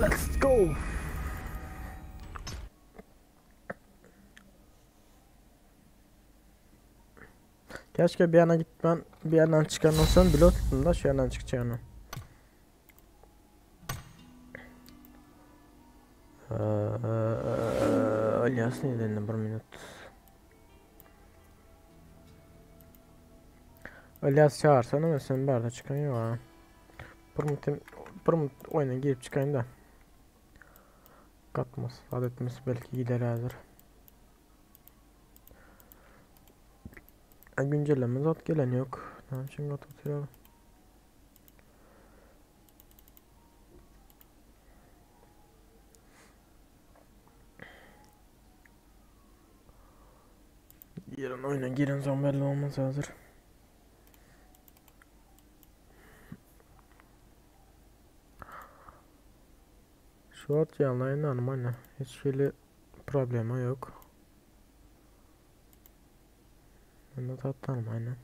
Let's go. Keşke bir yana gitmen, bir yandan çıkan olsam bile tuttum da şu yandan çıkacağını. Ee, Alias nedenle bir minut. Alias çağırsana ama sen bir arada çıkan yok ha. Bir bir oyuna girip çıkayım da. Katmaz, adetmez belki gider hazır. Güncelleme zat gelen yok. Ne için kat atıyor? Girin oyuna girin zombilerle olmaz hazır. Şu at yanlayın normal. Hiç problemi yok. Ben de tatlarım aynen.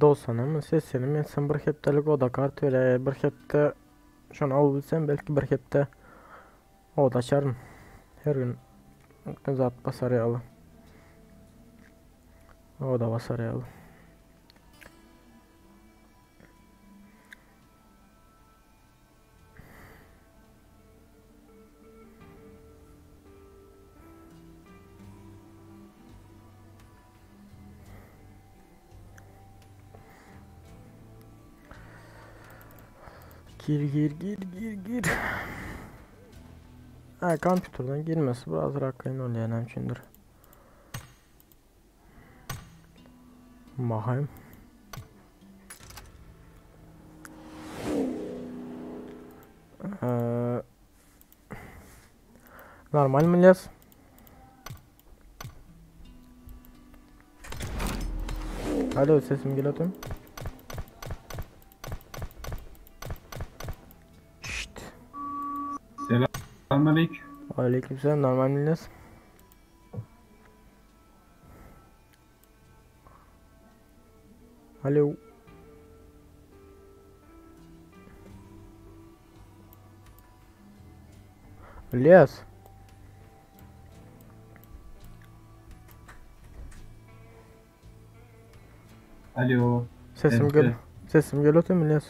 Dolsana sesini men sen bir hepdelik oda kart vere bir hepde şunu alabilsem belki bir hepde oda açarım. Her gün zat basar yalı. Oda basar yalı. Gir gir gir gir gir. Ha kompüterden girmesi biraz rakayın oluyor mümkündür. Bakayım. Ee, normal mi les? Alo sesim geliyor mu? Selamünaleyküm. Aleykümselam normal millet. Alo. İlyas. Alo. Sesim gel. Sesim geliyor mu İlyas?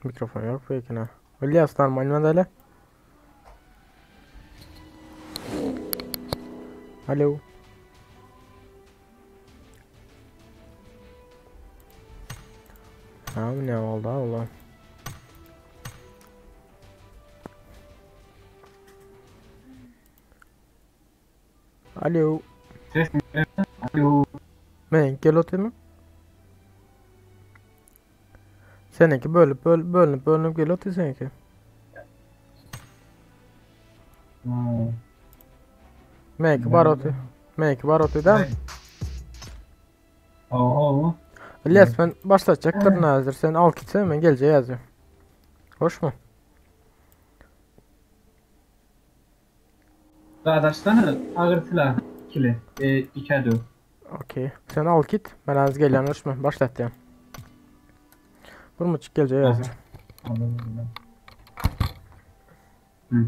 Mikrofon yok belki ne. İlyas normal mi öyle? Alo. Ha bu ne oldu Allah. Alo. Ses Alo. Men gel mi? Seninki bölüp böl bölünüp bölünüp geliyor seninki. Hmm. Menki var otu. Menki var otu değil mi? Oho. İlyas ben başlatacaktır nazır. Sen al gitsen ben geleceğe yazıyorum. Hoş mu? Qardaşlar ağır silah ikili. E, 2 4. Okey. Sen al git. Ben az gelen hoş mu? Başlat diyorum. Vurma çık geleceğe yazır. Anladım. Hı.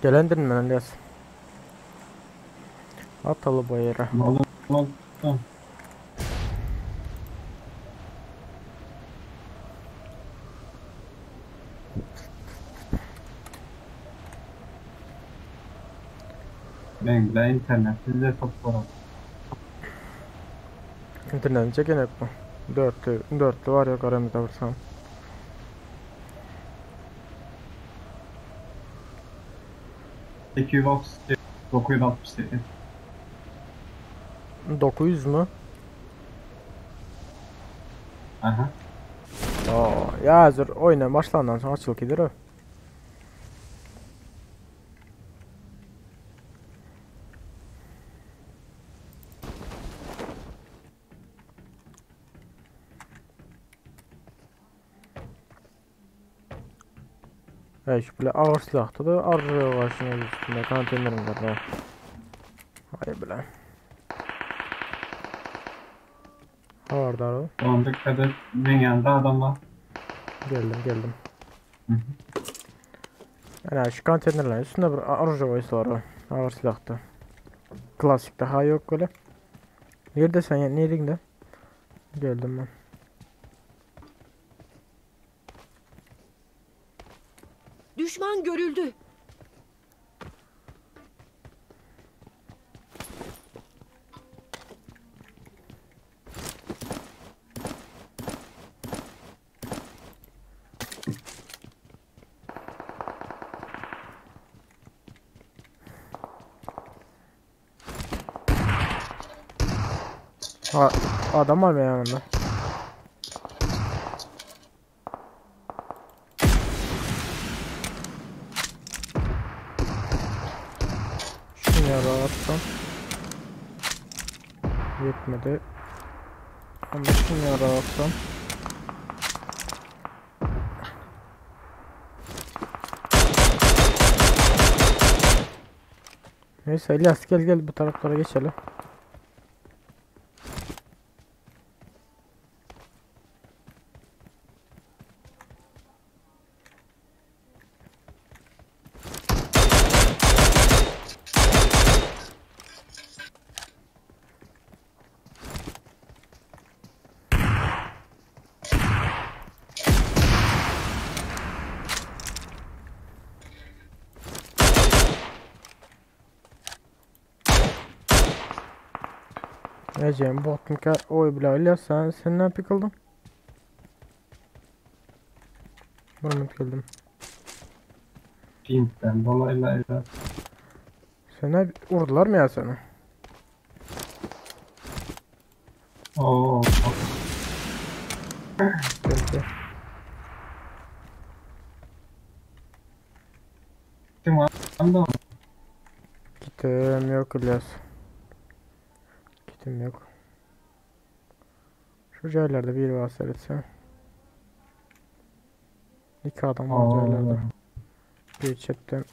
Gelendirin men Ilyas. Ataly bu ýere. Men bilen internet sizde top bolar. İnternetini çekenek bu. Dörtlü, dörtlü var ya aramızda vursam. 238, 968. 900 mü? Aha. Aa, ya hazır oyuna başlandan sonra açılıp gider o. Hey, şu bile ağır silahdı da arı var şunun üstünde konteynerim var da. Hay bile. Orada o. Tamam dikkat et. Benim yanında adam var. Geldim geldim. Yani şu konteynerlerin üstünde bir arıca koysalar o. Ağır silahdı. Klasik daha yok öyle. Nerede sen ya? Nerede? Geldim ben. Düşman görüldü. Ha, adam var benim yanımda. Şunu yara attım. Yetmedi. Ama şunu yara attım. Neyse İlyas gel gel bu taraflara geçelim. Ecem bot ka oy bile İlyas sen sen ne yapıldın? Bunu geldim. Pink'ten dolayı evet. Sana vurdular mı ya sana? Oo. Geldi. Kim var? Da Kitim yok İlyas. Kitim yok. Şu yerlerde bir var seyretsen. İki adam var Oo. yerlerde. Bir chatten.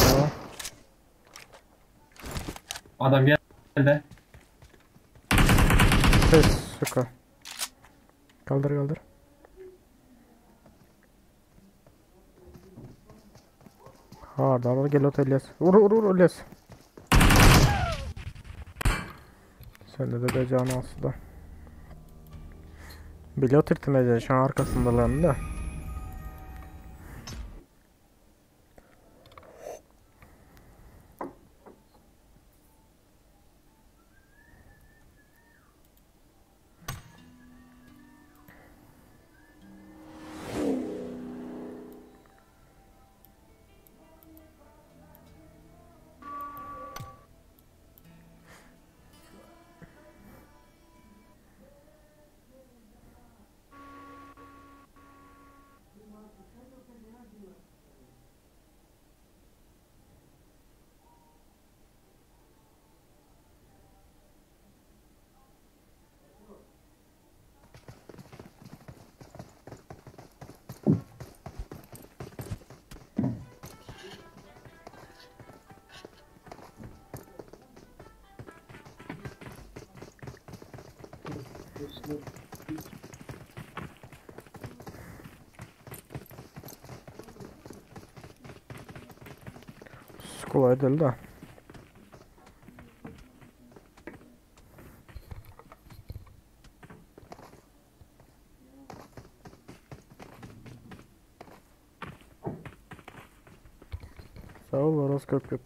Tamam. Adam geldi. Ses suka. Kaldır kaldır. Ha, dar gel ot İlyas. Vur vur vur İlyas. Sende de becanı aslında. Biliyor tırtım şu an arkasındalarını da. Skol edildi. Sağ ol Aras köp köp.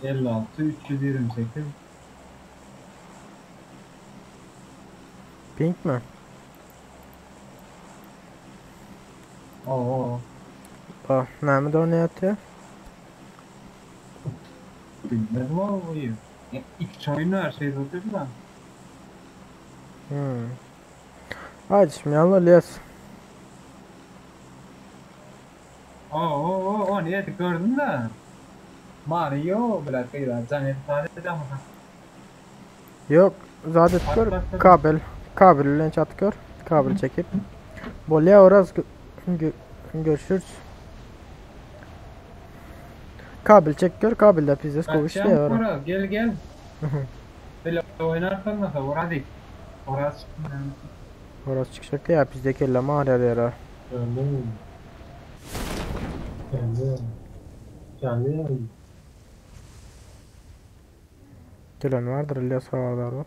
56 328 Pink mi? Oo. Ah, näme oynatıyor? Bilmedim ama bu iyi. Ya, İki oyunu her şey zaten da. Hmm. Haydi şimdi yanına İlyas. Oo oo oo niye gördün de. Mario bile kıyıda can etmedi ama. Yok, zaten gör kabel. Kabel bilen çat gör. Kabel çekip. Bolya oraz gö gö görüşürüz. Kabel çek gör, kabel de pizdes kovuş Kaçacağım ya. Poraz gel gel. Böyle oynarsan nasıl Oraz ilk. Oraz Oraz çıkacak ya bizdeki elleme ağrıyor yara. Geldim. Geldim. Geldim. Gelen vardır İlyas vardır var.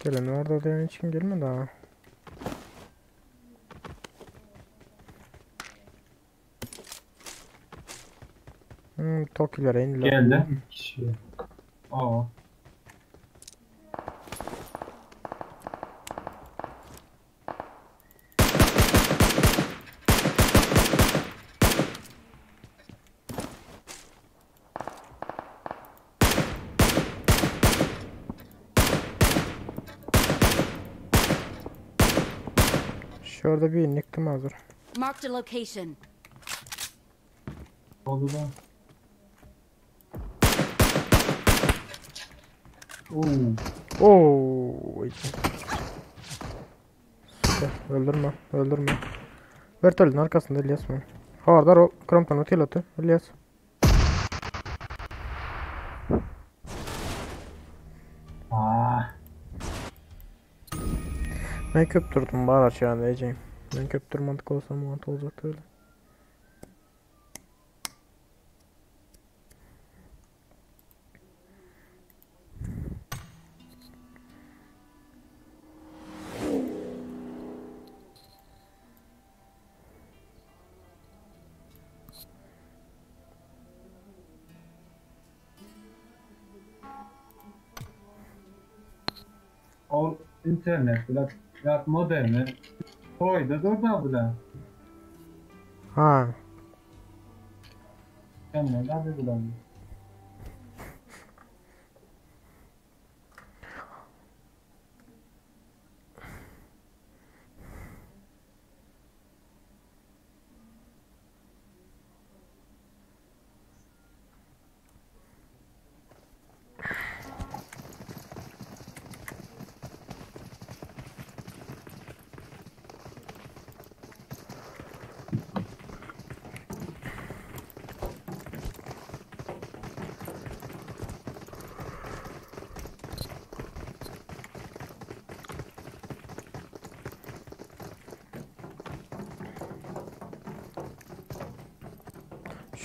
Gelen vardır diyen hiç kim gelmedi ha. Hmm, Tokilere indiler. Geldi. Kişi. Oo. Şurada bir inliktim hazır. Marked a location. Oldu da. Oo. Oo. Süper. Öldürme, öldürme. Vertolün arkasında İlyas mı? Hardar o Krampton otel atı İlyas. Aa. Ben köptürdüm bari açığını diyeceğim. Ben köptürmedik olsam muhat olacaktı öyle. Ol internet bile yat modemi koydu dur da bile. Ha. Sen ne da bile.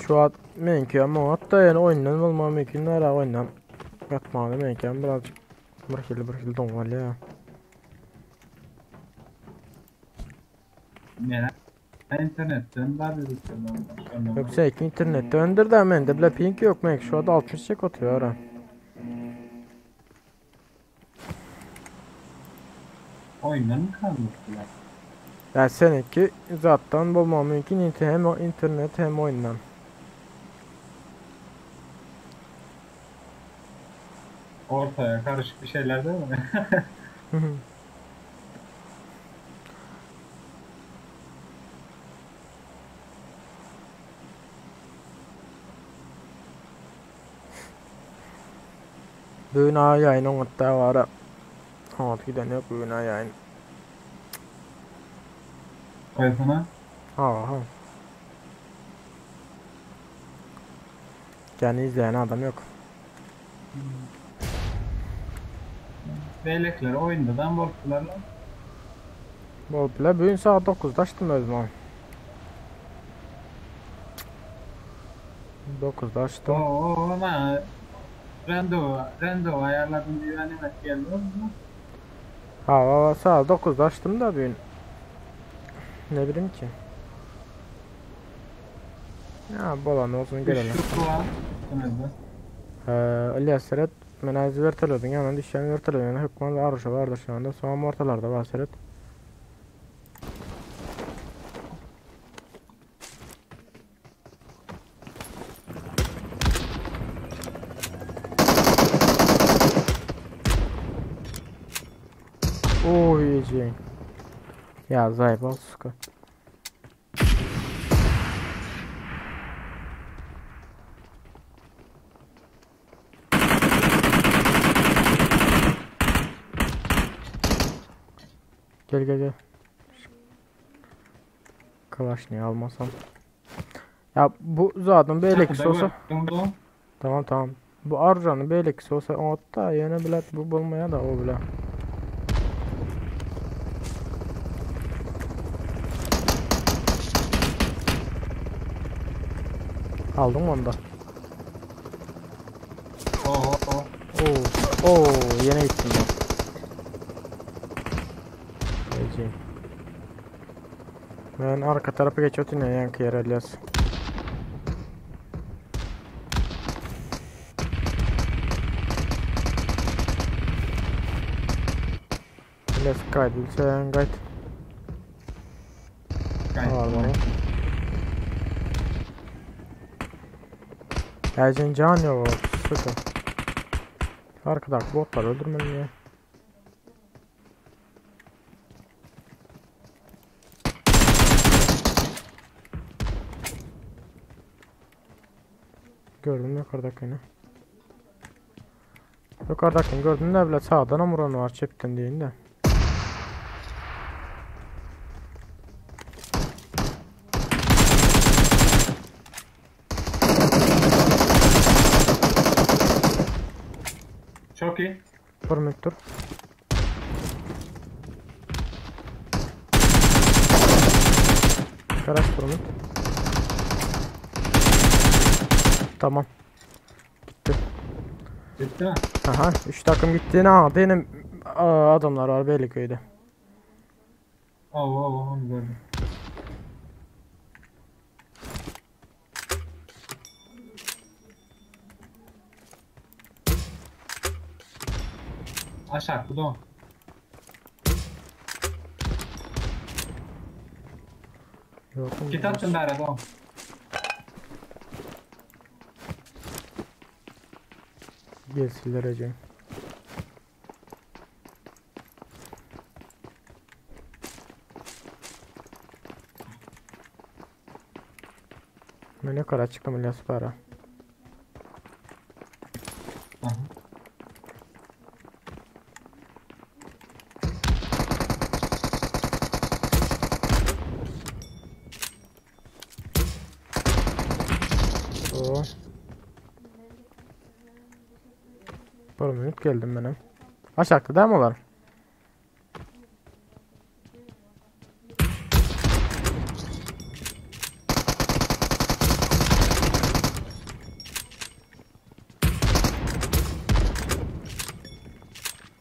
Şu an menki ama hatta yani oyundan olma mümkün ara oyundan yatmalı menki ama birazcık bir hil bir hil donmalı ya. Ne? İnternetten daha bir şey. Yoksa ki internette öndür de men de bile ping yok menki şu anda 60 çek atıyor ara. Oyundan mı kalmışlar? Ya seninki zaten bulma mümkün hem internet hem oyundan. Ortaya karışık bir şeyler değil mi? Bugün ağa yayın oňatda bara. Oňat giden yok bugün ağa yayın. Koysana. Ha ha. Yani izleyen adam yok. Beylekler oyundadan bolupdylar lan. Bol bile bugün saat 9'da açtım özüm ha. 9'da açtım. Oo ama randevu, randevu ayarladım diye hani geldi oldu. Ha valla saat 9'da açtım da bugün. Ne bileyim ki. Ya bolan olsun gelelim. Şu var. Üstümüzde. Ee, İlyas Seret, men az vertolyodun yanına düşen vertolyodun yanına hökman aruşa vardır şu anda. Soğan ortalarda var Seret. Oh yiyeceğim. Ya zayıf ol suka. Gel gel gel. Kalaş niye almasam? Ya bu zaten bir elekisi olsa. Tamam tamam. Bu Arjan'ın bir elekisi olsa o da yine bile bu bulmaya da o bile. Aldım onu da. Oo oo. Oo, oo yine gittim ben. Geleceğim. Ben arka tarafa geçiyordum ya yankı yer Elias. Elias kayıt bilsen kayıt. Kayıt. Al bunu. Geleceğin can yok. Sıkı. Arkadaki botlar öldürmeli ya. Gördüm yukarıdakini. Yukarıdakini gördüm de bile sağdan vuran var çepten deyin de. Çok iyi. Bir minut dur. Karaş bir minut. Tamam. Gitti. Gitti mi? Aha, 3 takım gitti. Ne benim adamlar var Beyliköy'de. Oo oo onu gördüm. Aşağı bu da o. Yok. Git attım bari o. Gelsinler hocam. Ben ne kadar çıktım İlyas para. Aha. Oo. Bir minut geldim benim. Aşağıda değil mi onlar?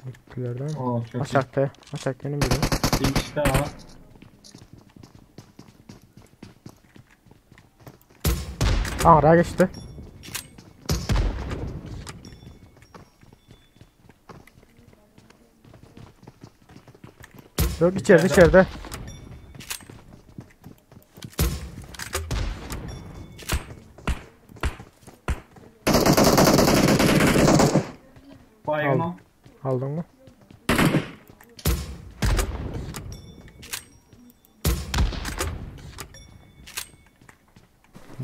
Gittiler değil mi? Oo, çok iyi. Aşağıda. Aşağıda biri. Bir kişi daha var. Araya geçti. Yok içeride içeride. Baygın o. Aldın mı?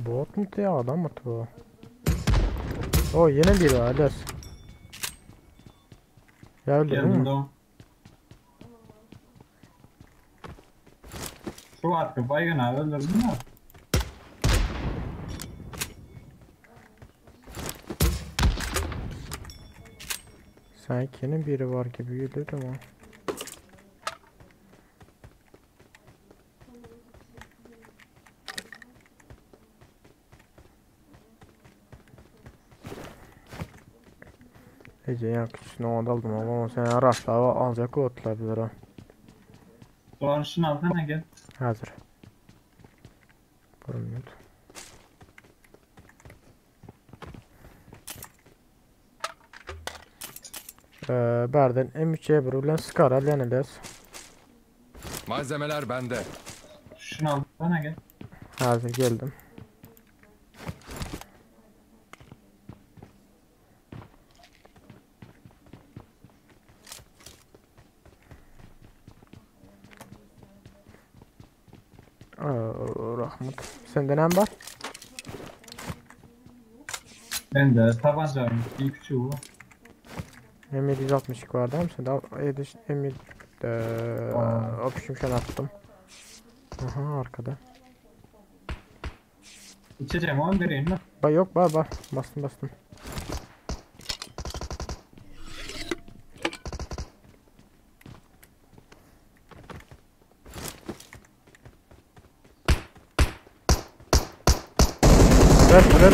Bot mu ya adam mı bu? O yine bir var Elias. Ya öldürdün Geldim mü? de o. Şu arka baygın abi öldürdün mü? Sanki yine biri var gibi geliyor ama. Ece ya küçüğünü onu da aldım ama sen araçla alacak otlar bilir ha. Doğan şunu alsana gel. Hazır. Bir minut. Ee, Berden M3'e bilen Scar alyan Elias. Malzemeler bende. Şunu alsana gel. Hazır geldim. Aa, rahmet. Sende ne var? Ben de tabanca bir küçüğü var. M762 vardı ama sende M7 öpüşüm attım. Aha arkada. İçeceğim onu vereyim mi? Ba yok ba ba bastım bastım. Ver ver.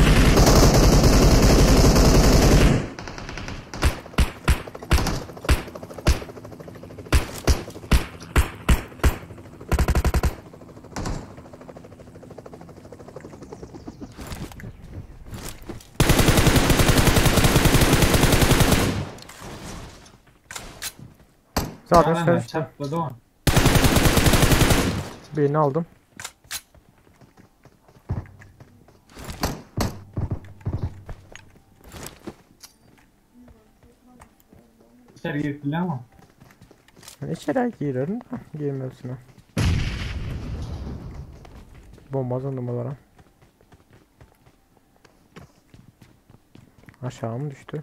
Zaten Adamlar sen çatladı o. birini aldım. İçeri girdiler ama. Ben içeri girerim de girmezsin. Bomba sandım onlara. Aşağı mı düştü?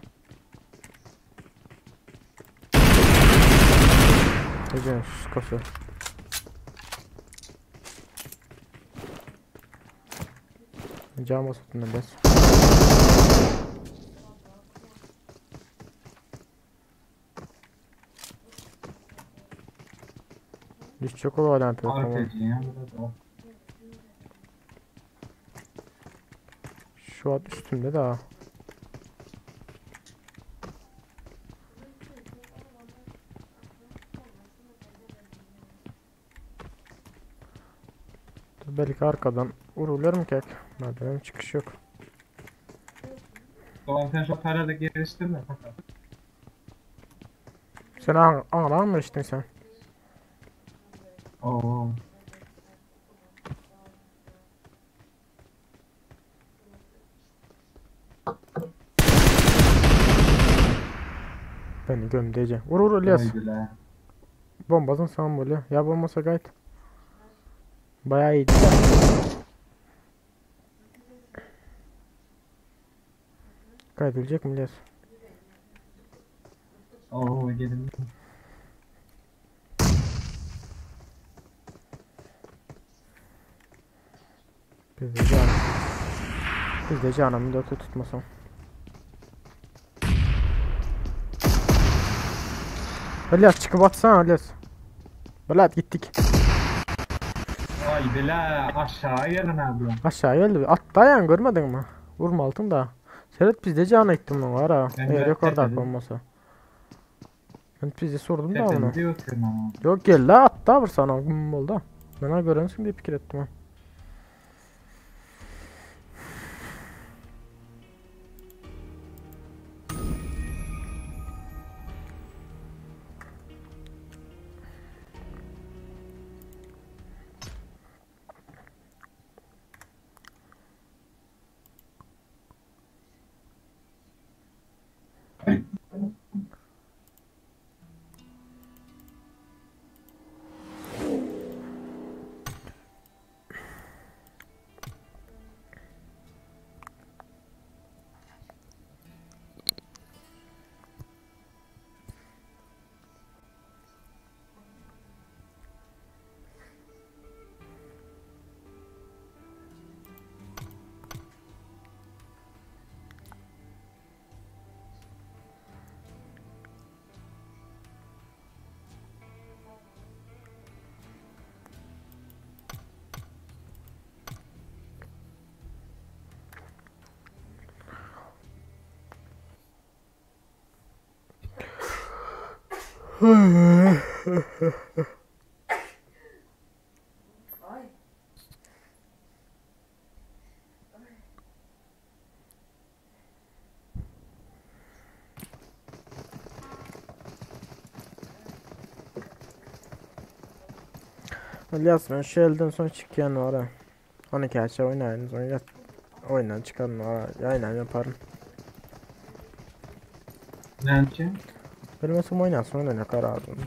Ece kası. Cam basıttım ben bes. Düşecek o hala tamam. RPG ya. burada da. Şu an üstümde daha. Dur, Belki arkadan vururlar mı kek? Madem çıkış yok. Doğan sen şu parada geliştirme. Sen an anlar mı içtin sen? Oo. Beni gömdeyece. Vur vur İlyas. Öyle. Bombasın sen böyle. Ya bombasa gayet. Bayağı iyiydi de. Kaydedilecek mi İlyas? Oo gelin. Biz de canım. Biz de canımı dörtte tutmasam. İlyas çıkıp atsana İlyas. Belat gittik. Ay bela aşağı gelin abi. Aşağı geldi. At dayan görmedin mi? Vurma altın da. Seyret biz de cana ettim lan var ha. Ben de Eğer yok orada tepede. olmasa. Ben bizi sordum da Tepede onu. diyorsun ama. Yok gel la at da vur sana. Güm oldu. Ben ha görensin diye fikir ettim ha. İlyas ben şu elden sonra çıkyan var ha. 12 açı oynayın sonra yat oyundan çıkarım var. Yayından yaparım. Ne için? Bilmesem oynasın oyna ne karardım.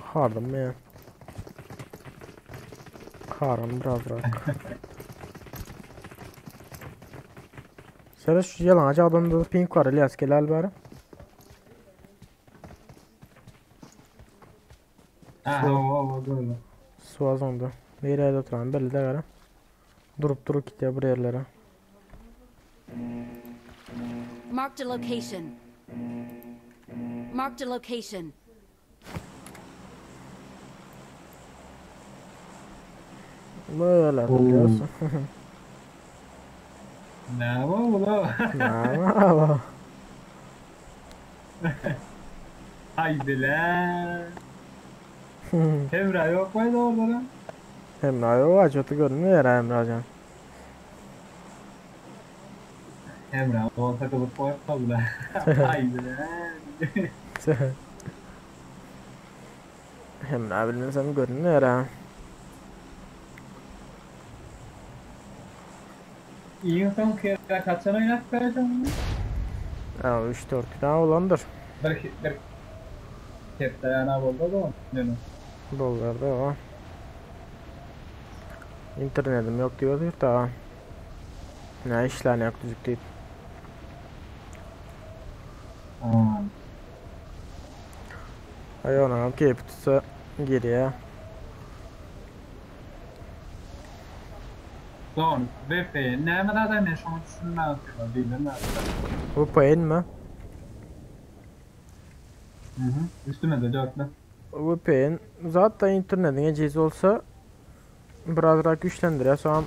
Hardım ya. Harım biraz bırak. Sen şu yalan adamda da pink var İlyas gel al bari. Ha, o o o. Suazonda. Nereye oturan belli de gara. Durup durup gidiyor buraya yerlere. Marked a location. Marked a location. Böyle biliyorsun. Ne bu bu? Ne bu? Haydi lan. Emrah yok muydu orada lan? Emrah yok acıtı görünmüyor ya Emrahcan. Emrah o takılıp koymadı lan. Haydi lan. Emrah bilmesem görünmüyor ha. İyi son kere kaçan oynat vereceğim. Ya 3-4 tane olandır. Bir bir Hep dayana oldu da ne? Dolardı o. İnternetim yok diyordu da. Ne işler yok düzük değil. Ay ona keyif tutsa giriyor. Doğru. VPN ne kadar ne şunu düşünmem bilmem. VPN mi? Hı hı. Üstüme de dörtlü. VPN zaten internetin eciz olsa biraz daha güçlendiriyor. Sonra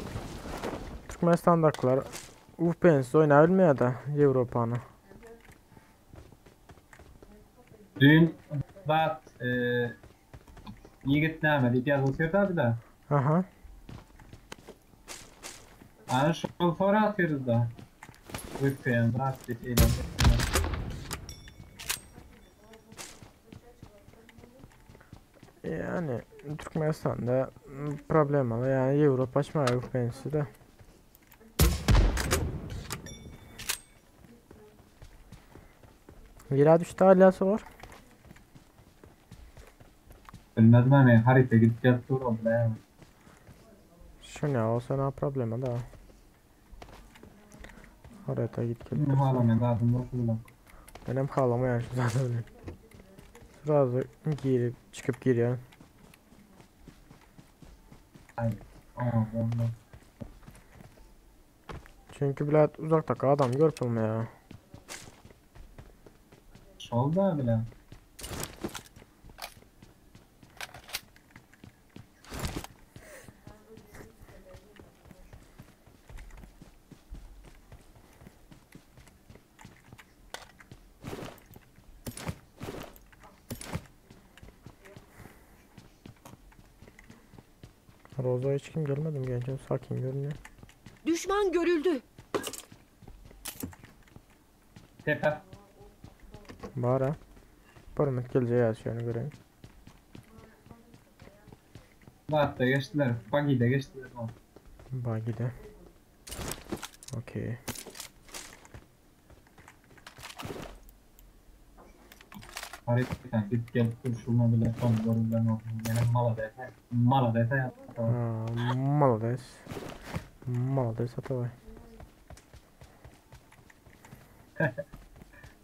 Türkmenistan'dakiler VPN'siz oynayabilmiyor da Avrupa'nı. Dün bat e, Yigit näme diýip ýazylýar da bir de. Aha. Ana şu sonra atıyoruz da. VPN bat diýip eýlendik. Yani Türkmenistan'da problem var. Yani Avrupa açmaya VPN'siz de. Yere düştü alası var. Bilmez mi? Harita gidip gelip dur oldu ya. Şu ne olsa ne problemi da. Harita git gel. Benim halam zaten boşuna. Benim halamı yani şu zaten. Sırası girip çıkıp giriyor. Ay, aman Allah. Çünkü bilet uzaktaki adam görpüm ya. Şolda bile. Roza hiç kim görmedim gencim sakin görünüyor. Düşman görüldü. Tepe. Bara. Parmak geleceği yaşıyor göreyim. Batta geçtiler. Buggy'de geçtiler. Buggy'de. Okey. Haritadan git gel kurşunla bile son görülen oldu. Yani mala dese. Mala dese yaptı. Mala des. Mala des atavay.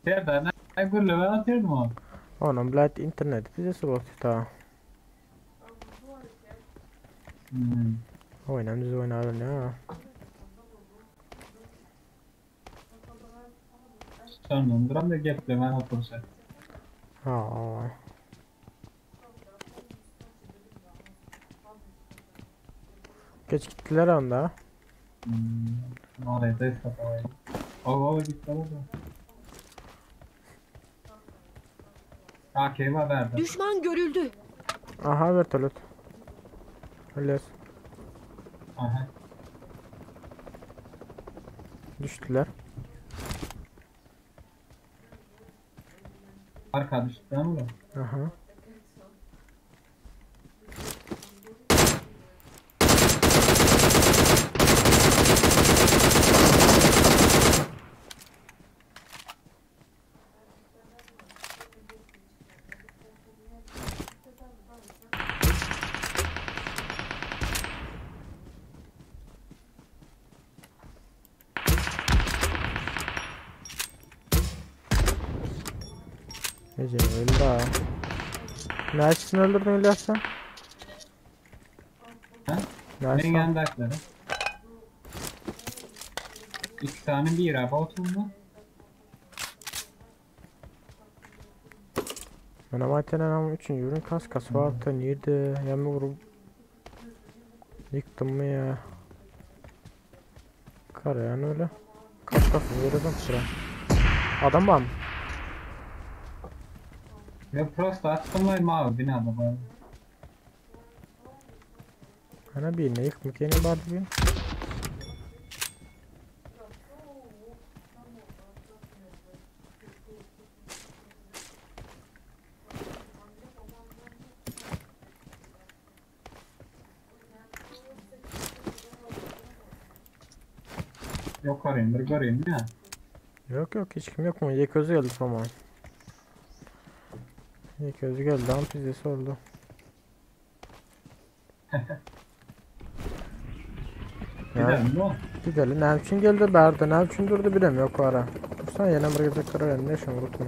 Nereden? Ben gürle ben atıyordum o. Onun bilet internet bize soğuk ta. Hmm. Oynam düz oynarım ya. Sonlandıran da geple ben otursa. Ha. Geç gittiler onda. Hmm. Oraya da istafa. O o gittiler de. AK var bärde. Düşman görüldü. Aha vertolyot. İlyas. Aha. Düştüler. Arka düştü mi? Aha. Nece öldü ha. Neresini öldürdün İlyas sen? Ha? Neresi? Ben yandakileri. İki tane bir araba oturdu. Men am aytayın am üçüncü ürün kaskası var da nirde? Ýa vurup ýykdym mı ya? Karayan öyle. Kaskasını verdim sıra. Adam var mı? Ya prosto attım lan mavi binada var. Ana birini ýykmak ýene bardy bir. Yok arayayım bir göreyim ya. Yok yok hiç kim yok mu? Yek özü geldi ama. Yek özü geldi ama pizzesi oldu. Gidelim mi? Gidelim. Ne için geldi bärde ne için durdu bilemiyorum yok ara. Sen yine bir gece karar ne şunu unutma.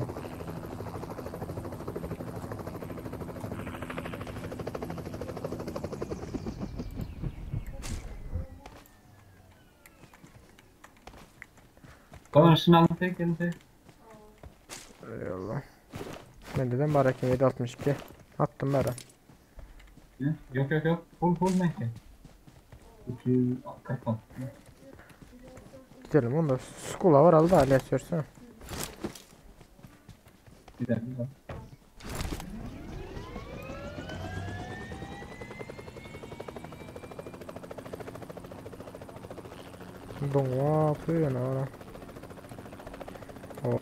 Tamam şunu alın tek elinde. Eyvallah. Ben dedim bari 762. Attım bari. Hı? Yok yok yok. Full full ne ki? 246. Gidelim onda skula var aldı hala sörsene. Gidelim gidelim. Donga yapıyor ne var? O.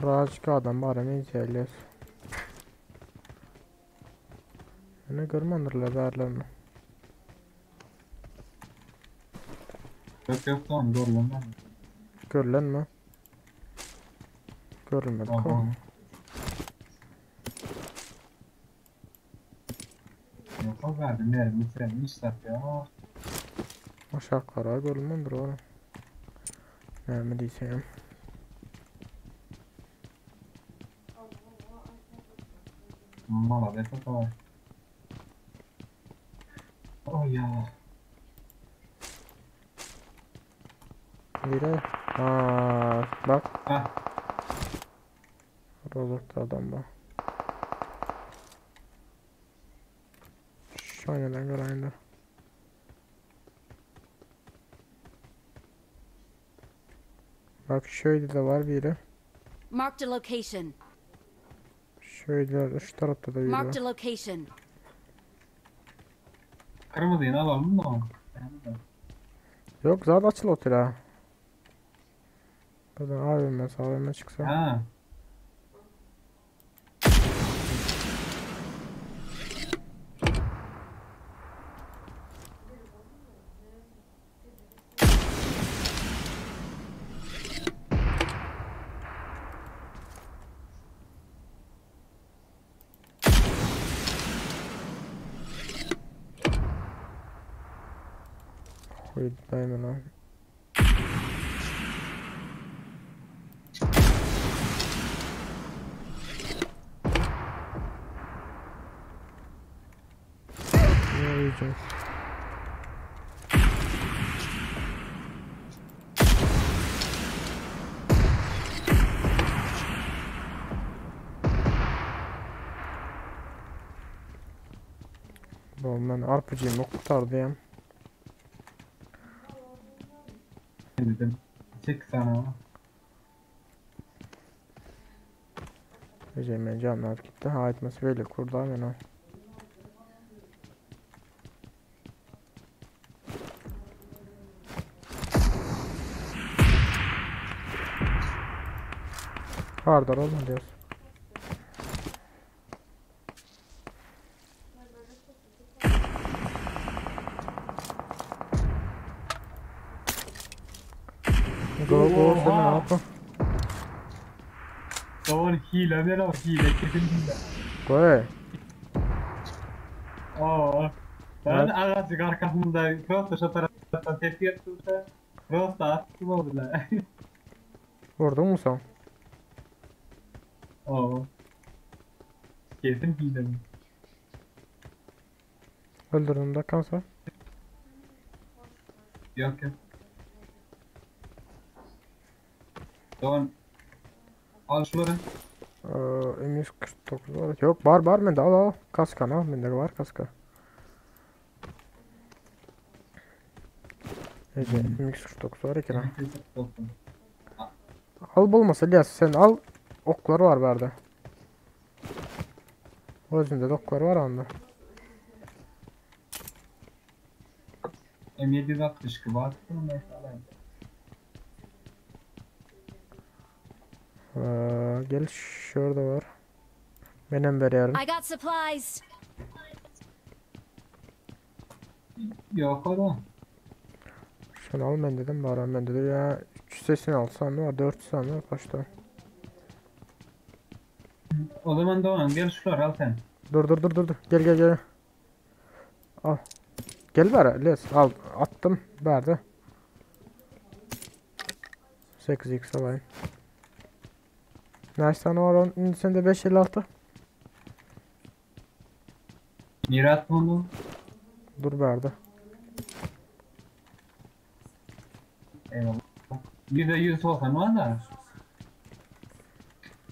Birazcık adam var ne izleyeceğiz. Ne görmendiriler bärlerini. Yok yok tamam doğru lan. Görülen mi? Görülmedi. Aha. Tamam. Yok o verdim yerim bitirelim işler ya. Aşağı görülmendiriler oğlum. Ne diyeceğim? Mala be tamam. Oh ya. Biri. Aa, bak. Heh. Rozokta adam bu. Şu aynadan göreyim Bak şöyle de var biri. Marked a location. Şöyle şu tarafta da biri var. Marked a location. Kırmızıyı alalım da. Yok zaten açıl otel ha. Buradan AVM AVM çıksa. Ha. Koy dayım lan. Ne yiyeceğiz? Men RPG-mi gutardy hem. Dedim. 8 tane var. Ece men canım alıp gitti. Ha etmesi böyle kurdu hemen o. Hardar olma diyoruz. Go go sen ne yapın? Doğru hile ben o hile kesin hile. Goy. Oo. Ben Evet. azıcık arkasında prosto şu taraftan tepki yaptımsa prosto attım oldular. Vurdun mu sen? Oo. Kesin hile. bu. Öldürdüm de kansa. Yok yok. Doğan. Al şunları. Ee, M149 var. Yok var var bende al al. Kaskan al bende var kaska. Ece M149 var ekran. Al bolmasa İlyas sen al. Oklar var bende. Özünde de oklar var anda. M762 var. Neyse alayım. Ee, gel şurada var. Benim veriyorum. I got supplies. Yok o da. Şunu al ben dedim bari ben dedim ya 386 tane var 400 tane var kaçta. O zaman Doğan gel şunları al sen. Dur dur dur dur dur. Gel gel gel. Al. Gel bari Les al attım verdi. 8x alayım. Kaç tane var onun içinde 556. Mirat bunu. Dur verdi. Eyvallah. Bir de 100 olsan var da.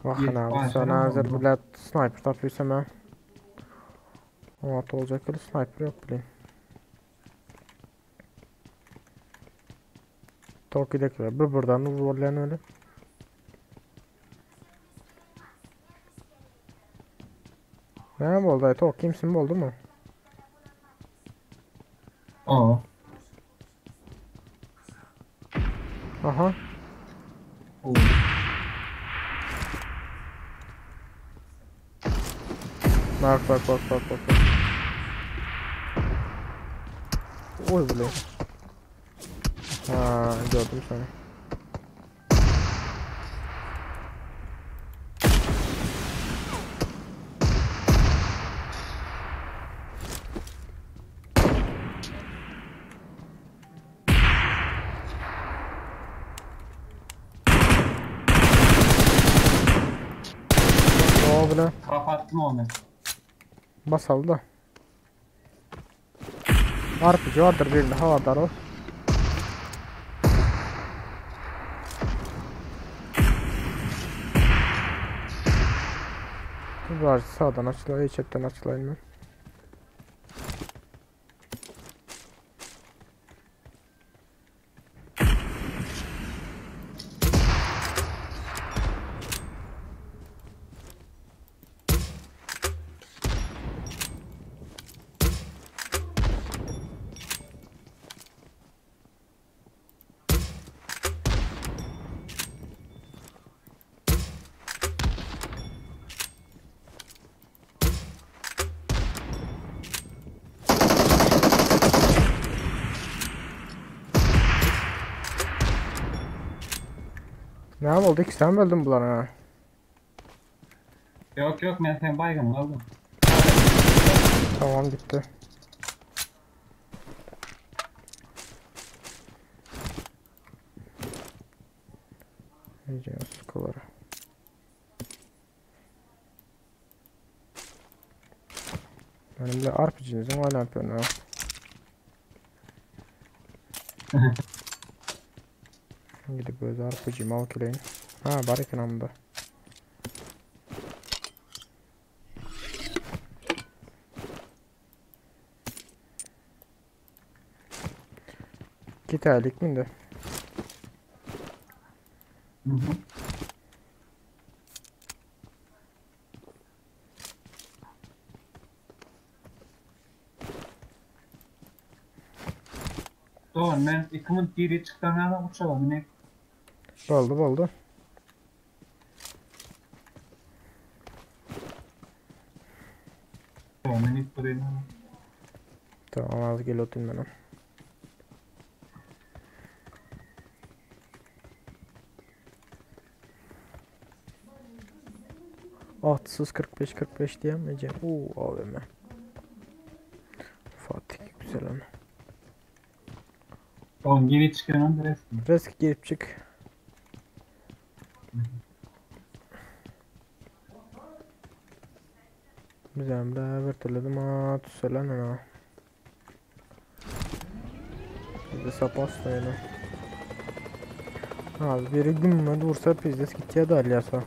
Bakın abi Yetmez, sen tamam hazır mı? bilet sniper tapıyorsam ben. 16 olacak öyle sniper yok bileyim. Toki'dekiler bir buradan vururlar öyle. Ne oldu? Tok kimsin oldu mu? Oo. Aha. Oo. Bak bak bak bak bak. bak. Oy bile. Ha gördüm seni. O bile. Kapattım onu. Basaldı da. RPG vardır birinde havadar o. Var sağdan açılayım, çepten açılayım ben. Ne oldu ki sen mi öldün bunlara ha? Yok yok ben sen baygın aldım. Tamam gitti. İyice sıkıları. Benim de RPG'nizin hala yapıyorum ha. Gidip böyle RPG'mi al kileyin. Ha bari kenarında. Gitäýlik mende. Dogan men 2 minut geri çyksam ýa uçaga minek. Boldy boldy. Dogan men durayım. Tamam az gel oturayım ben. Atsız 45 45 diyemeyeceğim. Oo AVM. Fatih güzel ama. Tamam geri çıkıyorum resmi. Resk girip çık. Bizem de vertoledim ha tüselen ha. Bizde sapas da öyle. Abi biri gümme dursa pizdes gittiye dalyasa.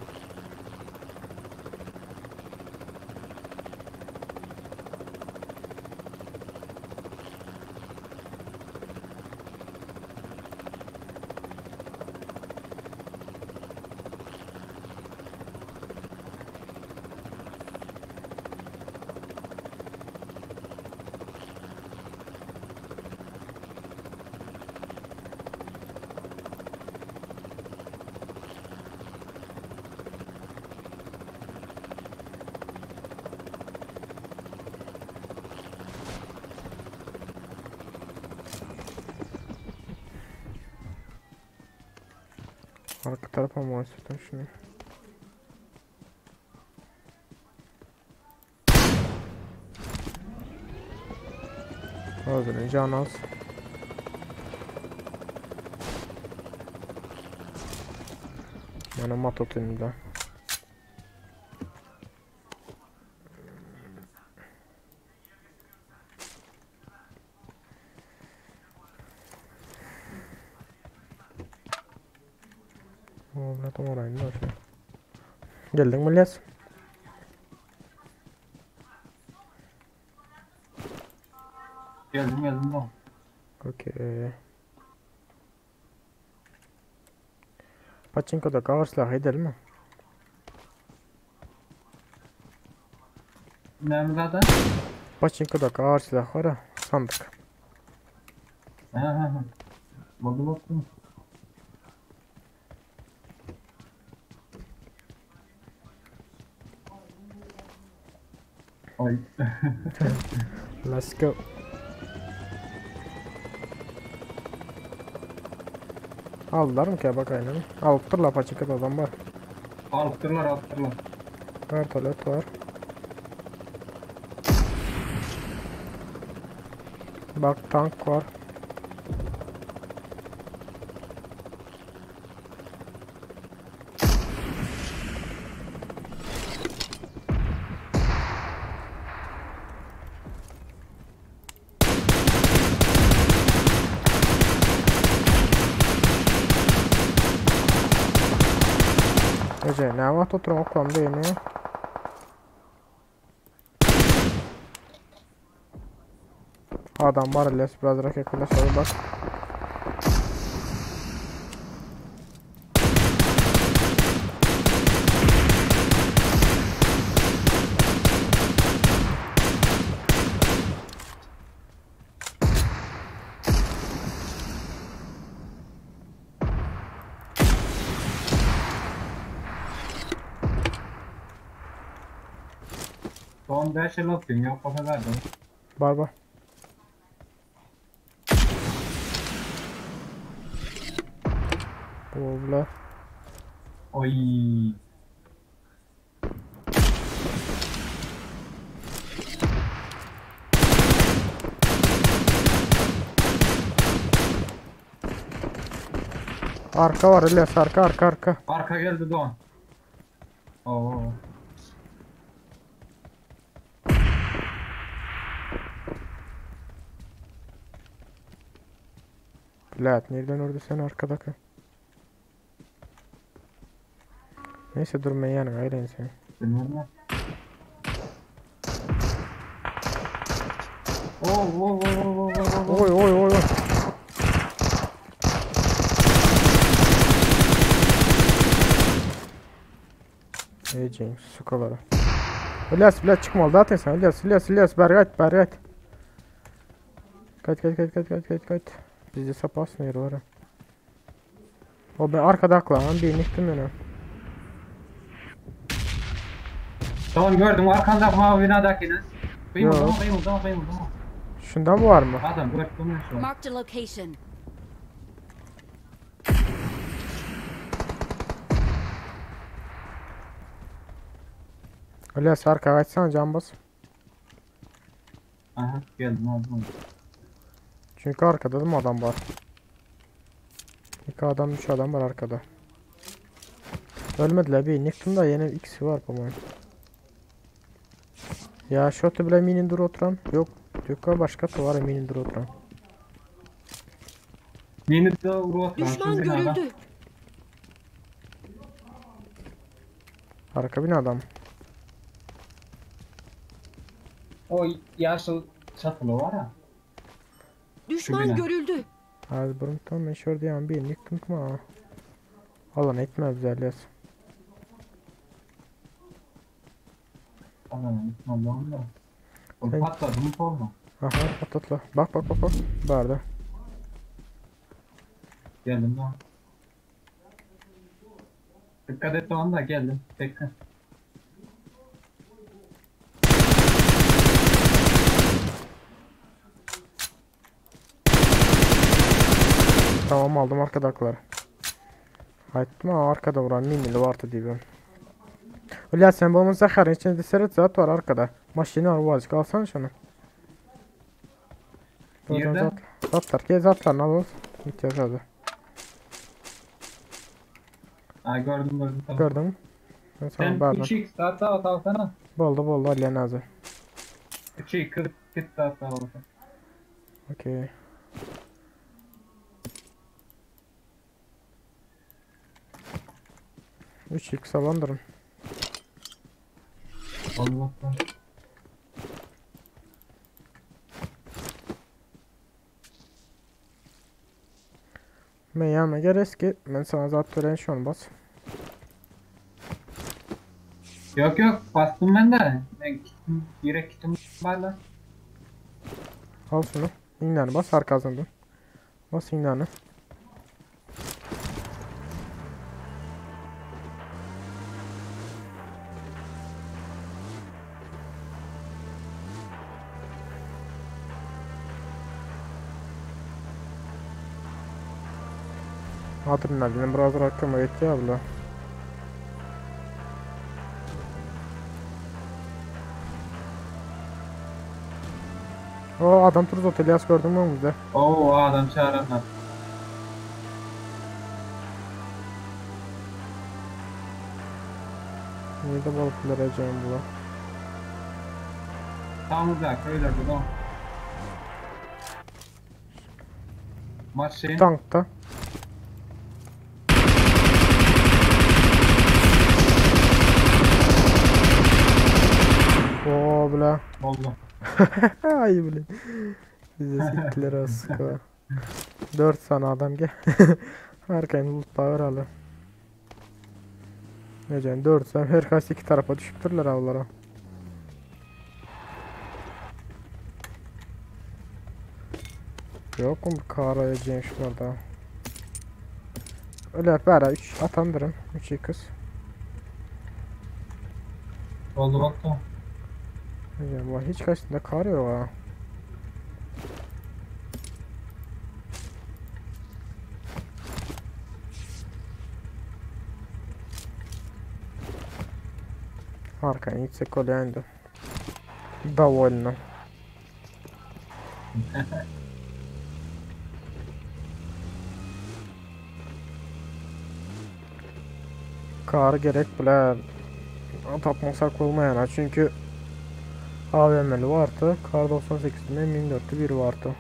Arka tarafa mı oynasam şunu? Özür can az. Bana mat atayım da. Tam orayını da şöyle. Geldin mi Les? Geldim geldim tamam. Okey. Pachinko'da ağır silah edelim mi? Ne zaten? Pachinko'da ağır silah var ha. Sandık. Ha ha ha. Oldu baktım. Ay. Let's go. Aldılar mı ki bak aynen. Alıptırlar Pachinko'da adam var. Alıptırlar alıptırlar. Vertolet var. Bak tank var. Ece ne var oturan oklam değil mi? Adam var les biraz raket şöyle bak. Son 5 yıl atın yok o kadar da. Var var. Bowla. Oy. Arka var İlyas arka arka arka. Arka geldi Doğan. Oo. Lat nereden orada sen arkadaki? Neyse dur ben yanına ayırayım seni. Bilmem Oh, oh, oh, oh, oh, oh, Oy oy oy oy. Ejeyim sukalara. İlyas bile çıkmalı zaten sen. İlyas İlyas İlyas beri git beri git. Kaç kaç kaç kaç kaç kaç kaç. Bizde sapasın yeri var ha. O ben arkada aklanan birini yıktım ben. Tamam gördüm arkanda mavi binadakini. Yok. Kıyıldı kıyıldı kıyıldı. Şundan mı var mı? Adam gördüm şu an. Marked a location. İlyas arka kaçsana can bas. Aha geldim aldım. Çünkü arkada da mı adam var? İki adam, üç adam var arkada. Ölmediler bir yıktım da yine ikisi var по-моему. Ya şotu bile minin dur oturan. Yok, yok başka var minin dur oturan. Mini de oturan. Düşman şu binada. görüldü. Arka binada mı? O yaşıl çatılı var ya. Düşman bina. görüldü. Az burun tam meşhur diyen bir yıktım ama. Alan etmez güzel İlyas. Allah'ım Allah'ım da. O Sen- patladı mı olma. Aha patlatla. Bak bak bak bak. Barda. Geldim lan. Dikkat et o anda geldim. Bekle. Tamam aldım arkadakiler. Aytma arkada vuran minili vardı diyeyim. İlyas sen babamın Zaxarın içinde seret zat var arkada. Maşini var vazgeç alsana şunu. Buradan Nerede? zat, zatlar gel zatlarını al. Git hadi. Ha gördüm gördüm. Tamam. Gördün mü? Ben sana Sen bağırdım. 3x saat daha alsana. Boldu boldu Aliye Nazı. 3x 40 saat daha alsana. Okey. Üç x alandırım. Allah Allah. Ben yanıma gel eski. Ben sana zat tören şu an bas. Yok yok bastım ben de. Ben gittim direkt gittim bana. Al şunu. İnanı bas arkasından. Bas inanı. Adrenalin biraz rakıma gitti abla. O adam Turuz Otelias gördün mü önümüzde? Oo adam çağıranlar. Nerede balıklar edeceğim bula? Tam uzak öyle bu da. Maç şeyin. Tankta. Oo bla. Oldu. Ay bile. Bize siktiler o sıkı. 4 tane adam gel. Arkayın loot power alı. Necen 4 tane her kaç iki tarafa düşüptürler avlara. Yok mu karaya şurada. Öyle bari 3 atandırım. 3 kız. Oldu bak da. Ya hiç kaçtığında kar yok ha. Arkaya gitsek olaydı. Довольно. Kar gerek bile tapmasak olmayan çünkü AVM'li vardı. Kar 98'de M24'lü bir vardı.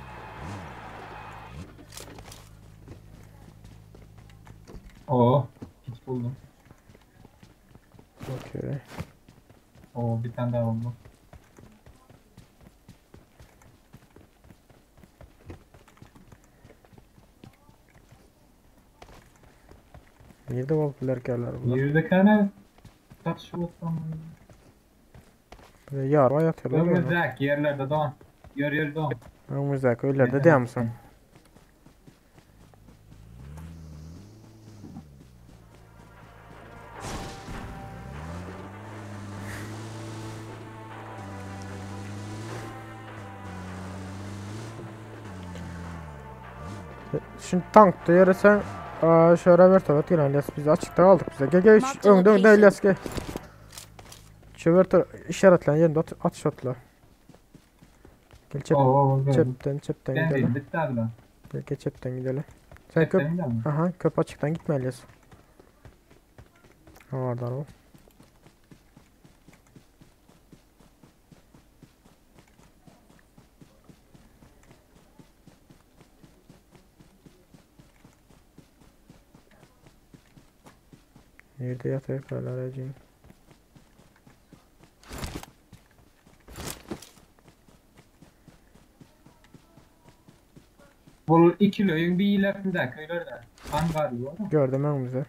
Oo, hiç buldum. Okey. Oo, bir tane daha oldu. Nerede balıklar gelirler bunlar? Yerdeki tane. çatyşyp oturan. Bize ýarma ýatyrlar. Öňümizdäki ýerlerde don. Ýör ýör don. Öňümizdäki öýlerde diýýärmisin? Şimdi tankda ýöresen, şöyle vertolyot gelen İlyas biz açıkta kaldık bize. Gel gel öňde öňde İlyas gel. Şu vertol işaretlen yerinde at, atış atla. Gel çep, Oo, oo, gördüm. çepten çepten Ben gidelim. değil, bitti abi. Gel gel çepten gidelim. Sen köp, Çepten gidelim mi? aha köp açıktan gitme İlyas. Ha vardı araba. Nerede yatacaklar aracın? Bu ikili öyün bir ilerisindeki öylerde. Hangar var. Gördüm önümüzde.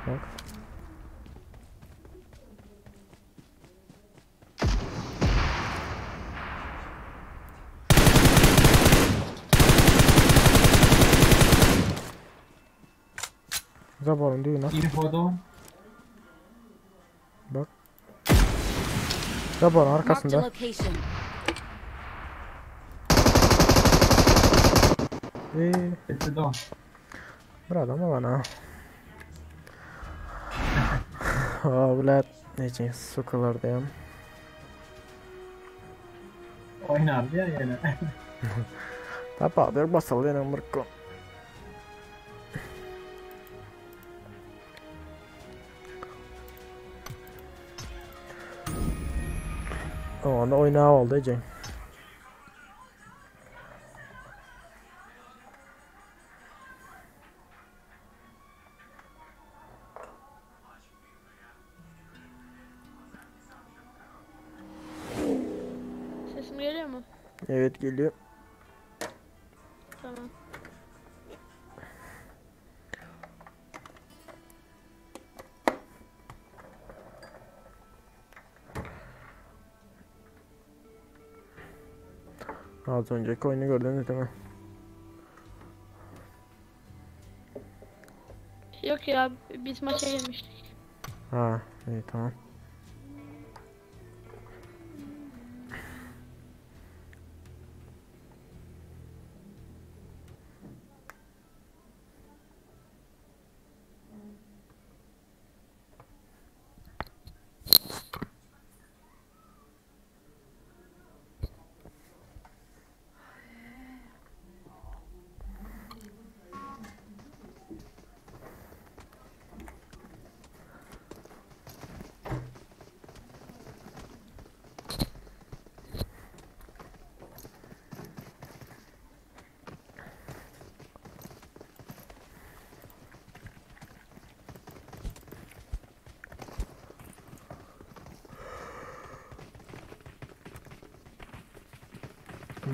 Bak. Zaborun düğüne. Info'da. Bak. Zaborun Marked a arkasında. location. Ee, Bitti don. bir adam bana. Aa, bular necə sukalar diyem. Oynardı ya yine. Tapa, bir basalı yine mırko. Onda oynağı oldu Ece. Sesim geliyor mu? Evet geliyor. Tamam. Az önceki oyunu gördünüz değil mi? Yok ya biz maça girmiştik. Ha, iyi tamam.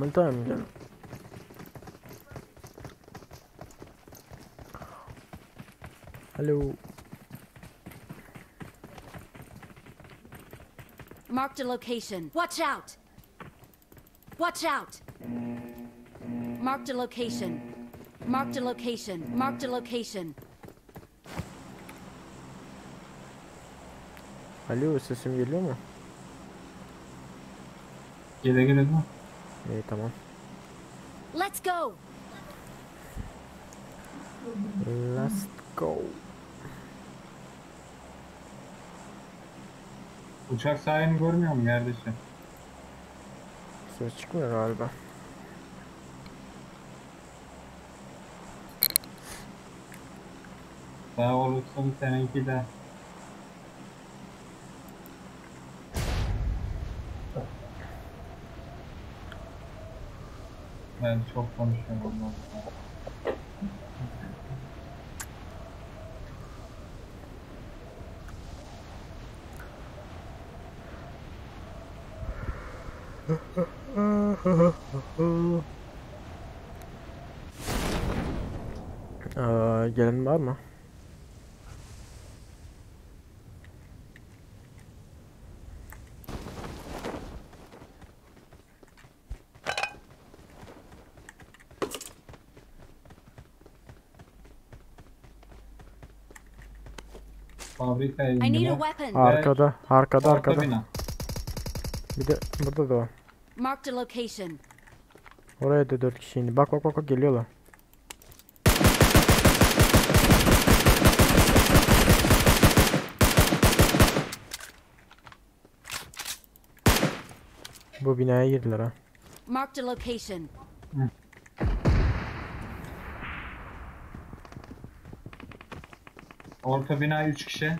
मिलता है मुझे hello Marked a location. Watch out! Watch out! Marked a location. Marked a location. Marked a location. Alo sesim geliyor mu? Gele gele mi? İyi tamam. Let's go! Let's go. Uçak sahibini görmüyor mu kardeşim? Ses çıkmıyor galiba. Sağ olursun seninki de. Ben çok konuşuyorum ondan sonra. Ee, gelen var mı? Fabrikaya I need a indiler. weapon. Arkada, arkada, Orta arkada. bina. Bir de burada da var. Marked a location. Oraya da 4 kişi indi. Bak bak bak bak geliyorlar. Bu binaya girdiler ha. Marked a location. Orta bina 3 kişi.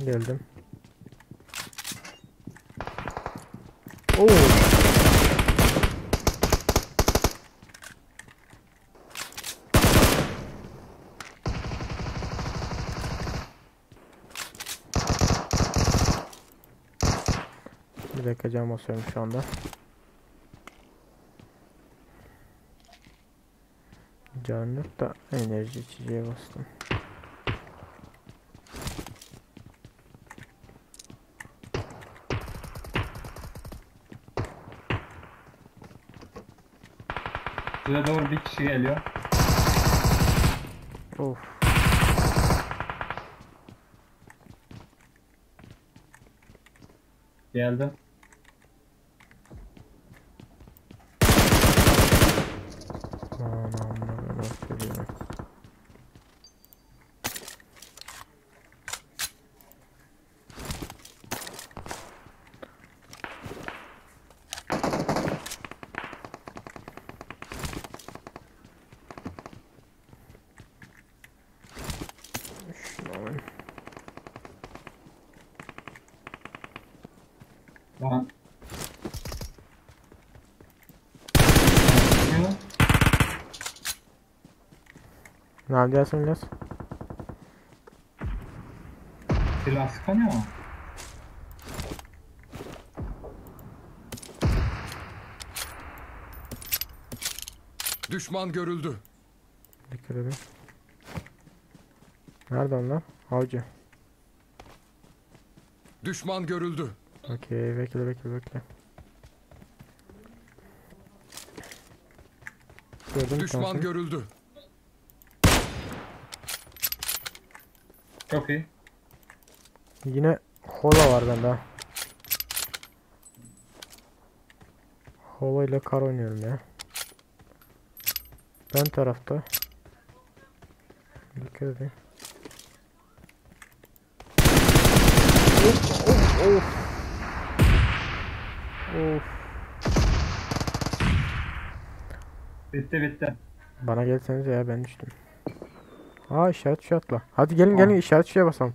Geldim. Oo. Bir dakika cam basıyorum şu anda. Canım yok da enerji içeceğe bastım. Size doğru bir kişi geliyor. Of. Geldi. Aman aman nasıl geliyor? Şunu alayım. Lan. Ne yapacaksın İlyas? Silah sıkamıyor mu? Düşman görüldü. Dikkat edin. Nerede onlar? Avcı. Düşman görüldü. Okey bekle bekle bekle. Gördüm bir Düşman tanesini. görüldü. Çok iyi. Yine hola var bende. ha. Hola ile kar oynuyorum ya. Ben tarafta. Dikkat edin. Of of of. Of. Bitti bitti. Bana gelsenize ya ben düştüm. Aa işaret şu atla. Hadi gelin gelin işaret şuraya basalım.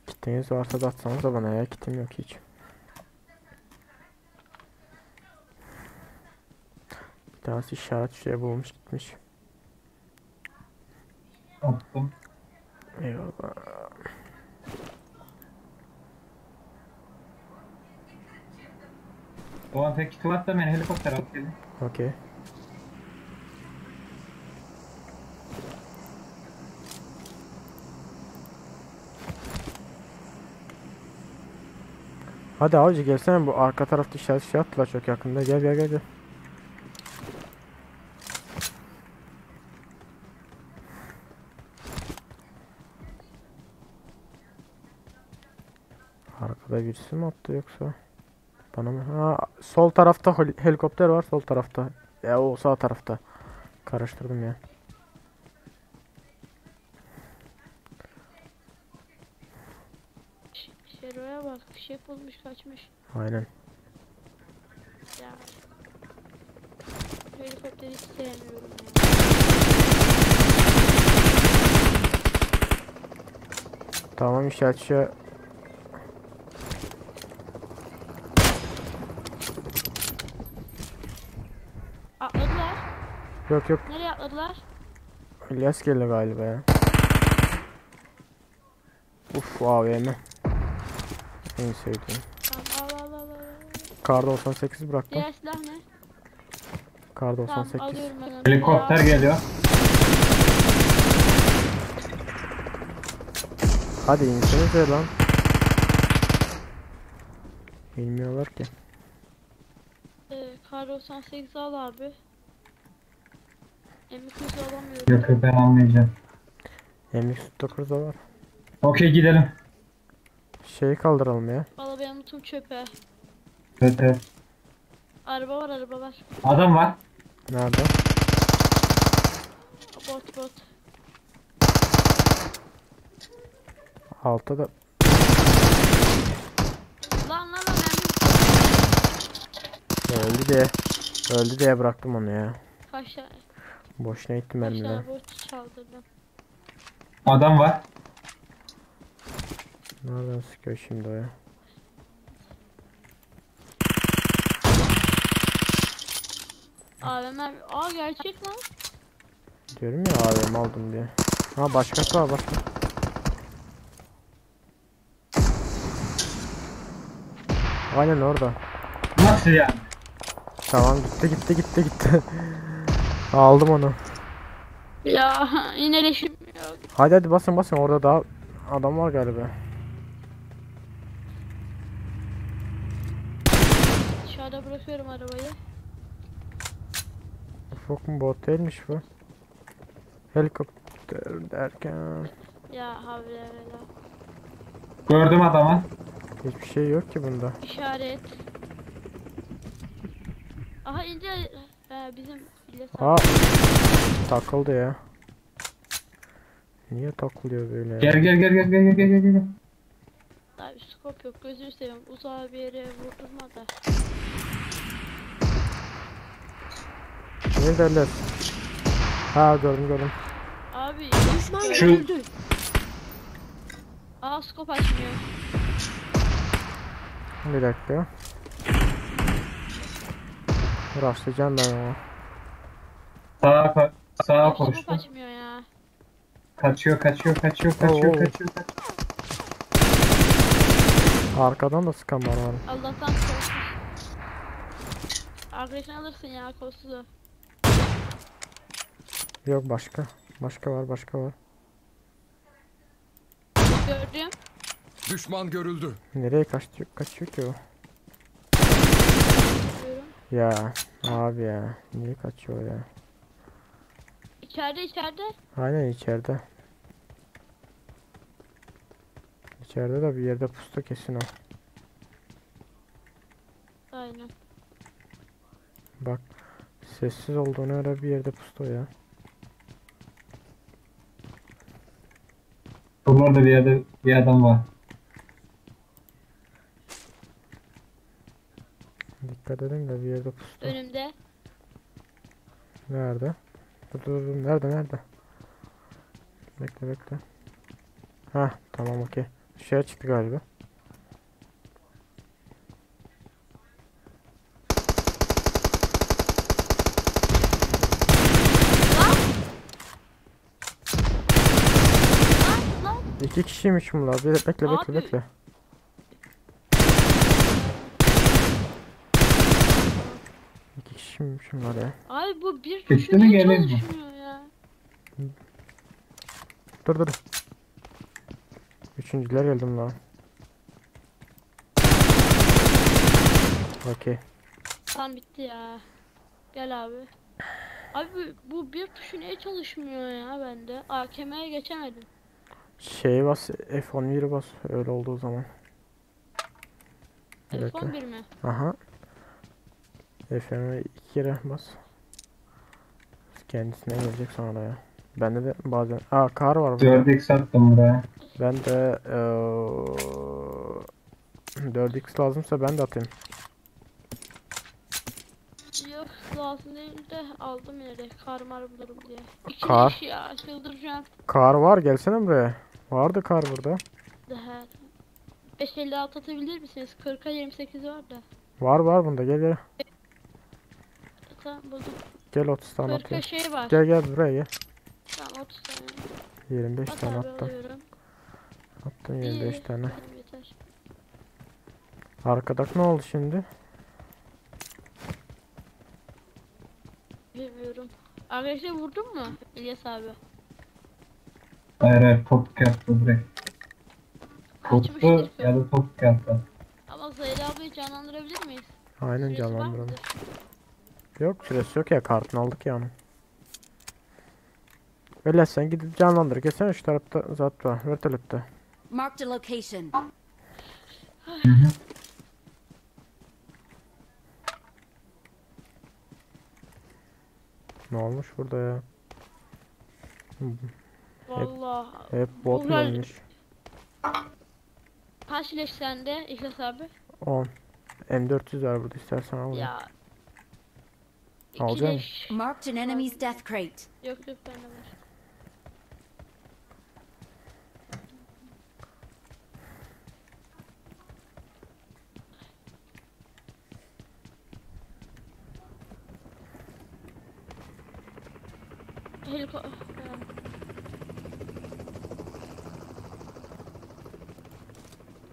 Kitiniz varsa da atsanız da bana ya kitim yok hiç. Bir tanesi işaret şuraya bulmuş gitmiş. Attım. Eyvallah. Doğan tek kiti var da ben helikopter alıp geldim. Okey. Hadi avcı gelsene bu arka tarafta işaret şey attılar çok yakında. Gel gel gel gel. Arkada birisi mi attı yoksa? Bana mı? Ha, sol tarafta helikopter var sol tarafta. Ya o sağ tarafta. Karıştırdım ya. Şero'ya bak fişek bulmuş kaçmış. Aynen. Ya. Helikopteri hiç sevmiyorum ya. Tamam işaretçi. Atladılar. Yok yok. Nereye atladılar? İlyas geldi galiba ya. Uf AVM. En sevdiğim. Tamam al al al al. Kar 98 bıraktım. Diğer silah ne? Kar Tamam 98. alıyorum ben onu. Helikopter geliyor. Hadi insenize lan. Bilmiyorlar ki. Kar 98 al abi. M200 alamıyorum. Yok yok ben almayacağım. M249 da var. Okey gidelim. Şeyi kaldıralım ya. Valla benim lootum çöpe. Evet evet. Araba var araba var. Adam var. Nerede? Bot bot. Altta da Lan lan lan mermi. öldü diye. Öldü diye bıraktım onu ya. Kaç tane? Boşuna gittim Kaç mermiler. tane bot çaldırdım. Adam var. Nereden sıkıyor şimdi o ya? AVM. Aa gerçek lan. Diyorum ya AVM aldım diye. Ha başkası var başka. Aynen orada. Nasıl yani? Tamam gitti gitti gitti gitti. Aldım onu. Ya yine leşim yok. Hadi hadi basın basın orada daha adam var galiba. Dışarıda bırakıyorum arabayı. Ufuk mu bot değilmiş bu. Helikopter derken Ya havle vela. Gördüm adamı. hiçbir şey yok ki bunda. İşaret. Aha ince bizim İlyas Aa abi. takıldı ya. Niye takılıyor böyle ya? Gel gel gel gel gel gel gel gel. Daha bir scope yok gözünü seveyim. Uzağa bir yere vurdurma da. Neredeler? Ha gördüm gördüm. Abi Düşman Şu- görüldü. Aa scope açmıyor. Bir dakika. Rastlayacağım ben ona. Sağa ka sağa Abi scope koştu. açmıyor ya. Kaçıyor kaçıyor kaçıyor kaçıyor Oo. kaçıyor. kaçıyor. Arkadan da sıkan var var. Allah'tan kolsuz. Arkadaşını alırsın ya kolsuzu. Yok başka. Başka var başka var. Gördüm. Düşman görüldü. Nereye kaçtı kaçıyor ki o? Görüyorum. Ya abi ya. Niye kaçıyor ya? İçeride içeride. Aynen içeride. İçeride de bir yerde pustu kesin o. Aynen. Bak sessiz olduğunu öyle bir yerde pustu o ya. Buralarda bir yerde bir adam var. Dikkat edin de bir yerde pustu. Önümde. Nerede? Dur dur dur nerede nerede? Bekle bekle. Ha tamam okey. Şeye çıktı galiba. Lan lan. İki kişiymiş bunlar. Bir bekle bekle Abi. bekle. İki kişiymiş bunlar ya. Abi bu bir Bitti tuşu mi, niye geleyim mi? çalışmıyor ya? Dur dur. Üçüncüler geldim lan. Okey. Tam bitti ya. Gel abi. Abi bu, bu bir tuşu niye çalışmıyor ya bende? AKM'ye geçemedim. Şeye bas F11 bas öyle olduğu zaman. Bir dakika. F11 mi? Aha. F11 iki kere bas. Kendisine gelecek sonra ya. Bende de bazen. Aa kar var burada. 4x attım buraya. Ben de eee 4x lazımsa ben de atayım. Yok lazım değil de aldım yine de kar mar bulurum diye. İki Kar. leş ya çıldıracağım. Kar var gelsene buraya. Vardı kar burada. Daha. 556 atabilir misiniz? 40'a 28 var da. Var var bunda gel gel. Tamam buldum. Gel 30 tane 40'a atayım. şey var. Gel gel buraya gel. Tamam 30 tane. 25 At tane abi, attım. alıyorum. Attım İyi, 25 tane. tamam, yeter. Arkadak ne oldu şimdi? Bilmiyorum. Arkadaşlar vurdun mu İlyas abi? Hayır hayır top yaptı direkt. Kaçmıştır Tuttu ki. ya da top yaptı. Ama Zahir abiyi canlandırabilir miyiz? Aynen Süresi var canlandıralım. mıdır? Yok süresi yok ya kartını aldık ya onun. Öyle sen gidip canlandır. Geçsene şu tarafta zat var. Vertolette. Marked a location. Ne olmuş burada ya? Hep, Vallahi. hep bot mu Ulan- ölmüş? Kaç leş sende İhlas abi? 10. M400 var burada istersen al. Ya. İki Alacak mısın? leş. Marked an enemy's death crate. Yok yok bende var. Heliko...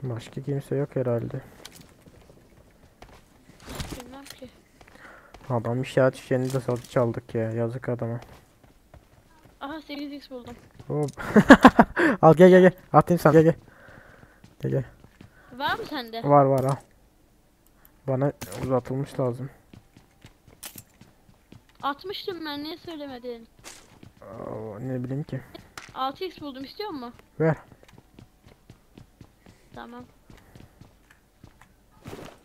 Başka kimse yok herhalde. Bilmem ki. Adam işaret şişeni de satıp çaldık ya. Yazık adama. Aha 8x buldum. Hop. al gel gel gel. Atayım sana gel gel. Gel gel. Var mı sende? Var var al. Bana uzatılmış lazım. Atmıştım ben niye söylemedin? Aa, ne bileyim ki. 6x buldum istiyor musun? Ver. Tamam.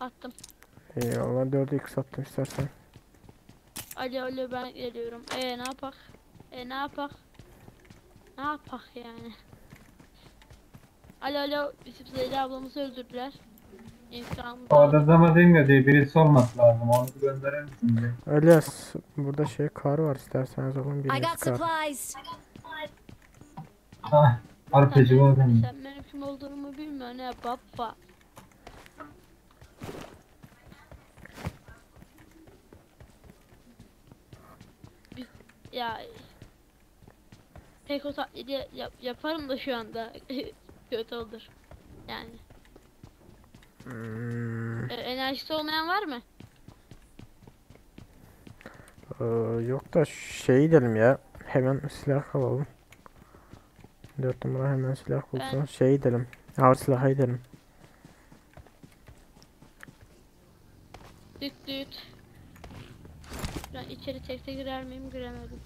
Attım. Eyvallah 4x attım istersen. Alo alo ben geliyorum. E ne yapak? E ne yapak? Ne yapak yani? Alo alo bizim Zeyla ablamızı öldürdüler. İntikamımızı O aldık. arada Zamazingo diye birisi olması lazım. Onu bir gönderir misin diye. Elias burada şey kar var isterseniz alın I biriniz got kar. supplies. Ah, RPG var benim. Sen benim kim olduğumu bilmiyorsun ya baba. Biz ya pek o taklidi yap, yaparım da şu anda kötü olur. Yani Hmm, e, enerjisi olmayan var mı? ee, yok da şey gidelim ya. Hemen silah alalım. 4 numara hemen silah bulsun. Ben- Şey gidelim. Ağır silaha gidelim. Düt düt. Ben içeri tekte girer miyim? Giremedim.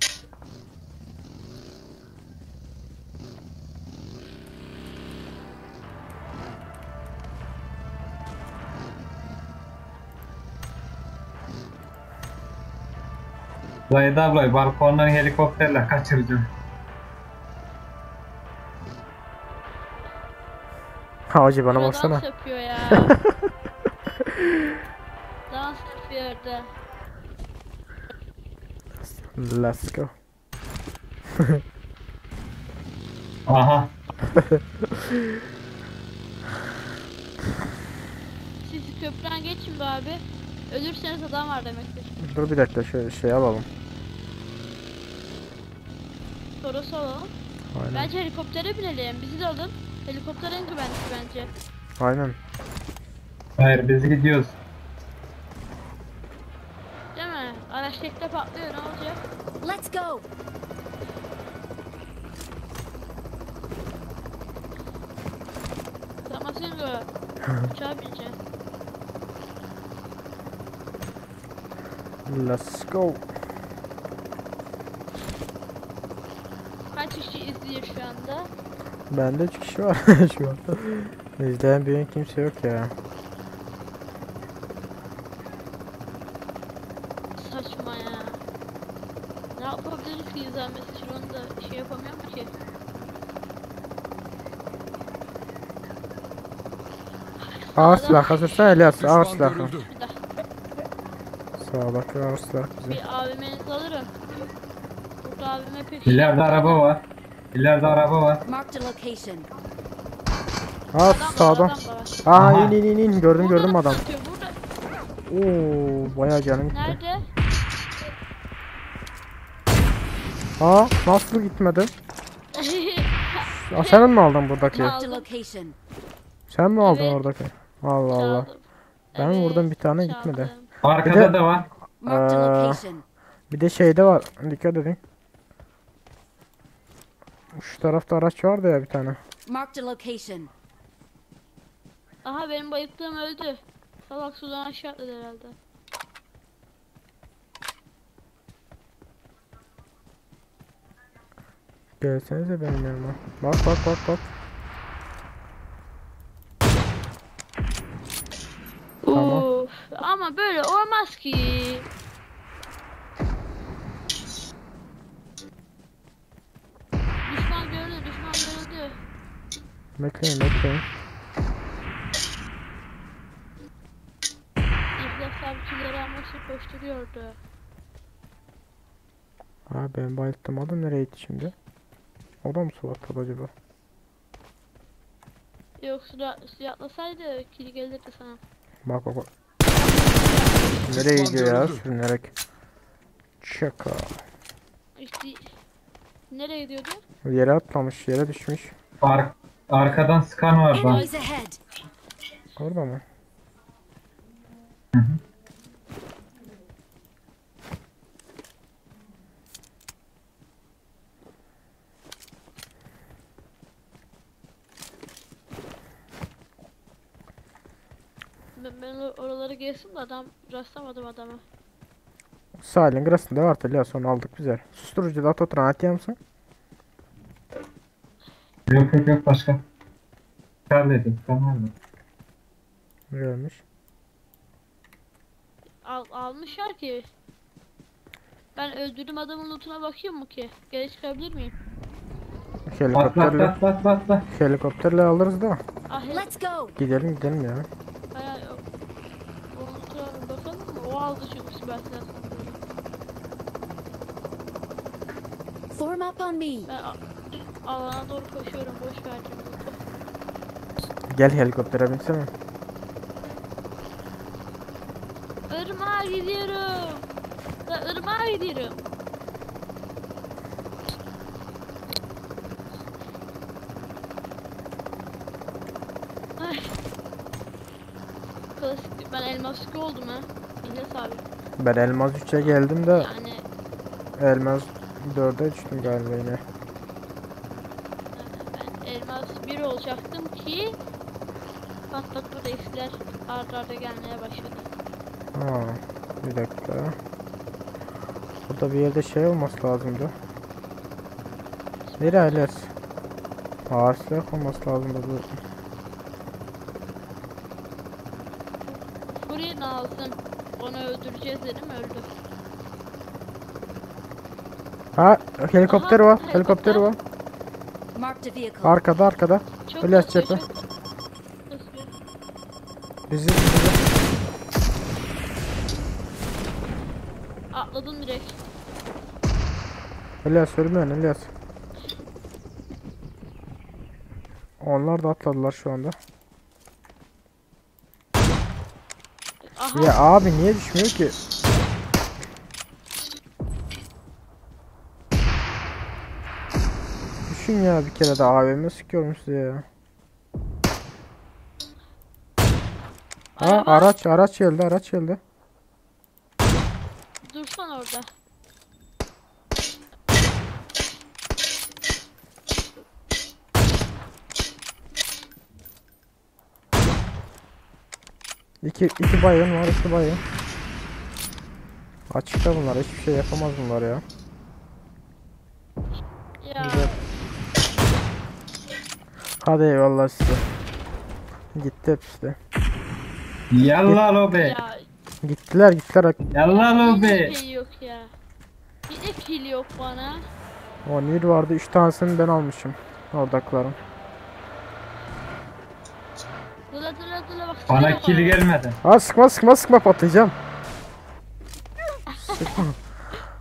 Zahide ablayı balkondan helikopterle kaçıracağım. Hacı bana Burada baksana. Dans yapıyor ya. dans yapıyor orada. Let's go. Aha. Siz köprüden geçin be abi. Ölürseniz adam var demektir. Dur bir dakika şöyle şey alalım. Toros'u alalım. Aynen. Bence helikoptere binelim. Bizi de alın. Helikopter en güvenlisi bence. Aynen. Hayır biz gidiyoruz. Değil mi? Araç tekte patlıyor ne olacak? Let's go. Tamam Singo. Uçağa bineceğim. Let's go. Kaç kişi izliyor şu anda? Bende 3 kişi var şu an. İzleyen bir kimse yok ya. Saçma ya. Ne yapabiliriz ki izlenmesi için onu da şey yapamıyorum ki. Ağır silah hazırsa Elias ağır Düşman silah. görüldü. Bir dakika. Sağdaki ağır silah bize. Bir AVM'nizi alırım. Burada AVM pek İleride araba var. İleride araba var. Marked a location. Aa sağdan. Aa Aha. in in in in gördüm gördüm adam. Atıyor burada. Oo bayağı canım gitti. Nerede? Ha nasıl gitmedi? Aa, sen mi aldın buradaki? Marked a location. Sen mi aldın oradaki? Allah Allah. Ben vurdum bir tane gitmedi. Arkada Bir de- da var. Marked a Ee, location. bir de şeyde var. Dikkat edin. Şu tarafta araç vardı ya bir tane. Marked a location. Aha benim bayılttığım öldü. Salak sudan aşağı atladı herhalde. Gelsenize benim yanıma. Bak bak bak bak. Tamam. Uf, ama böyle olmaz ki. Düşman görüldü, düşman görüldü. Bekleyin bekleyin. İhlas abi killeri almak için koşturuyordu. Ha ben bayılttım adam nereye gitti şimdi? O da mı su atladı acaba? Yok suda, suya atlasaydı kili gelirdi sana. Bak bak bak. Nereye gidiyor ya sürünerek? Şaka. İşte nereye gidiyordu? Yere atlamış, yere düşmüş. Ar arkadan sıkan var bak. Enemies ahead. Orada mı? Ben, ben oraları gezdim de adam rastlamadım adama. Sahilin grasında var ya sonra aldık güzel. Susturucu da oturan atıyor musun? Yok yok yok başka. Kar dedim. Tamam mı? Görmüş. Al, almışlar ki. Ben öldürdüm adamın lootuna bakayım mı ki? Geri çıkabilir miyim? Helikopterle, Atla atla atla. helikopterle alırız da. Ah, Let's go. Gidelim gidelim ya. Hayır, o, o lootuna bir bakalım mı? O aldı çünkü süper silah sanırım. Form up on me. Ben a- alana doğru koşuyorum boş ver şimdi lootu. Gel helikoptere binsene. Irmağa gidiyorum. Da ırmağa gidiyorum. Ay. Klasik ben elmas yükü oldum ha. İlyas abi. Ben Elmas 3'e geldim de Yani Elmas 4'e düştüm galiba yine. ben elmas 1 olacaktım ki pat pat bu reisler arda arda gelmeye başladı. Ha, bir dakika. Burada bir yerde şey olması lazımdı. Nereye İlyas? Ağır silah olması lazımdı bu. Buraya lazım. Onu öldüreceğiz dedim öldü. Ha helikopter Aha, var. Helikopter var. Marked a vehicle. Arkada arkada. Çok İlyas kasıyor, cephe. çok kasıyor. Bizi bizi. Atladım direkt. İlyas ölmeyin İlyas. Onlar da atladılar şu anda. Aha. Ya abi niye düşmüyor ki? Düşün ya bir kere de AVM sıkıyorum size ya. Ha araç araç geldi araç geldi. Dursan orada. İki, iki baygın var iki baygın. Açıkta bunlar hiçbir şey yapamaz bunlar ya. Ya. Güzel. Hadi eyvallah size. Gitti hepsi de. Yallah lobe. Ya. Gittiler gittiler. Yallah lobe. Hiç şey yok ya. Bir de kill yok bana. O Nil vardı 3 tanesini ben almışım. Oradakilerin. Dıla dıla dıla bak. Bana sıkıyor kill gelmedi. Ha sıkma sıkma sıkma patlayacağım. Sıkma.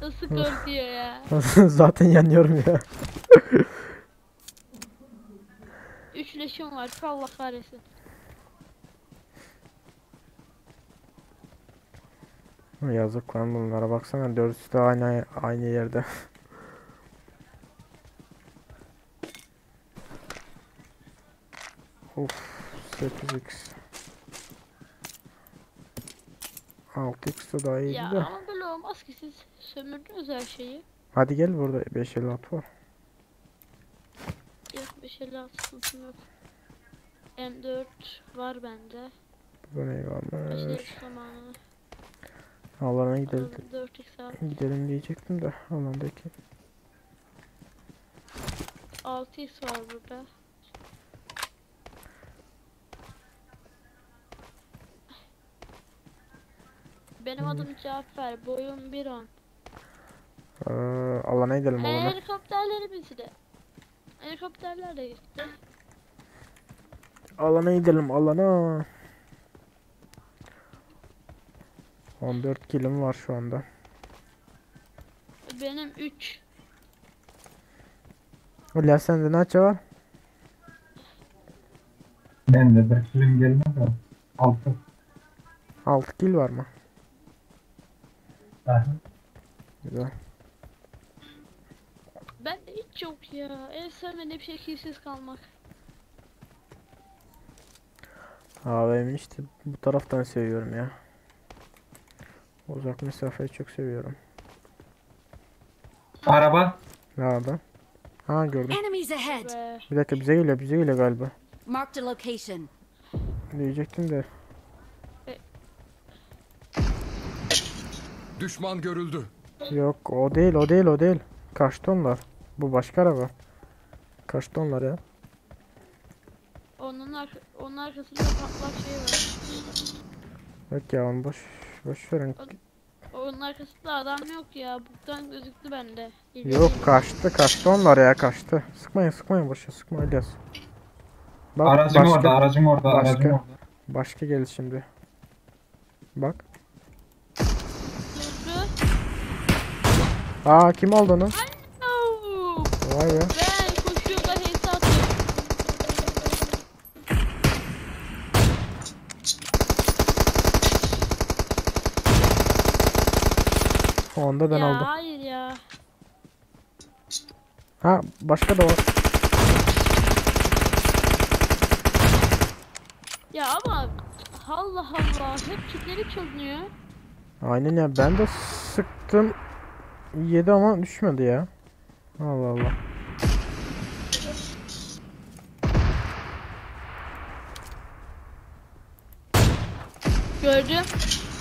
Nasıl korkuyor ya. Zaten yanıyorum ya. Üç leşim var. Allah kahretsin. Yazık lan bunlara baksana dördüsü de aynı aynı yerde. 8x. 6x de daha iyiydi Ya de. ama böyle olmaz ki siz sömürdünüz her şeyi. Hadi gel burada 556 var. Yok 556 sıkıntım yok. M4 var bende. Burada ne varmış? 5 zamanı. Alana gidelim. Alalım 4x al. Gidelim diyecektim de alandaki. 6x var burada. Benim adım Cafer, boyum 1.10. Ee, alana gidelim alana. Helikopterleri bizi de. Helikopterler de gitti. Alana gidelim alana. 14 kilim var şu anda. Benim 3. Hülya sende ne var? Ben de bir film gelmez de. 6. 6 kill var mı? Aha. Güzel. Ben de hiç yok ya. En sevmediğim şey kilsiz kalmak. AVM işte bu taraftan seviyorum ya. Uzak mesafeyi çok seviyorum. Araba. Nerede? Ha gördüm. Enemies ahead. Bir dakika bize geliyor bize geliyor galiba. Marked a location. Diyecektim de. Düşman görüldü. Yok o değil o değil o değil. Kaçtı onlar. Bu başka araba. Kaçtı onlar ya. Onun, arka, onun arkasında patlak şey var. Yok ya onu boş boş verin. Onun arkasında adam yok ya. Buktan gözüktü bende. Yok kaçtı kaçtı onlar ya kaçtı. Sıkmayın sıkmayın boşa sıkma İlyas. Bak, Aracın orada, aracın orada, başka, aracın orada. Başka geldi şimdi. Bak. Aa kim oldu onu? Oo! Vay be. Ben koşuyorum da hesa atıyorum. Onda ben ya aldım. hayır ya. Ha başka da var. Ya ama Allah Allah hep kitleri çalınıyor. Aynen ya ben de sıktım. Yedi ama düşmedi ya. Allah Allah. Gördüm.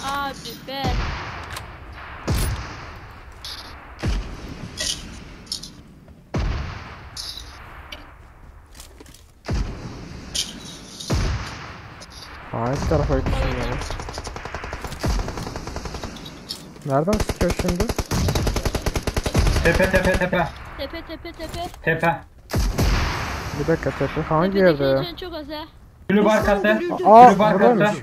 Abi ben. Hangi tarafa gitmişim yani? Nereden sıkıyor şimdi? Tepe tepe tepe. Tepe tepe tepe. Tepe. Bir dakika tepe. Hangi Tepedeki yerde ya? canı çok az ha. Kulüp arkası. Aa Kulüp arkası. buradaymış.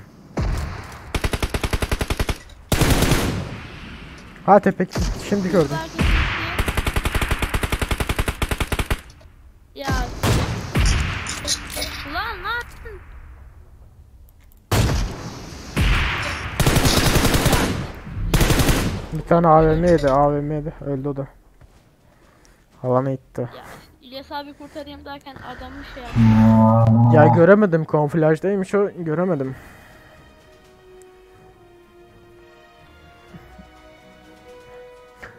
Ha tepe şimdi gördüm. Ya. Ulan lan. Bir tane AVM yedi, AVM yedi. Öldü o da. Alana gitti. İlyas abi kurtarayım derken adamı şey yaptı. Ya göremedim kamuflajdaymış o göremedim.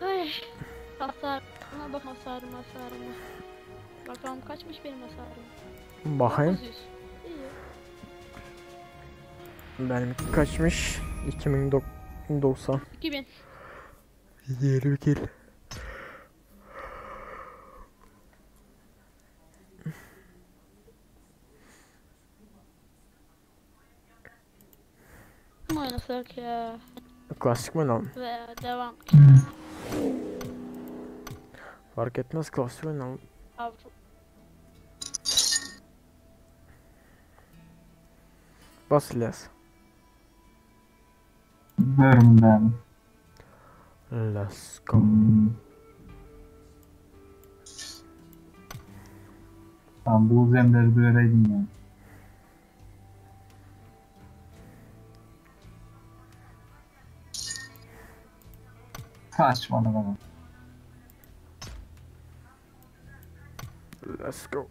Ay. Hasarıma bak hasarıma hasarıma. Bakalım kaçmış benim hasarım. Bakayım. 900. İyi. Benimki kaçmış? 2090. 2000. 20 kill. Mi oynasak ya? Klasik mi oynayalım? Veya devam. Fark etmez klasik oynayalım. Avrupa. Bas İlyas. Görüm ben. Let's go. Tamam bu zemleri dövereydim ya. Saçmalama. Let's go.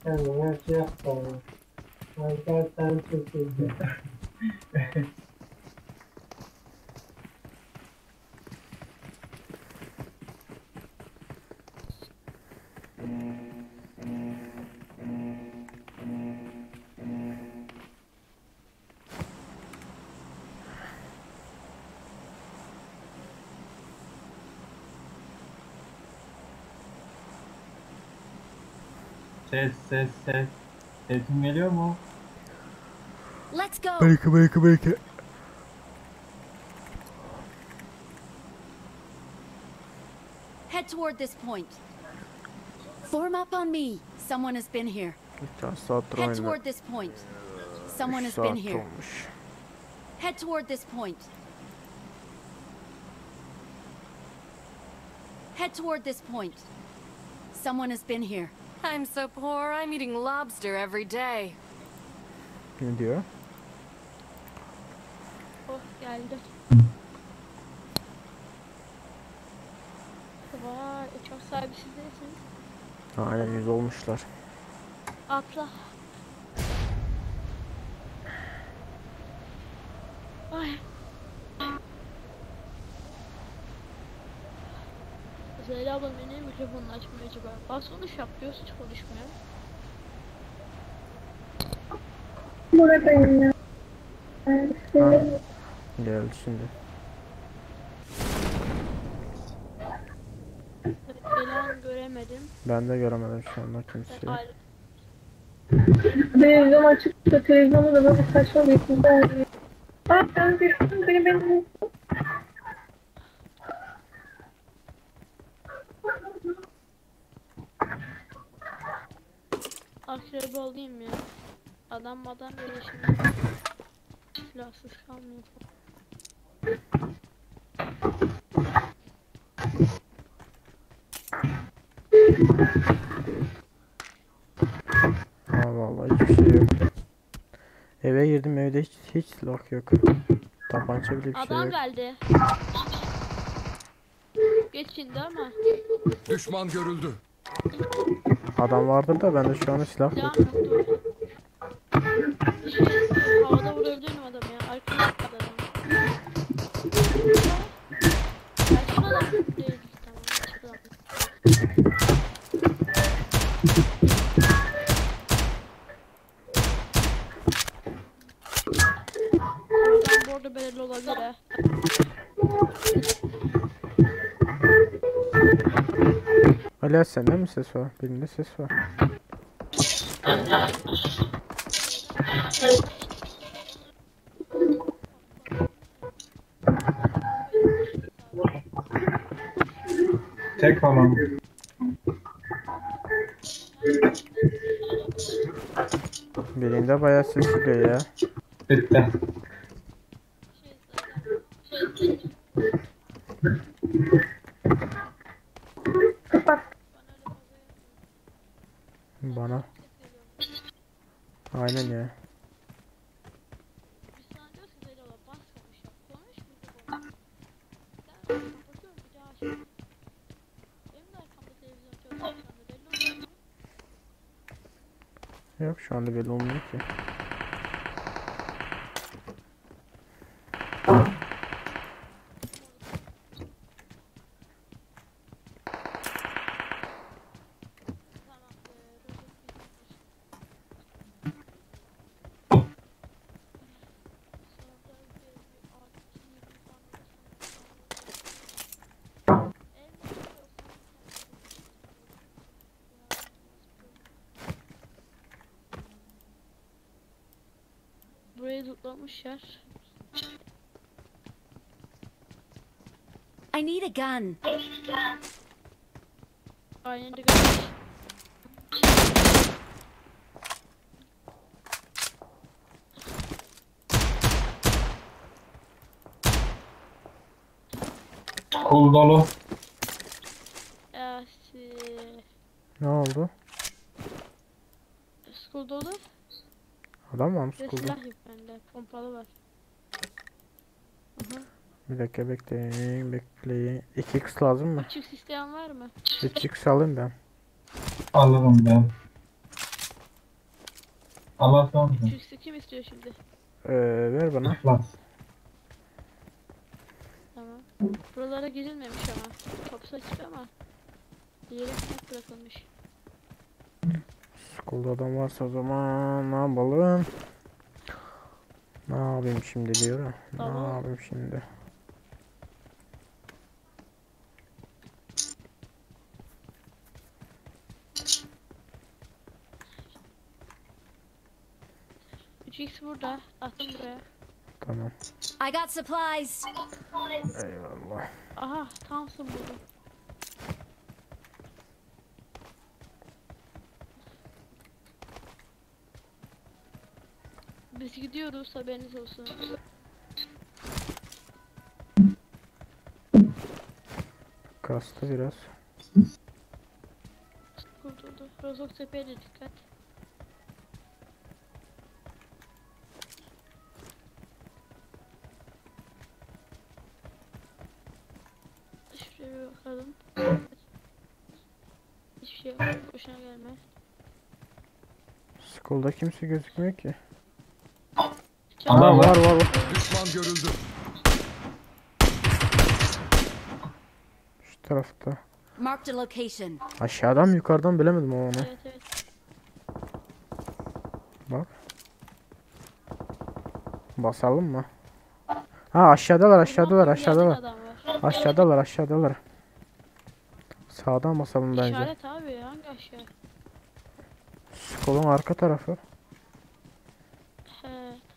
Kendine şey yaptı ama. Ben sen çekildi. Ses ses ses. Sesim geliyor mu? Let's go. Belki belki belki. Head toward this point. Form up on me. Someone has been here. 3 saattir Head oyunda. toward this point. Someone 3 has been saat here. olmuş. Head toward this point. Head toward this point. Someone has been here. I'm so poor, I'm eating lobster every day. Ne diyor? Oh geldim. Vay uçak sahibi siz değilsiniz. Aynen 100 olmuşlar. Atla. Ay. Zeyla abla niye mikrofonunu açmıyor acaba? Bas konuş yap diyoruz hiç konuşmuyor. Buradayım ya. Ha. Geldi şimdi. Belan göremedim. Ben de göremedim şu anda kimseyi. Al Televizyon açık da televizyonda da böyle saçma bir dizi oluyor. Ay ben bir beni beni akrep olayım ya. Adam adam böyle şimdi. Silahsız kalmıyor. Allah Allah hiçbir şey yok. Eve girdim evde hiç hiç silah yok. Tabanca bile bir şey Adam yok. geldi. Geç indi ama. Düşman görüldü. Adam vardır da bende şu anda silah yok. Silahım yoktu. Şey, havada vurabilirim adamı ya. Arkaya atladı adam. Gerçek adam değil. Tamam, gerçek adam. Adam bu arada belirli olabilir ha. Ali sende mi ses var? Birinde ses var. Tek olan. Birinde bayağı ses çıkıyor ya. Bitti. Bana. Aynen ya. Yok şu anda belli olmuyor ki. Burayı lootlamışlar. I need a gun. Aynen de görmüş. Kul dolu. Ya, si- Ne oldu? School dolu. Adam var mı Bir de school'da? silah yok bende. Pompalı var. Hı hı. Bir dakika bekleyin bekleyin. 2x lazım mı? Açık isteyen var mı? 3x alayım ben. Alırım ben. Allah son. 3x'i kim istiyor şimdi? Ee, ver bana. Bas. Tamam. Buralara girilmemiş ama. Kapısı açık ama. Yere kaynak bırakılmış. Skolda adam varsa o zaman ne yapalım? Ne yapayım şimdi diyor. Ne Tamam. yapayım şimdi? Üç x burada. Attım buraya. Tamam. I got supplies. Eyvallah. Aha Thompson buldum. Biz gidiyoruz haberiniz olsun. Kastı biraz. Kurtuldu. Rozok Tepe'ye de dikkat. Şuraya bir bakalım. Hiçbir şey yok. Boşuna gelme. Skolda kimse gözükmüyor ki. Adam var var. var var. Düşman görüldü. Şu tarafta. Marked a location. Aşağıdan mı yukarıdan bilemedim ama onu. Evet evet. Bak. Basalım mı? Ha aşağıdalar aşağıdalar aşağıdalar. adam var. Aşağıdalar aşağıdalar. Sağdan basalım bence. İşaret abi hangi aşağı? Skolun arka tarafı. He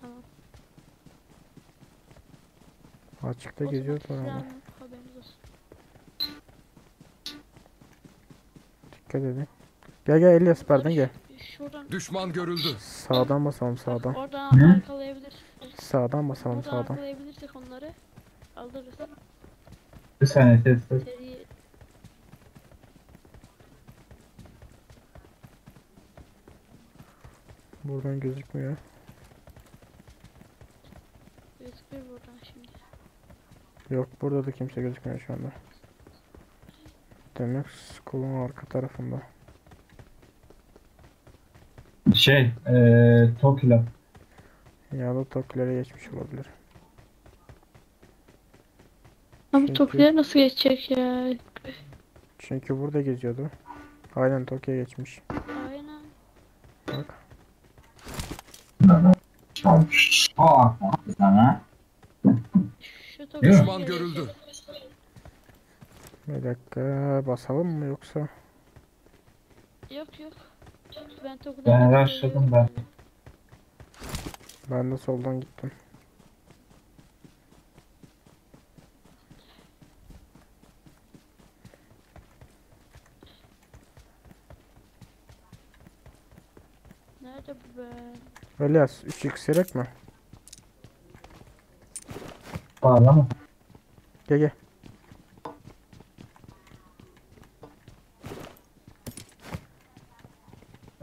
tamam. Açıkta geziyor Otomatik ama. silahım yok, haberiniz olsun. Dikkat edin. Gel gel Elias pardon gel. Şuradan Düşman görüldü. Sağdan basalım sağdan. oradan arkalayabiliriz. Sağdan basalım Buradan sağdan. arkalayabilirsek onları alırız. Bir saniye ses ses. Seri Buradan gözükmüyor. gözüküyor buradan şimdi. Yok burada da kimse gözükmüyor şu anda. Demek skolun arka tarafında. Şey, Tokyo. Ya da Tokilere geçmiş olabilir. Abi Çünkü- Tokyo'ya nasıl geçecek ya? Çünkü burada geziyordu. Aynen Tokyo'ya geçmiş. Aynen. Bak. Aa, sana. Şu Tokyo'ya Düşman görüldü. Bir dakika basalım mı yoksa? Yok yok. Ben Tokyo'da Ben rushladım ben. Ben de soldan gittim. Nerede bu be? Elias 3x gerek mi? Bağlama. Gel gel.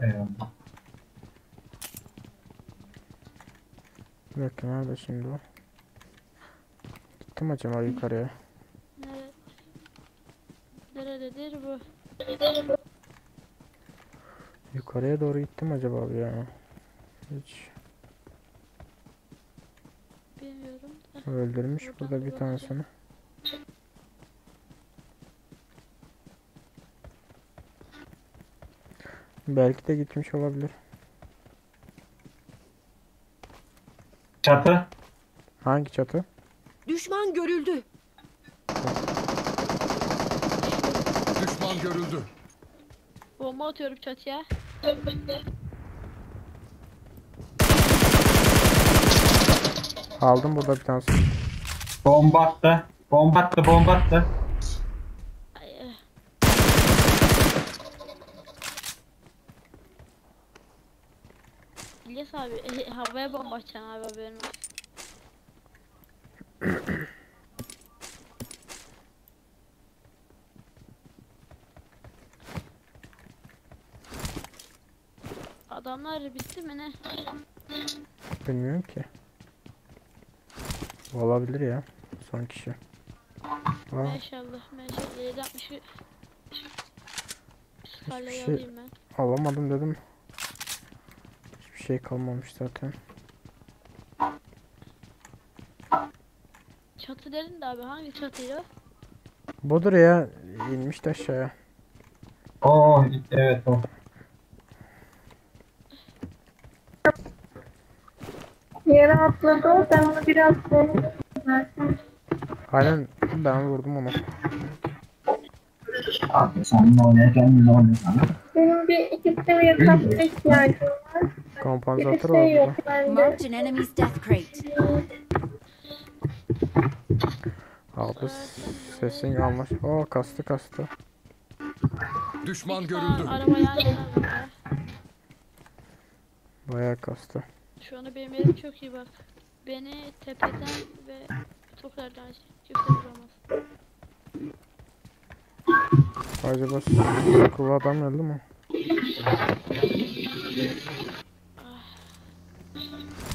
Eyvallah. Bir dakika nerede şimdi o? Gittim acaba yukarıya? Nere... Nerededir bu? Yukarıya doğru gittim acaba abi ya? Hiç Bilmiyorum da. öldürmüş burada bir tanesini. Belki de gitmiş olabilir. Çatı. Hangi çatı? Düşman görüldü. Düşman görüldü. Bomba atıyorum çatıya. Aldım burada bir tanesini. Bomba attı. Bomba attı, bomba attı. Ay, eh. İlyas abi eh, havaya bomba atacaksın abi haberin olsun. Adamlar bitti mi ne? Bilmiyorum ki. Olabilir ya. Son kişi. Aa, Maşallah maşallah 760 hiçbir Skallayı şey alayım ben. alamadım dedim. Hiçbir şey kalmamış zaten. Çatı dedin de abi hangi çatıydı? Budur ya inmiş de aşağıya. Oo evet o. Yere atladı o. Ben onu biraz vurdum. Aynen ben vurdum onu. Abi sen ne oynarken ne oynuyorsun? Benim bir iki seviye kaska ihtiyacım var. Bir Kompansatör şey var yok burada. bende. Marked an enemy's death crate. Abi sesin almış. Oo kastı kastı. Düşman görüldü. Araba yan yana burada. Bayağı kastı. Şu anda benim yerim çok iyi bak. Beni tepeden ve toplardan kimse vuramaz. Acaba kulu adam öldü mü?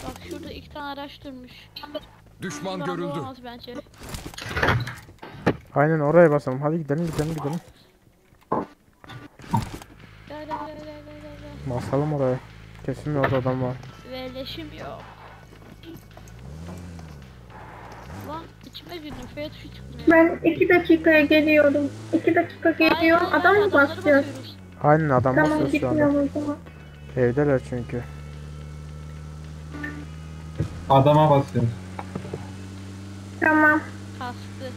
Bak şurada iki tane araç durmuş. Düşman Şu an görüldü. vuramaz bence. Aynen oraya basalım. Hadi gidelim gidelim gidelim. Gel gel gel gel gel gel. gel. Basalım oraya. Kesin orada adam var. Ve leşim yok. Lan içime girdim. F tuşu çıkmıyor. Ben 2 dakikaya geliyorum. 2 dakika geliyorum. Hayır, Adam mı adamları basacağız? basıyoruz. Aynen adam Tamam basıyor şu anda. gitmiyorum o zaman. Evdeler çünkü. Adama basıyoruz. Tamam. Kastı.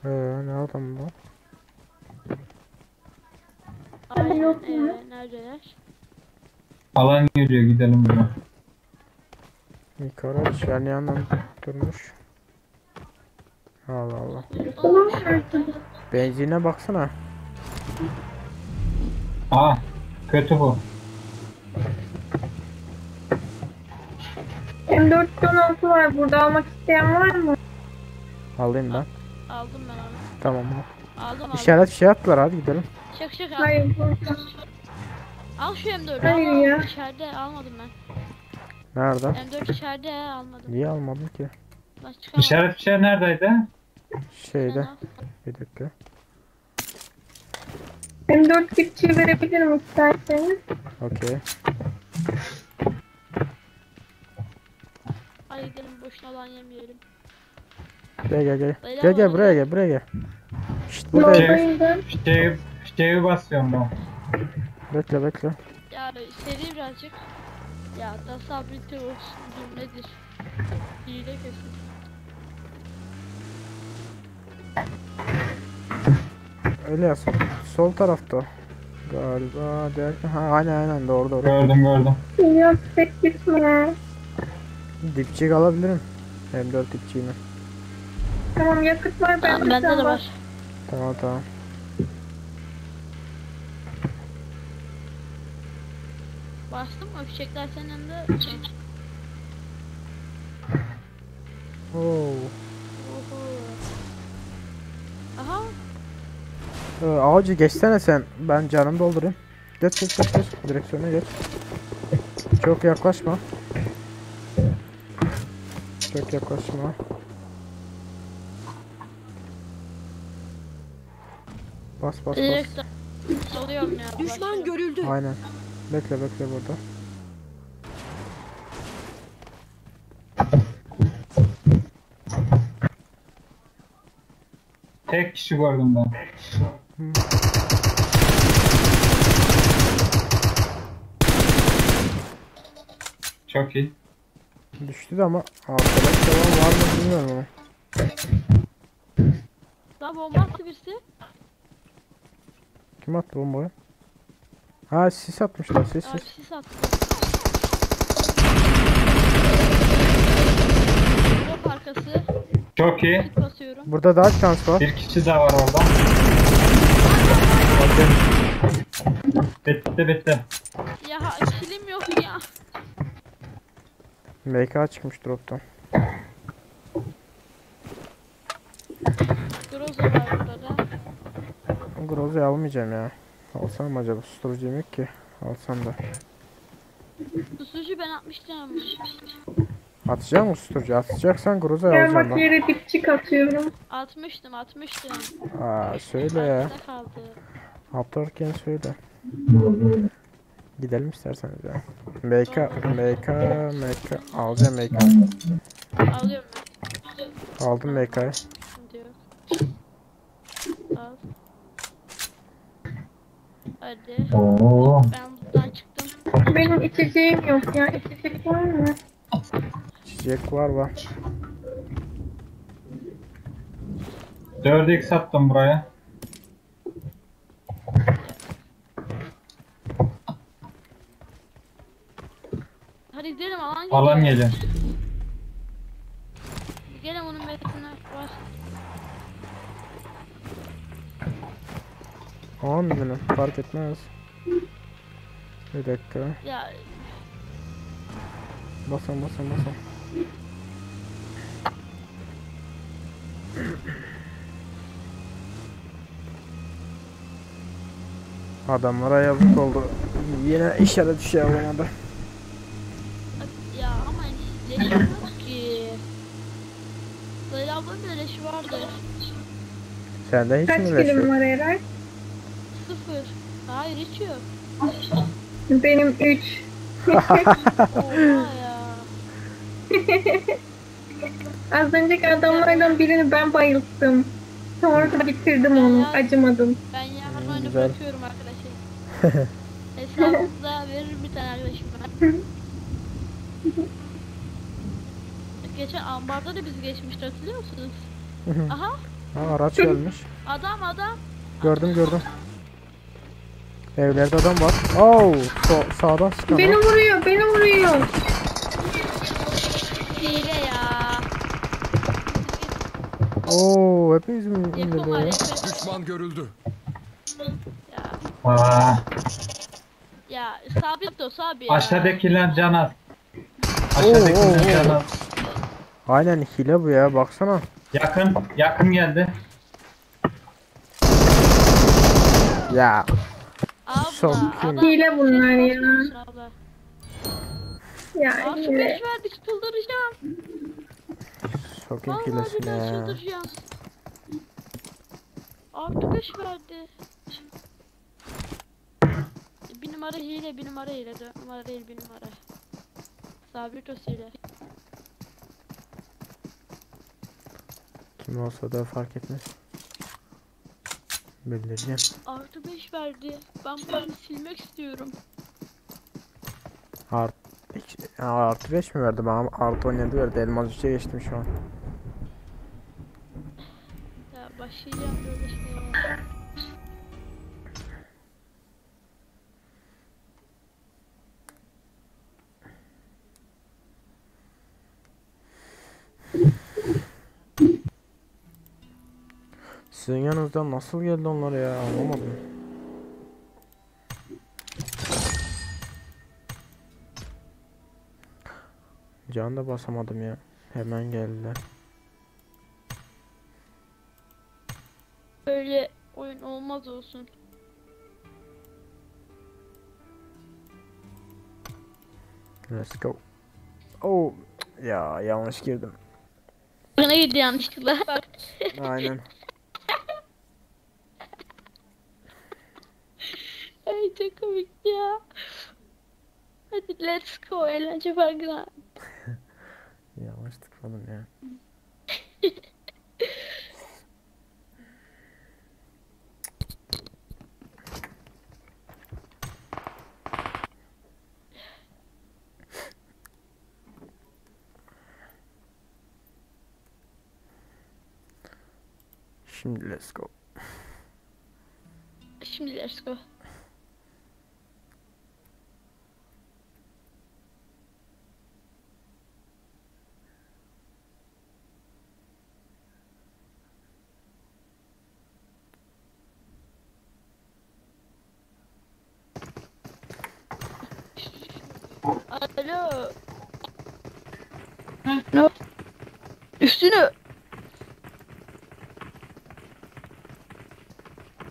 Ee, ne adam bu? Aynen. yok mu? Neredeler? Alan geliyor gidelim buradan. İlk araç yani yandan durmuş. Allah Allah. Tamam artık. Benzine baksana. Aa kötü bu. M416 var burada. Almak isteyen var mı? Alayım ben. Aldım ben onu. Tamam al. Aldım aldım. İşaret şey attılar hadi gidelim. Çık çık al. Hayır burada. Al şu M4'ü. Hayır al, al. ya. İçeride almadım ben. Nerede? M4 içeride almadım. Niye almadın ki? Lan çıkamadım. İşaret fişeği neredeydi? Şeyde. Bir dakika. M4 dipçiyi verebilirim isterseniz. Okey. Hadi gidelim boşuna alan yemeyelim. Gel gel gel. Beyler Gel gel var buraya gel buraya gel. Şşt buradayım. Yoldayım ben. Fişeği, fişeği basıyorum ben. Bekle bekle. Ya seri birazcık. Ya da sabreti olsun dur nedir? Hile kesin. Öyle yaz. Sol tarafta. Galiba derken ha aynen aynen doğru doğru. Gördüm gördüm. Yok pek gitme. Dipçik alabilirim. M4 dipçiğini. Tamam yakıt var Tamam, bende. bende sen de bas. var. Tamam tamam. Bastın mı? Fişekler senin yanında. Oo. Oho. Aha. Avcı geçsene sen. Ben canımı doldurayım. Geç geç geç geç. Direksiyona geç. Çok yaklaşma. Çok yaklaşma. Bas bas bas. Direkt alıyorum ya. Düşman görüldü. Aynen. Bekle bekle burada. Tek kişi gördüm ben. Çok iyi. Düştü de ama arkadaş falan var mı bilmiyorum ama. Lan bomba attı birisi. Kim attı bombayı? Ha sis atmışlar sis Abi sis. sis attı. Drop arkası. Çok iyi. Kit basıyorum. Burada daha şans var. Bir kişi daha var orada. Okey. Bitti bitti. Ya kilim yok ya. MK çıkmış drop'tan. Groza var burada da. Groza'yı almayacağım ya. Alsam mı acaba? Susturucu yok ki. Alsam da. Susucu ben atmıştım. Atacak mısın susturucu? Atacaksan Groza Gel alacağım bak bak. yere dipçik atıyorum. Atmıştım atmıştım. Aa, söyle ya. Arkada kaldı. Atarken söyle. Gidelim isterseniz ya. MK, MK, MK. Alacağım MK. Alıyorum ben. Aldım MK'yı. Sıkıntı yok. Al. Hadi. Oo. Ben buradan çıktım. Benim içeceğim yok ya. İçecek var mı? Çiçek var var. 4x attım buraya. Hadi gidelim alan geliyor. Alan geliyor. Gelin onun metnine var. Aman benim fark etmez. Bir dakika. Ya Basın basın basın. Adamlara yazık oldu. Yine işaret şey alamadı. ya ama leşim yok ki. Leyla ablanın da leşi vardı. Sende hiç Kaç mi leş kilim yok? var Eray? Sıfır. Hayır hiç yok. Benim 3. Oha ya. Az önceki adamlardan birini ben bayılttım. Sonra da bitirdim onu. Acımadım. Ben yarın oyunu Güzel. bırakıyorum arkadaşlar. Hesabımıza veririm bir tane arkadaşım ben. Geçen ambarda da bizi geçmişti hatırlıyor musunuz? Aha Ha, araç gelmiş. adam adam. Gördüm gördüm. Evlerde adam var. Oh, sağdan sıkan. Beni var. vuruyor, beni vuruyor. Hile ya. Oo, hepimiz mi Yakın indirdi var ya? yakın. Düşman görüldü. Aa, Ya sabit o sabit ya. aşağıdakiler can az. Oo, oo, Aşağıdakiler can oo. az. Aynen hile bu ya baksana. Yakın, yakın geldi. Ya. Abla, Sokayım. Hile bunlar ya. Abla. Ya Artı hile. 5 verdi çıldıracağım. Sokayım Vallahi hilesine billahi ya. çıldıracağım. Artı 5 verdi. Bir numara hile, bir numara hile, dört numara değil bir numara. Sabit o hile. Kim olsa da fark etmez. Bildireceğim. Artı 5 verdi. Ben bunu silmek istiyorum. Art, artı 5 mi verdi bana? Artı 17 verdi. Elmas 3'e geçtim şu an. Ya başlayacağım böyle şeye. Sizin yanınızdan nasıl geldi onlar ya? Anlamadım. Can da basamadım ya. Hemen geldiler. Böyle oyun olmaz olsun. Let's go. Oh ya yanlış girdim. Bana girdi yanlışlıkla. Bak. Aynen. Ay çok komik ya. Hadi let's go eğlence parkına. Yanlış tıkladım ya. Şimdi let's go. Şimdi let's go. Alo. Ne? Üstünü.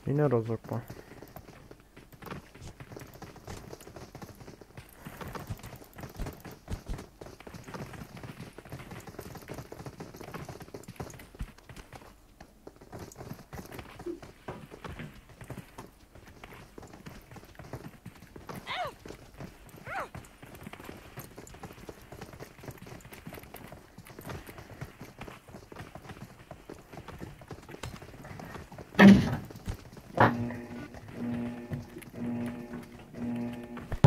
Yine rozok bu.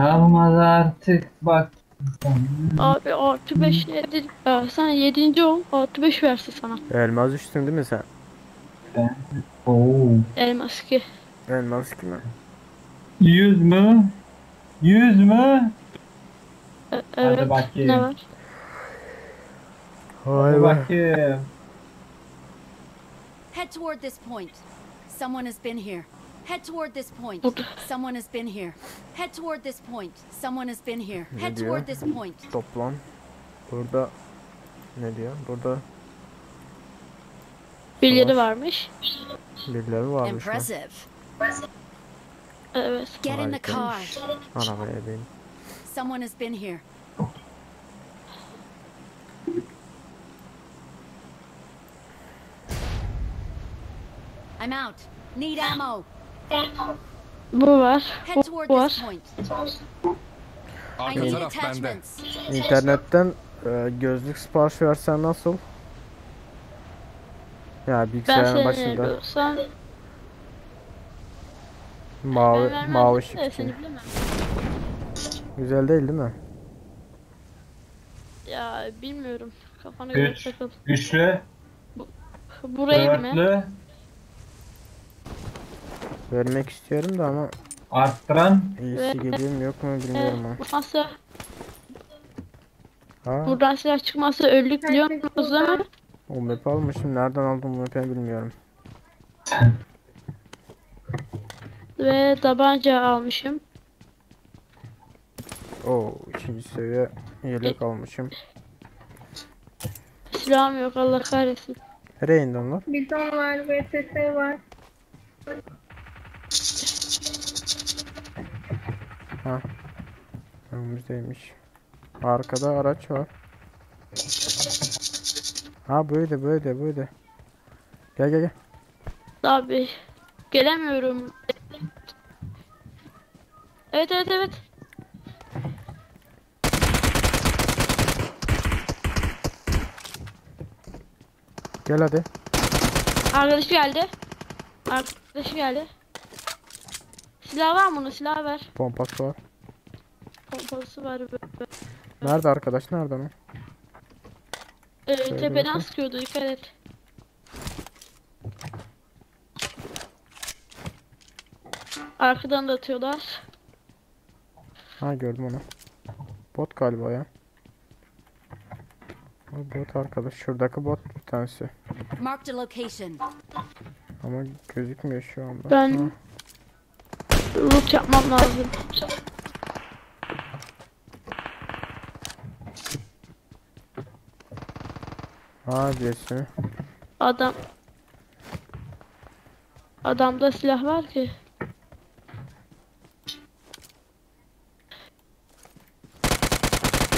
Kalmaz artık bak. Abi artı 5 nedir? Ya sen 7. ol artı 5 versin sana. Elmas üstün değil mi sen? Oo. Elmas ki. Elmas kimi? 100 mü? 100 mü? Evet. Hadi bakayım. Ne var? Vay Hadi be. bakayım. Head toward this point. Someone has been here. Head toward this point. Someone has been here. Head toward this point. Someone has been here. Ne Head diyor? toward this point. Toplam. Burada ne diyor? Burada Birileri varmış. birileri varmış mı? Impressive. Evet. Get in the car. Harikaymış. Arabaya bin. Someone has been here. I'm out. Need ammo. Bu var. Head Bu toward var. this point. I Arka need taraf bende. attachments. İnternetten e, gözlük sipariş versen nasıl? Ya Ben bilgisayarın senin başında yerinde olsam mavi ben vermezdim mavi de ışık için. seni bilemem. Güzel değil değil mi? Ya bilmiyorum. Kafana göre Güç. takıl. Güçlü. Burayı mı? Dörtlü. Vermek istiyorum da ama Arttıran. iyisi geliyor mu yok mu bilmiyorum ha. Nasıl? Ha, Buradan silah çıkmazsa öldük biliyor musunuz değil mi? o map'i almışım. Nereden aldım bu map'i bilmiyorum. Ve tabanca almışım. Oo, ikinci seviye yelek almışım. Silahım yok Allah kahretsin. Nereye indi onlar? Bizon var, VSS var. Ha. Önümüzdeymiş. Arkada araç var. Ha böyle böyle böyle. Gel gel gel. Abi gelemiyorum. Evet evet evet. Gel hadi. Arkadaşı geldi. Arkadaşı geldi. Silah var mı bunun? Silah ver. Pompası var. Pompası var. Nerede arkadaş? Nerede o? Ee, Şöyle tepeden bakayım. sıkıyordu dikkat et. Arkadan da atıyorlar. Ha gördüm onu. Bot galiba ya. O bot arkadaş. Şuradaki bot bir tanesi. Marked a location. Ama gözükmüyor şu anda. Ben- Ha. Loot yapmam lazım. Ha diyorsun. Adam Adamda silah var ki.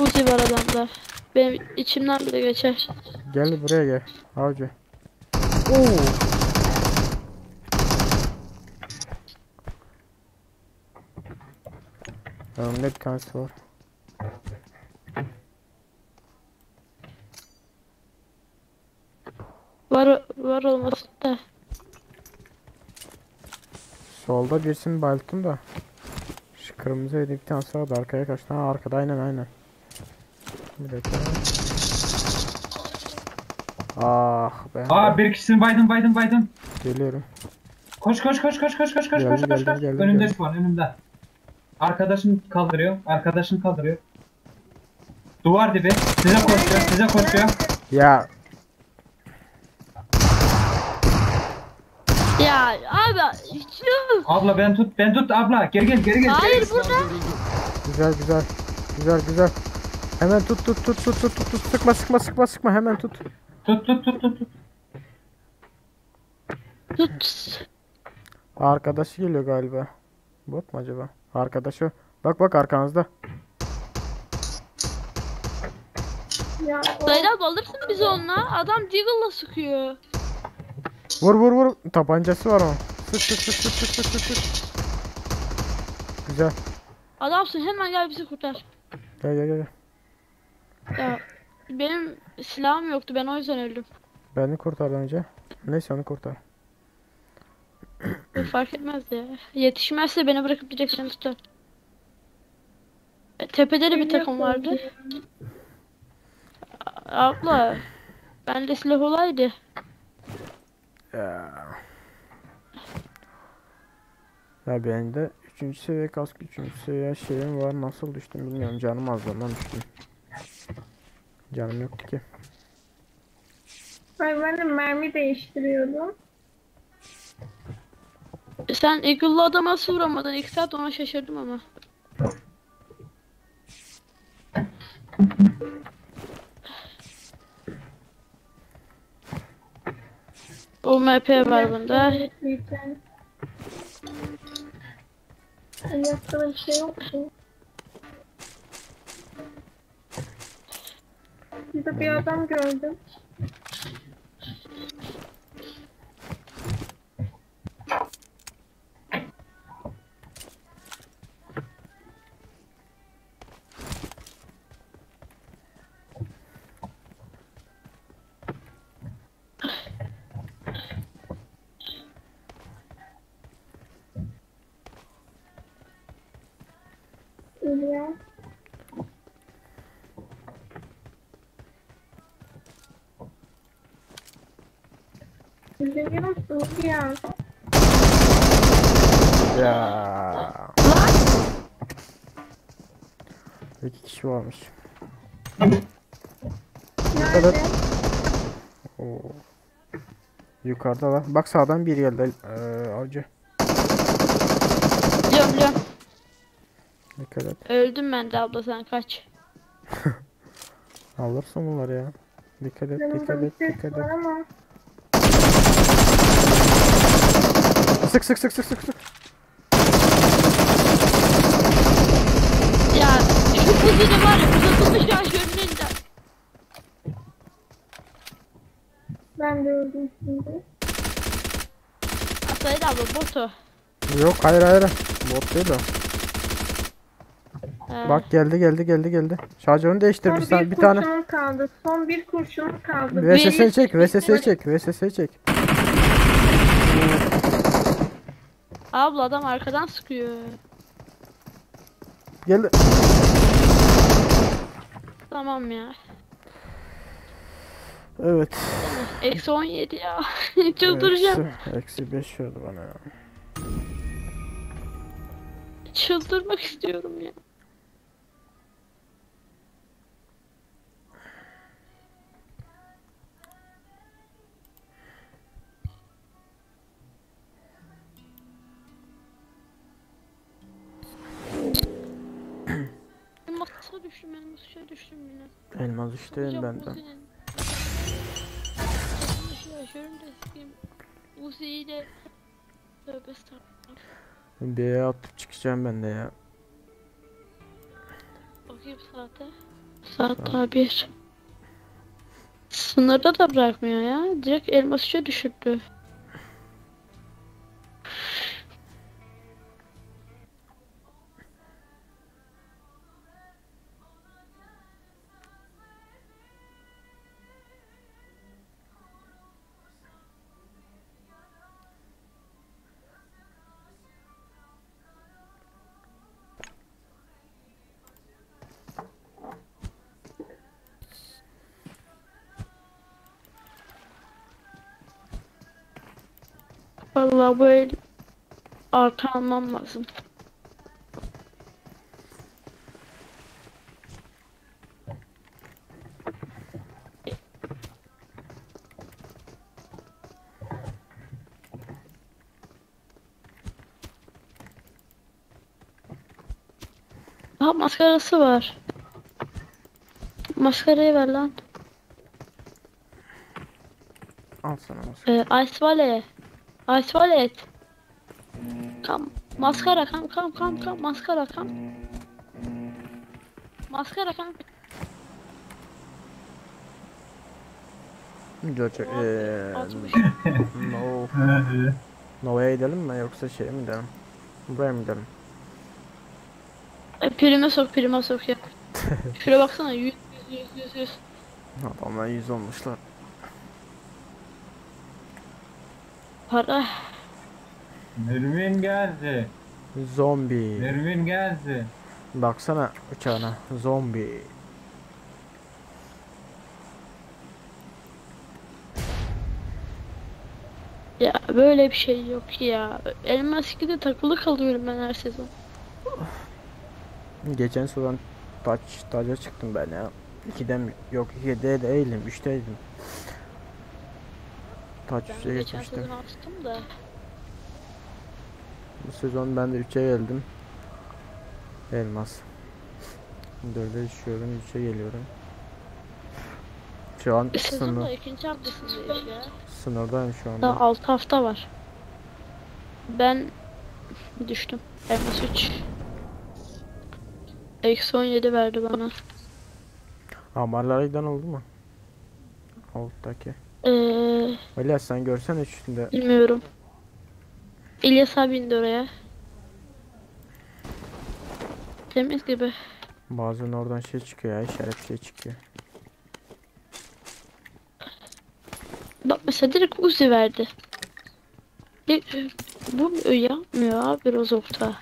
Uzi var adamda. Benim içimden bile geçer. Gel buraya gel. Avcı. Oo. Önümde bir tanesi var. Var var olması da. Solda birisini bayılttım da. Şu kırmızı bir tanesi vardı arkaya kaçtı. Ha arkada aynen aynen. Bir dakika. Ah be. Aa bir kişisini baydım baydım baydım. Geliyorum. Koş koş koş koş koş koş koş Geldim, koş koş. geldim, koş. geldim, Önümde geldim. şu an önümde. Arkadaşım kaldırıyor. Arkadaşım kaldırıyor. Duvar dibi. Size koşuyor. Size koşuyor. Ya Ya abi hiç yok. Abla ben tut ben tut abla. Geri gel geri gel. Hayır burada. güzel güzel. Güzel güzel. Hemen tut tut tut tut tut tut tut. Sıkma sıkma sıkma sıkma hemen tut. Tut tut tut tut. tut. Tut. Arkadaşı geliyor galiba. Bot mu acaba? Arkadaşı. Bak bak arkanızda. Ya o Dayı abla alırsın bizi onunla. Adam Deagle'la sıkıyor. Vur vur vur. Tabancası var onun. Sık sık sık sık sık sık sık sık. Güzel. Adamsın hemen gel bizi kurtar. Gel gel gel. gel. Ya benim silahım yoktu ben o yüzden öldüm. Beni kurtar önce. Neyse onu kurtar. Fark etmez ya. Yetişmezse beni bırakıp direkt seni tutar. Tepede de bir takım vardı. Abla bende silah olaydı. Ya. Ya benim de 3. seviye kask 3. seviye şeyim var. Nasıl düştüm bilmiyorum. Canım azdan düştüm. Canım yoktu ki. Ay ben de mermi değiştiriyordum. Sen Eagle'lı adama nasıl vuramadın? 2 saat ona şaşırdım ama. UMP var bunda. Bekleyeceğim. Ay, Yaptığım bir şey yok ki. Burada bir adam gördüm. İlya. Üzülüyor musun İlya? Ya. İki kişi varmış. Dikkat et. Oo. Yukarıda var. Bak sağdan biri geldi. Avcı. Biliyorum biliyorum. Dikkat et. Öldüm ben de abla sen kaç. Alırsın bunları ya. Dikkat et, Yanımda dikkat bir et, ses dikkat var et. ama. Sık sık sık sık sık sık. Ya şu kuzunu var ya uzatılmış şarjörünün elinden. Ben de öldüm şimdi. Sayın abla botu. Yok hayır hayır. Bot değil o. He. Bak geldi geldi geldi geldi. Şarjörünü Son değiştirmiş sen bir bir tane. kurşunum kaldı. Son bir kurşunum kaldı. VSS çek, VSS çek, VSS çek. Abla adam arkadan sıkıyor. Geldi. Tamam ya. Evet. Eksi 17 ya. Çıldıracağım. Eksi, eksi 5 verdi bana ya. Çıldırmak istiyorum ya. Elmas'a düştüm, elmas'a düştüm yine. Elmas işte Hocam, benden. Uzi'nin- Şarjörünü de sikeyim. Uzi'yi de... Tövbe estağfurullah. B'ye atıp çıkacağım ben de ya. Bakayım saate. Saat daha bir. Sınırda da bırakmıyor ya. Direkt elmas üçe düşürdü. Vallahi bu el artı almam lazım. Aha maskarası var. Maskarayı ver lan. Al sana maske. Ice Valley. Ice Valley. Kam maskara kam kam kam kam maskara kam. Maskara kam. Görecek. No. Nova'ya gidelim mi yoksa şeye mi gidelim? Buraya mı gidelim? E, prime sok prime sok ya. Şuraya baksana 100 100 100 100. Adamlar 100 olmuşlar. Para. Nervin geldi. Zombi. Nervin geldi. Baksana uçagyna zombi. Ya böyle bir şey yok ya. Elmas 2'de takılı kalıyorum ben her sezon. Geçen sezon taç taca çıktım ben ya. 2'den mi? Yok 2'de değilim 3'teydim. Taç Ben 3'e geçen geçmiştim. sezon astım da. Bu sezon ben de 3'e geldim. Elmas. 4'e düşüyorum, 3'e geliyorum. Şu an Sezon sınır, da ikinci haftasındayız ya. sınırdayım şu Daha anda. 6 hafta var. Ben düştüm. Elmas 3. Eksi 17 verdi bana. Amarlara giden oldu mu? Alttaki. Ee, İlyas sen görsen üstünde. bilmiyorum. İlyas abi indi oraya. Temiz gibi. Bazen oradan şey çıkıyor ya, işaret şey çıkıyor. Bak mesela direkt Uzi verdi. Direkt- Bu yapmıyor abi Rozok'ta.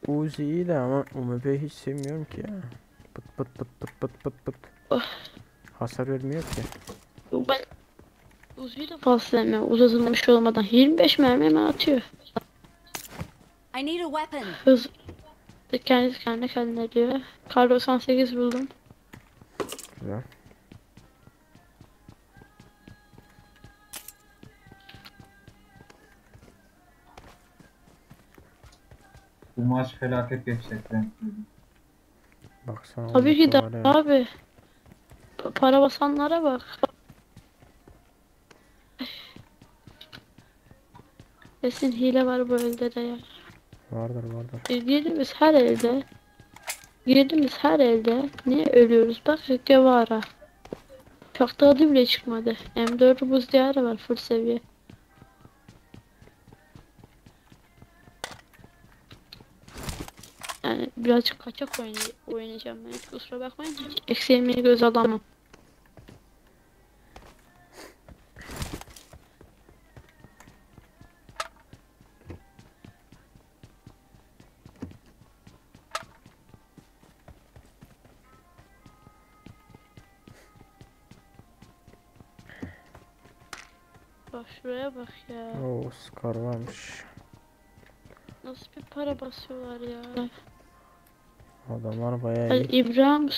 Uzi iyi de ama UMP'yi hiç sevmiyorum ki ya. Pıt pıt pıt pıt pıt pıt pıt. Hasar vermiyor ki. Ben Uzi'yi de fazla sevmiyorum. Uzatılmış olmadan 25 mermi hemen atıyor. I need a weapon. Hız kendisi kendi kendine diyor. Kar 98 buldum. Güzel. Bu maç felaket geçecek ben. Baksana Tabii ki de UMP var ya. abi. Para basanlara bak. Kesin hile var bu elde de ya. Vardır vardır. E, Girdiğimiz her elde Girdiğimiz her elde niye ölüyoruz? Bak Guevara. Çok da adı bile çıkmadı. M4 buz diyarı var full seviye. Yani birazcık kaçak oynayacağım ben. Hiç kusura bakmayın. Hiç eksi yemeği göz alamam. Bak şuraya bak ya. Oo Scar varmış. Nasıl bir para basıyorlar ya. Adamlar bayağı Ay, iyi. İbrahim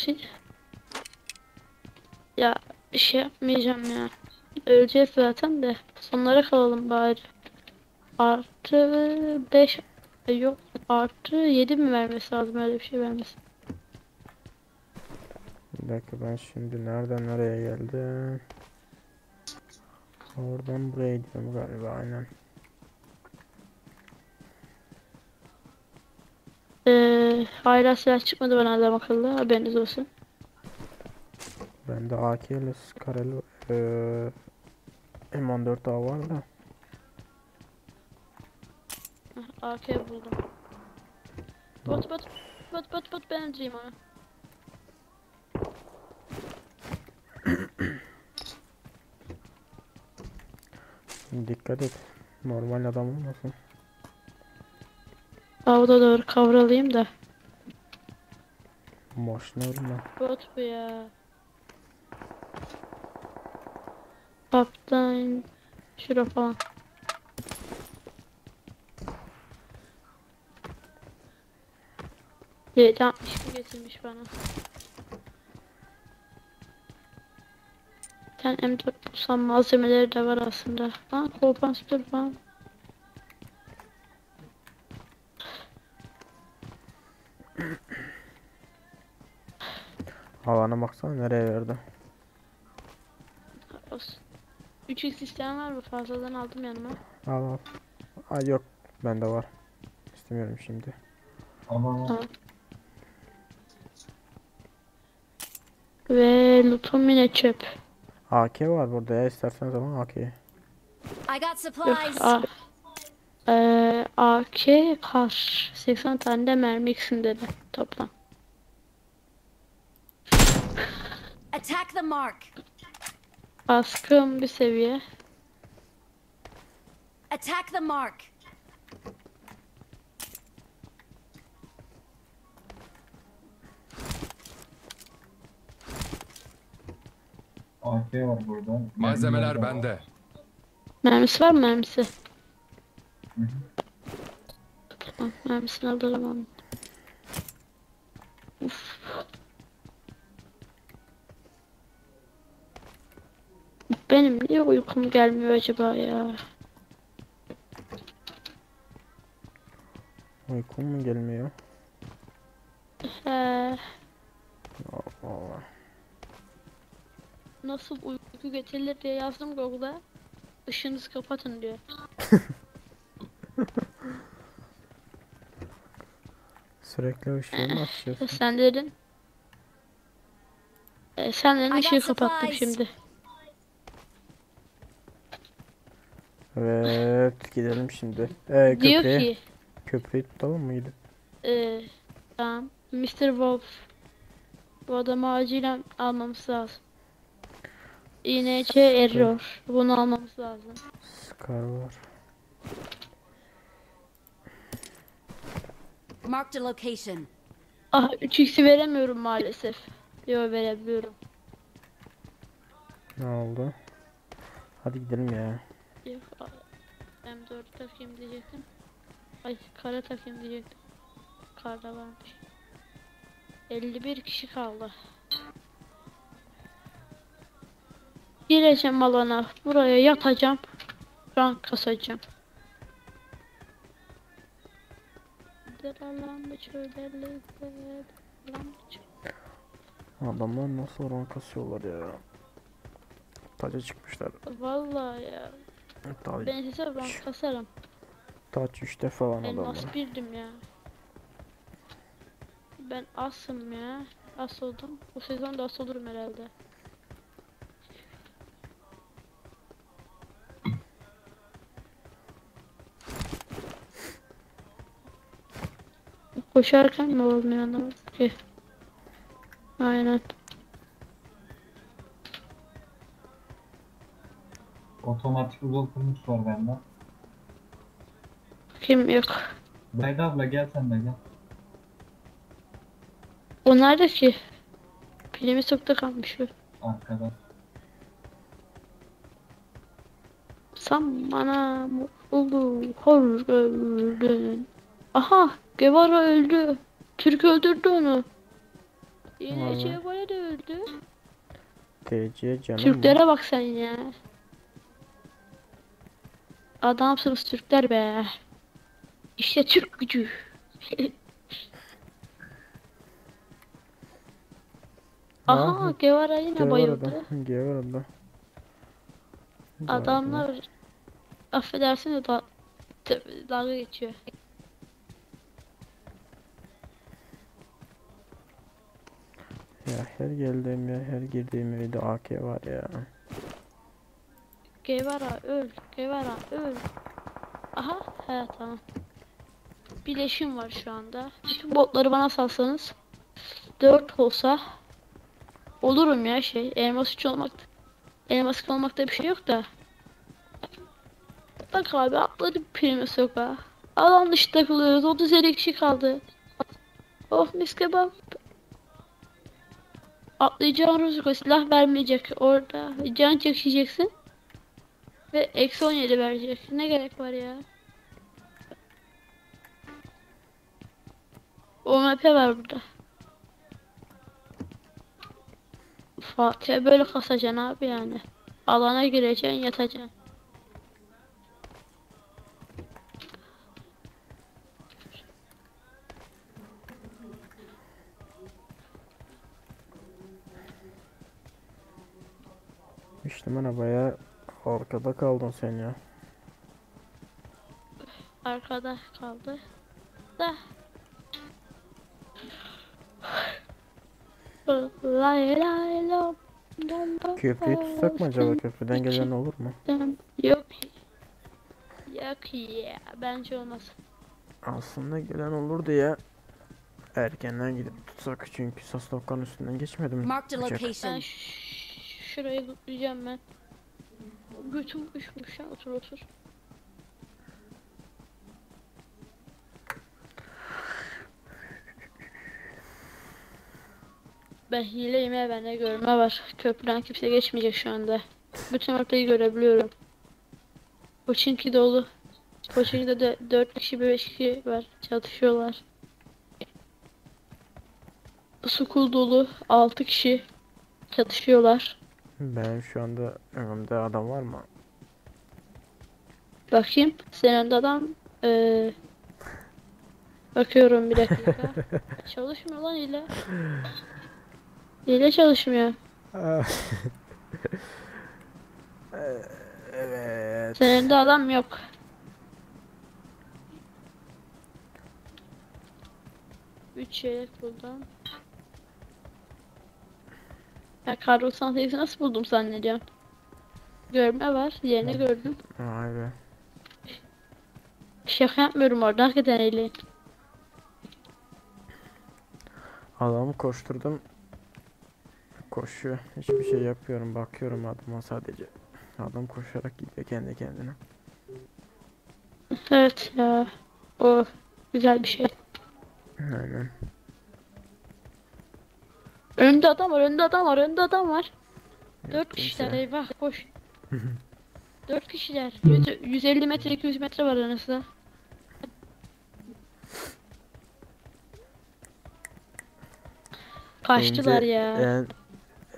Ya bir şey yapmayacağım ya. Öleceğiz zaten de. Sonlara kalalım bari. Artı 5 yok artı 7 mi vermesi lazım öyle bir şey vermesi. Bir dakika ben şimdi nereden nereye geldim? Oradan buraya gidiyorum galiba aynen. Hala silah çıkmadı bana adam akıllı haberiniz olsun. Bende AK ile Scar eee M14A var da. Heh, AK buldum. Bot bot bot bot bot ben öldüreyim onu. Dikkat et. Normal adam olmasın. Avuda doğru kavralayayım da. Boşuna ölme. Bot bu ya. Kaptan şura falan. Evet 62 getirmiş bana. Sen M4 bulsam malzemeleri de var aslında. Ha kompansatör falan. Alana baksana nereye verdi. Olsun. 3x isteyen var mı? Fazladan aldım yanıma. Al al. Ay yok bende var. İstemiyorum şimdi. Aman Tamam. Ve lootum yine çöp. AK var burada ya isterseniz alın AK'yi. I got Yok, supplies. A. AK kar. 80 tane de mermi ikisinde de toplam. Attack the mark. Baskım bir seviye. Attack the mark. AK var burada. Malzemeler bende. Mermisi var mı mermisi? Tamam mermisini alırım onu. Uf. Benim niye uykum gelmiyor acaba ya? Uykum mu gelmiyor? He, Allah Allah. nasıl uyku getirilir diye yazdım Google'a. Işığınızı kapatın diyor. Sürekli ışığı mı açıyorsun? Sen dedin. E, sen dedin I got ışığı kapattım supplies. şimdi. Evet gidelim şimdi. Ee, Diyor köprüye. ki Köprüyü tutalım mı gidip? e, tamam Mr. Wolf bu adamı acilen almamız lazım. INC error. Bunu almamız lazım. Scar var. Marked a location. Ah 3x'i veremiyorum maalesef. Yo verebiliyorum. Ne oldu? Hadi gidelim ya. Yok M4 takayım diyecektim. Ay kara takayım diyecektim. Karda varmış. 51 kişi kaldı. Gireceğim alana. Buraya yatacağım. Rank kasacağım. Adamlar nasıl oran kasıyorlar ya? Taca çıkmışlar. Vallahi ya. Taç, Ben size rank kasarım. taç 3'te falan Elmas adamlar. birdim ya. Ben asım ya. As oldum. Bu sezon da as olurum herhalde. Koşarken mi olmuyor anlamadım ki. Aynen. Otomatik uzatılmış var bende. Kim yok. Zayda abla gel sen de gel. O nerede ki? Pilimi sokta kalmış o. Arkada. Sen bana oldu hor gördün. Aha Guevara öldü. Türk öldürdü onu. Yine Vallahi. Guevara da öldü. TC canım mı? Türklere bak sen ya. Adamsınız Türkler be. İşte Türk gücü. Aha Guevara yine bayıldı. Guevara'da. Adamlar affedersin de da dalga geçiyor. Ya her geldiğim ya her girdiğim evde AK var ya. Guevara öl, Guevara öl. Aha, he tamam. Bileşim var şu anda. Bütün botları bana salsanız 4 olsa olurum ya şey. Elmas 3 olmak Elmas 2 olmakta bir şey yok da. Bak abi atladı primi sokağa. Alan dışı takılıyoruz. 37 kişi kaldı. Of mis kebap. Atlayacağın Ruzuka silah vermeyecek orada. Can çekişeceksin. Ve eksi 17 verecek. Ne gerek var ya? OMP var burada. Fatih böyle kasacaksın abi yani. Alana gireceksin yatacaksın. İşte bana bayağı arkada kaldın sen ya. Arkada kaldı. Da. Lay lay lom, lom, lom, Köprüyü tutsak mı acaba? Köprüden gelen olur mu? Yok. Yok ya. Bence olmaz. Aslında gelen olur diye erkenden gidip tutsak çünkü Sosnovka'nın üstünden geçmedim. Marked a uçak. location. Ben şurayı tutacağım ben. Götüm üşmüş ya otur otur. Ben hileyim ya bende görme var. Köprüden kimse geçmeyecek şu anda. Bütün haritayı görebiliyorum. Pochinki dolu. Pochinki'de de 4 kişi 5 kişi var. Çatışıyorlar. Sukul dolu. 6 kişi çatışıyorlar. Benim şu anda önümde adam var mı? Bakayım. Senin önünde adam eee, bakıyorum bir dakika. Çalışmıyor lan hile. Hile çalışmıyor. Evet. Senin önünde adam yok. Üç çeyrek buldum. Ya kar 98'i nasıl buldum zannediyorum. Görme var. Yerini gördüm. Vay be. Şaka yapmıyorum orada. Hakikaten öyle. Adamı koşturdum. Koşuyor. Hiçbir şey yapıyorum. Bakıyorum adama sadece. Adam koşarak gidiyor kendi kendine. Evet ya. O güzel bir şey. Aynen. Önde adam var, önde adam var, önde adam var. Dört kişiler kimse. eyvah koş. Dört kişiler. 150 metre 200 metre var arasında. Kaçtılar İnce, ya. En,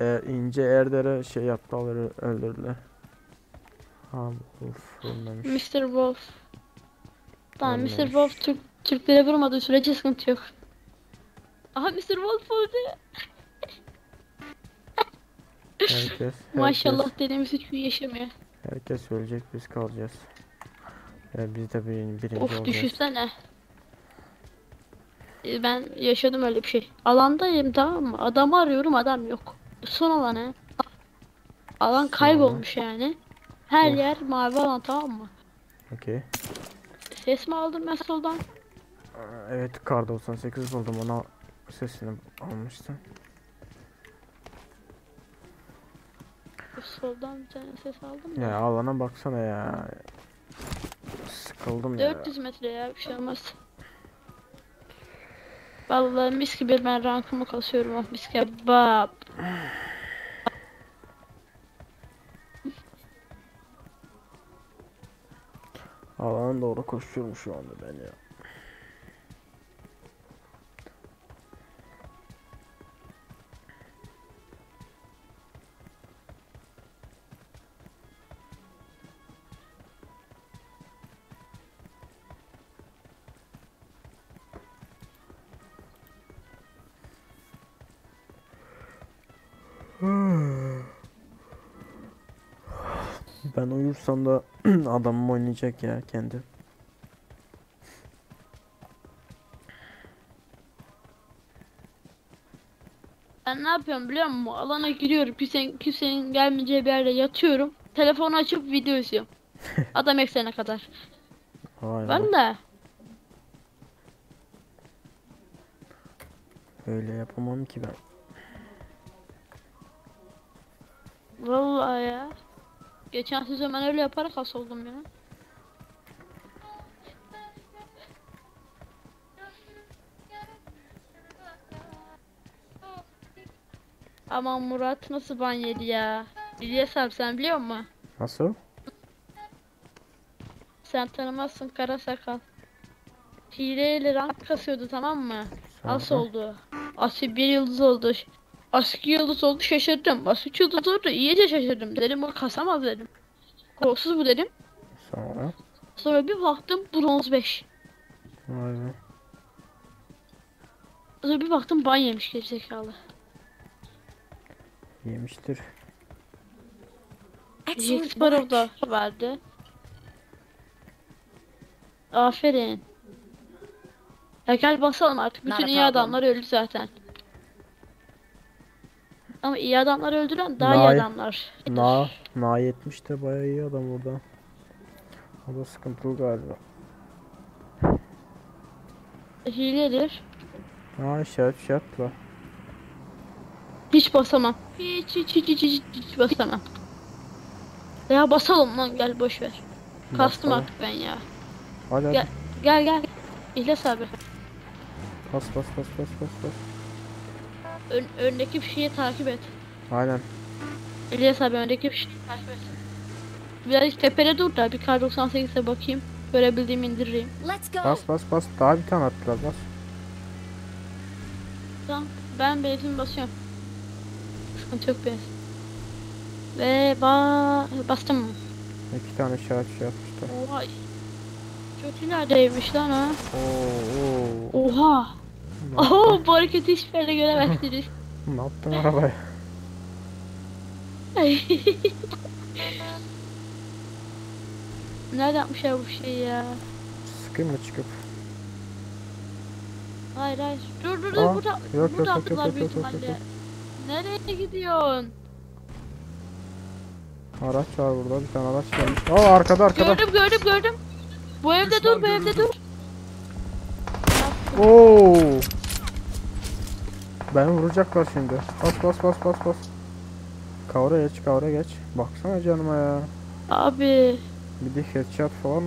e, İnce Erder'e şey yaptılar öldürdüler. Ha of ölmemiş. Mr. Wolf. Tamam Mr. Ölmemiş. Wolf Türk, Türklere vurmadığı sürece sıkıntı yok. Aha Mr. Wolf öldü. Herkes, herkes, Maşallah dediğimiz hiçbir şey yaşamıyor. herkes ölecek biz kalacağız. E, biz de birinci Of olacağız. düşünsene. E, Ben yaşadım öyle bir şey. Alandayım tamam mı? Adamı arıyorum adam yok. Son alan he. Alan kaybolmuş yani. Her Of. yer mavi alan tamam mı? Okey. Ses mi aldım ben soldan? Aa, Evet kar 98 buldum ona sesini almıştım. Soldan bir tane ses aldım da. Ya alana baksana ya. Sıkıldım ya. 400 metre ya bir şey olmaz. Vallahi mis gibi ben rankımı kasıyorum oh mis kebap. Alana doğru koşuyorum şu anda ben ya. Ben uyursam da adamım oynayacak ya kendi. Ben ne yapıyorum biliyor musun? Alana giriyorum. Kimsenin, kimsenin gelmeyeceği bir yerde yatıyorum. Telefonu açıp video izliyorum. Adam eksene kadar. Vay be. Ben de. Öyle yapamam ki ben. Vallahi ya. Geçen sezon ben öyle yaparak has oldum ya. Aman Murat nasıl ban yedi ya? İlyas abi sen biliyor musun? Nasıl? Sen tanımazsın kara sakal. Hileyle rank kasıyordu tamam mı? As Sonra? oldu. As bir yıldız oldu. As iki yıldız oldu şaşırdım. As üç yıldız oldu iyice şaşırdım. Dedim o kasamaz dedim. Kolsuz bu dedim. Sonra? Sonra bir baktım bronz 5. Vay be. Sonra bir baktım ban yemiş gerizekalı. Yemiştir. Jack Sparrow da vardı. Aferin. Ya gel basalım artık. Not Bütün a iyi problem. adamlar öldü zaten. Ama iyi adamlar öldüren daha iyi Nay- adamlar. Na, Na 70 de bayağı iyi adam burada. O da sıkıntılı galiba. Hiledir. Ha işaret şartla. Hiç basamam. Hiç hiç hiç hiç hiç, hiç basamam. Ya basalım lan gel boş ver. Kastım Basalım. artık ben ya. Hadi hadi. Gel gel gel. İhlas abi. Bas bas bas bas bas bas. Ön, öndeki fişeği takip et. Aynen. İlyas abi öndeki fişeği takip et. Birazcık tepede dur da bir kar 98'e bakayım. Görebildiğimi indireyim. Let's go. Bas bas bas. Daha bir tane attılar bas. Tamam. Ben benzin basıyorum. Sıkıntı yok benzin. Ve ba bastım. İki tane işaret şey atmışlar. Oha. Çok ilerideymiş lan ha. Oo, oo. Oha. Ne Oho bu hareketi hiçbir yerde göremezsiniz. Ne yaptın arabaya? Nerede yapmışlar bu şeyi ya? Sıkayım mı çıkıp? Hayır hayır. Dur dur dur Aa, burada yok, yok, burada yok, yok, attılar yok, büyük yok, yok, ihtimalle. yok. Nereye gidiyorsun? Araç var burada. Bir tane araç gelmiş. Aa arkada arkada. Gördüm gördüm gördüm. Bu evde dur bu evde dur. Oo. Beni vuracaklar şimdi. Bas bas bas bas bas. Kavra geç kavra geç. Baksana canıma ya. Abi Bir de headshot falan.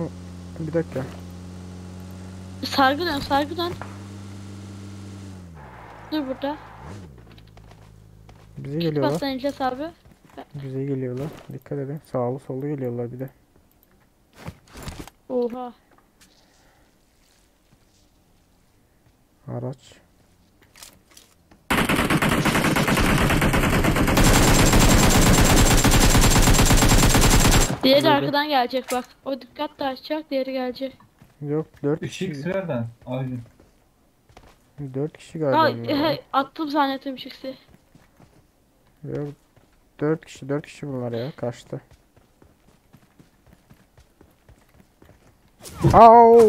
Bir dakika. sargı dön sargı dön. Dur burada. Bize geliyorlar. Bas sen İlyas abi. Bize geliyorlar. Dikkat edin. Sağlı sollu geliyorlar bir de. Oha. Araç. Diğeri de Böyle. arkadan gelecek bak. O dikkat de açacak diğeri gelecek. Yok 4 kişi. 3x ver de abicim. 4 kişi galiba. Aa, onlar ya. he, attım zannettim x'i. Yok 4 kişi 4 kişi bunlar ya kaçtı. Au!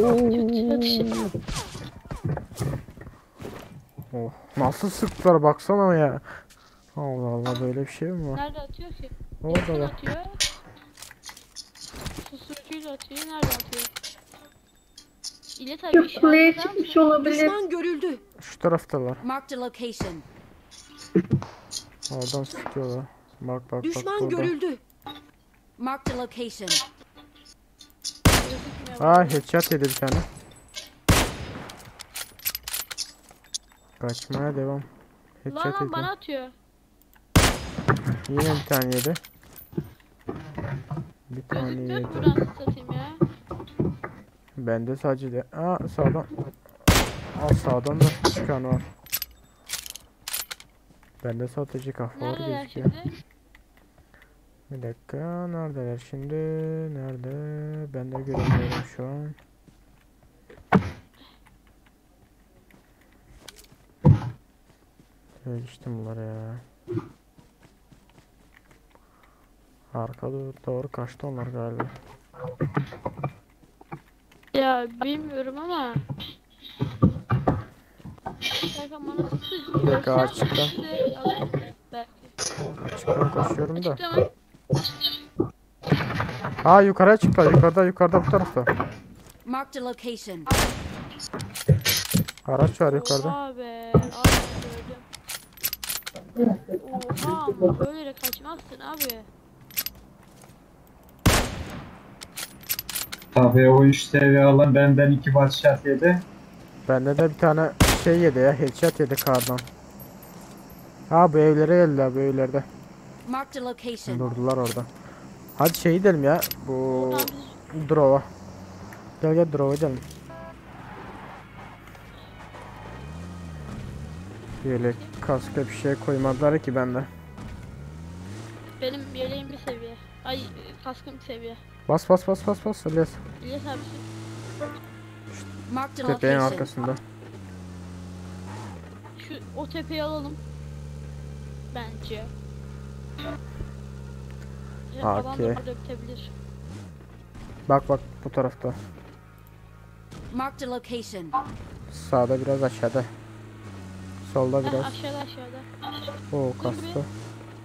Oh, nasıl sıktılar baksana ya. Allah Allah böyle bir şey mi var? Nerede atıyor ki? Orada Yakın da. atıyor. Susturucuyla atıyor. Nerede atıyor? İlyas abi Yok kuleye işaret eder çıkmış misin? olabilir. Düşman görüldü. Şu taraftalar. Marked a location. Oradan sıkıyorlar. Bak bak bak Düşman burada. görüldü. Marked a location. Aa headshot yedi bir tane. Kaçmaya devam. Lan Headshot lan yedi. bana atıyor. Yine bir tane yedi. Bir tane Gözükmüyor yedi. ki buradan satayım ya. Bende sadece de. Aa sağdan. Aa sağdan da çıkan var. Bende sadece kafa var Neredeler gözüküyor. şimdi? Bir dakika neredeler şimdi? Nerede? Ben de göremiyorum şu an. Nereye geçtim bunlar ya. Arka doğru, doğru kaçtı onlar galiba. Ya bilmiyorum ama. Serkan bana sıktı. Bir dakika, Görsem açıktan. şimdi alırım Belki. Açıktan koşuyorum da. Açıkta mı? Aa yukarıya çıktılar. Yukarıda yukarıda bu tarafta. Marked a location. Araç var yukarıda. Oha be. Abi gördüm. Oha ama böyle de kaçmazsın abi. Tabii o 3 seviye alan benden 2 batşat yedi. Bende de bir tane şey yedi ya. Headshot yedi kardan. Ha bu evlere geldiler bu evlerde. Marked a location. Durdular orada. Hadi şey gidelim ya. Bu Drova. Gel gel Drova gidelim. Yelek kaska bir şey koymadılar ki bende. Benim yeleğim bir seviye. Ay kaskım bir seviye. Bas bas bas bas bas İlyas. İlyas abi Marked a Tepenin location. arkasında. şu o tepeyi alalım. Bence. Ya, alan da Okey. burada bitebilir. Bak bak bu tarafta. Marked a location. Sağda biraz aşağıda. Solda Heh, biraz. aşağıda aşağıda. Oo kastı.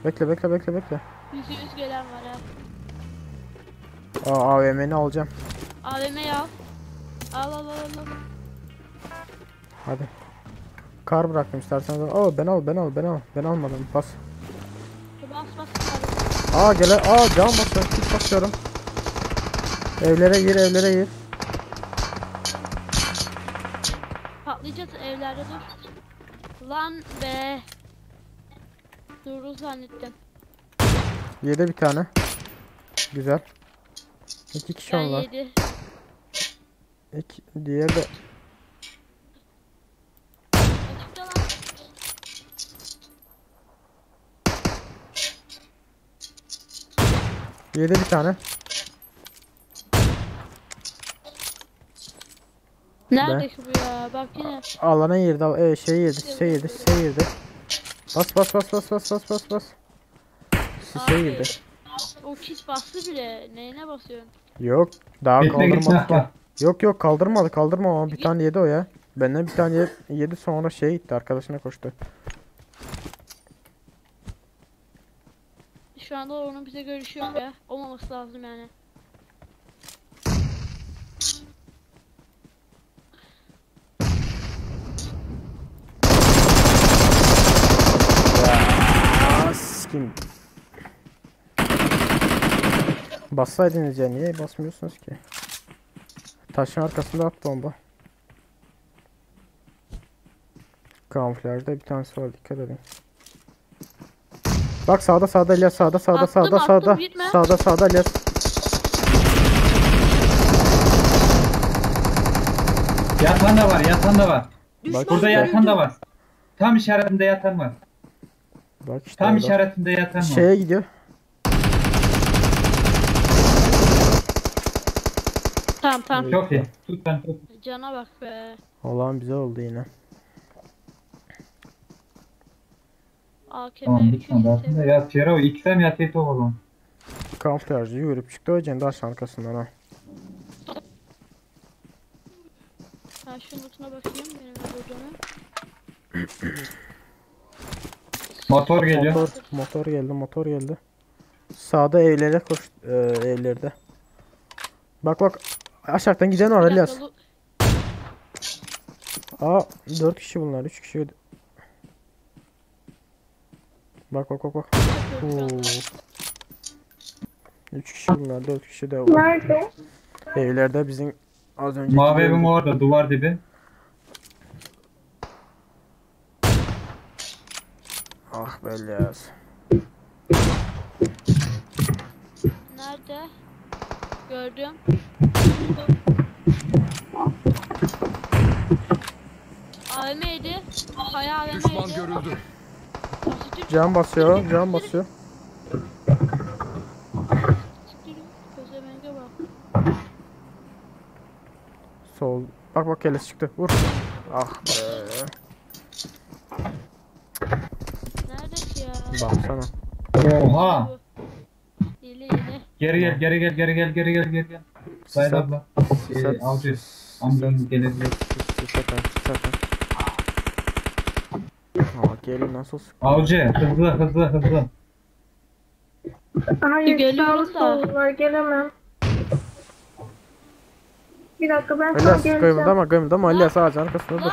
Bekle bekle bekle bekle. %100 gelen var ha. Aa AVM'ni alacağım. AVM'yi al. Al al al al. Hadi. Kar bıraktım istersen. Aa ben al ben al ben al. Ben almadım. Bas. Bas bas. abi. Aa gele aa cam basıyorum. Kit basıyorum. Evlere gir evlere gir. Patlayacağız evlerde dur. Lan be. Durdu zannettim. Yedi bir tane. Güzel. İki kişi Ben onlar. yedi. İki, diğeri de Açıkta lan. Yedi bir tane. Nerede ki bu ya? Bak yine. Alana girdi. Al, e, şey yedi, şey yedi, şey yedi. Bas bas bas bas bas bas bas bas. Sise Abi, girdi. O kit bastı bile. Neyine basıyorsun? Yok, daha Bekle, gitme, kaldırmadı. bak. Yok yok kaldırmadı, kaldırma ama bir tane yedi o ya. Benden bir tane yedi sonra şey gitti, arkadaşına koştu. Şu anda onun bize görüşü yok ya. Olmaması lazım yani. Ya sikim. Bassaydınız ya niye basmıyorsunuz ki? Taşın arkasında at bomba. Kamuflajda bir tanesi var dikkat edin. Bak sağda sağda İlyas sağda sağda Attım, sağda attım, sağda gitme. sağda sağda İlyas. Yatan da var, yatan da var. Bak Burada işte. yatan da var. Tam işaretinde yatan var. Bak işte Tam orada. işaretinde yatan var. Şeye gidiyor. Tamam tamam. Çok iyi. Tut ben tut. Cana bak be. Allah'ım bize oldu yine. AKM Tamam 3 lütfen da aslında ya Piero XM ya Tito oğlum. Kamuflajcı yürüyüp çıktı o taşın arkasından ha. Ben şu notuna bakayım benim ne olduğunu. Motor geliyor. Motor, motor geldi, motor geldi. Sağda evlere koş, e, evlerde. Bak bak, aşağıdan giden var Bir dakika, Elias. Aa, 4 kişi bunlar, 3 kişi. Bak bak bak bak. Oo. 3 kişi bunlar, 4 kişi de var. Nerede? Evlerde bizim az önceki Mavi evin gördüğüm- orada duvar dibi. Ah be Elias. Nerede? Gördüm. AVM'ydi. Kaya AVM'ydi. Düşman görüldü. Can basıyor, can basıyor. Gözlemenge bak. Sol. Bak bak Elias çıktı. Vur. Ah be. Nerede ki ya? Baksana. Oha. Hile hile. Geri gel, geri gel, geri gel, geri gel, geri gel. Zahid Sat. abla. Sat. Ee, avcı. Amcanın gelebilir. Zaten, zaten. Aa gelin nasıl sık? Avcı hızlı hızlı hızlı. Hayır Geliyorum sağlı da. sollu var gelemem. Bir dakika ben sana Elias geleceğim. kıymıldama kıymıldama Elias ağacın arkasında dur.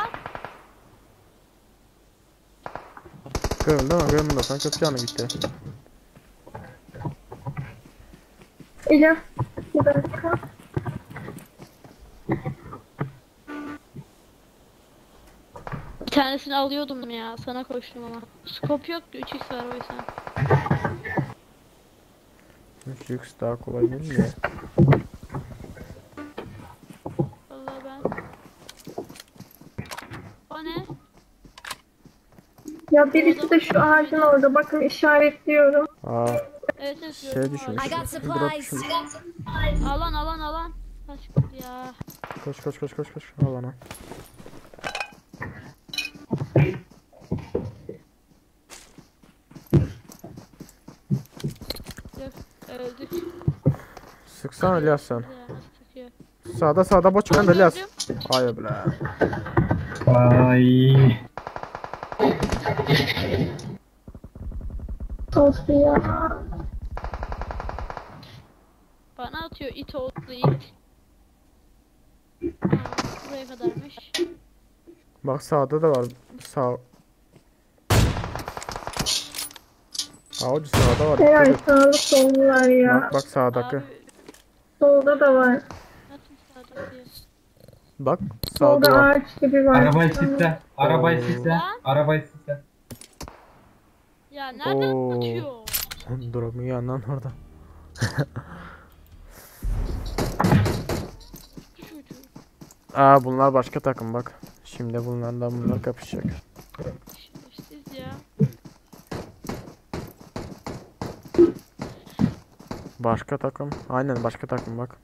Kıymıldama kıymıldama sen kötü canı gitti. İlyas bir dakika. Bir tanesini alıyordum ya. Sana koştum ama. Scope yoktu. 3x var o yüzden. 3x daha kolay değil mi ya? Vallahi ben. O ne? Ya birisi de şu ağacın orada. Bakın işaretliyorum. Aa Evet evet şey gördüm düşmüş. I got Drop supplies. düşmüş. Alan alan alan. Kaç ya. Koş koş koş koş koş alana. Yok öldük. Sıksana Elias sen. Ya, nasıl sıkıyor? Sağda sağda boş çıkan Elias. Ay bile. Ay. Of ya. Bana atıyor it oldu it. Ha, buraya kadarmış. Bak sağda da var. Sağ. Avcı sağda var. Helal Dikkat et. sağlı sollu var ya. Bak bak sağdaki. Solda da var. Bak sağ Solda duvar. ağaç gibi var. Arabayı sisle. Arabayı sisle. Arabayı sisle. Ya nereden Oo. atıyor? Drop'un yanından orada. Aa bunlar başka takım bak. Şimdi bunlardan bunlar kapışacak. Şerefsiz ya. Başka takım. Aynen başka takım bak.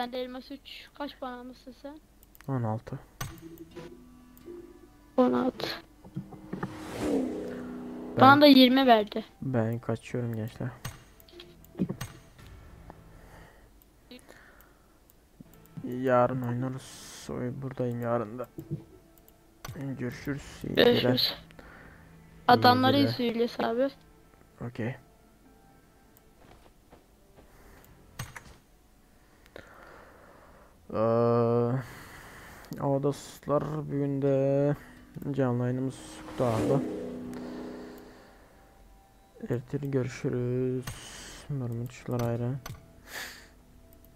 Sen de elmas 3 kaç puan almışsın sen? 16. 16. Ben, Bana da 20 verdi. ben kaçıyorum gençler. Yarın oynarız. Oy, buradayım yarın da. Görüşürüz. İyi geceler. Görüşürüz. İyi Adamları geceler. izliyor İlyas abi. Okey. Ee, dostlar bugün de canlı yayınımız kurtardı. Ertir görüşürüz. Mırmıçlar ayrı.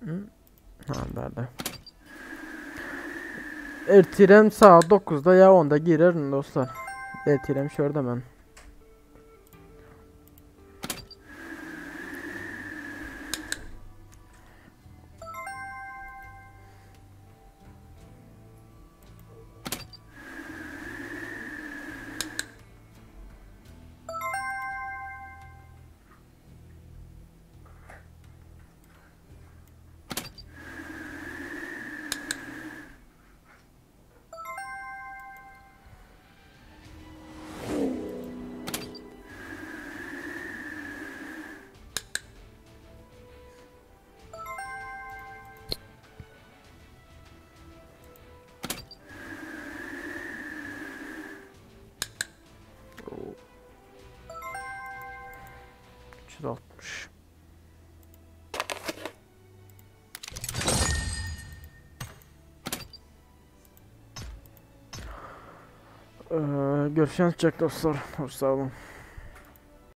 Hı? Ha nerede? Ertirem saat 9'da ya 10'da girerim dostlar. Ertirem şurada ben. Oo. 360. Ee, görüşürüz dostlar. Hoşça kalın.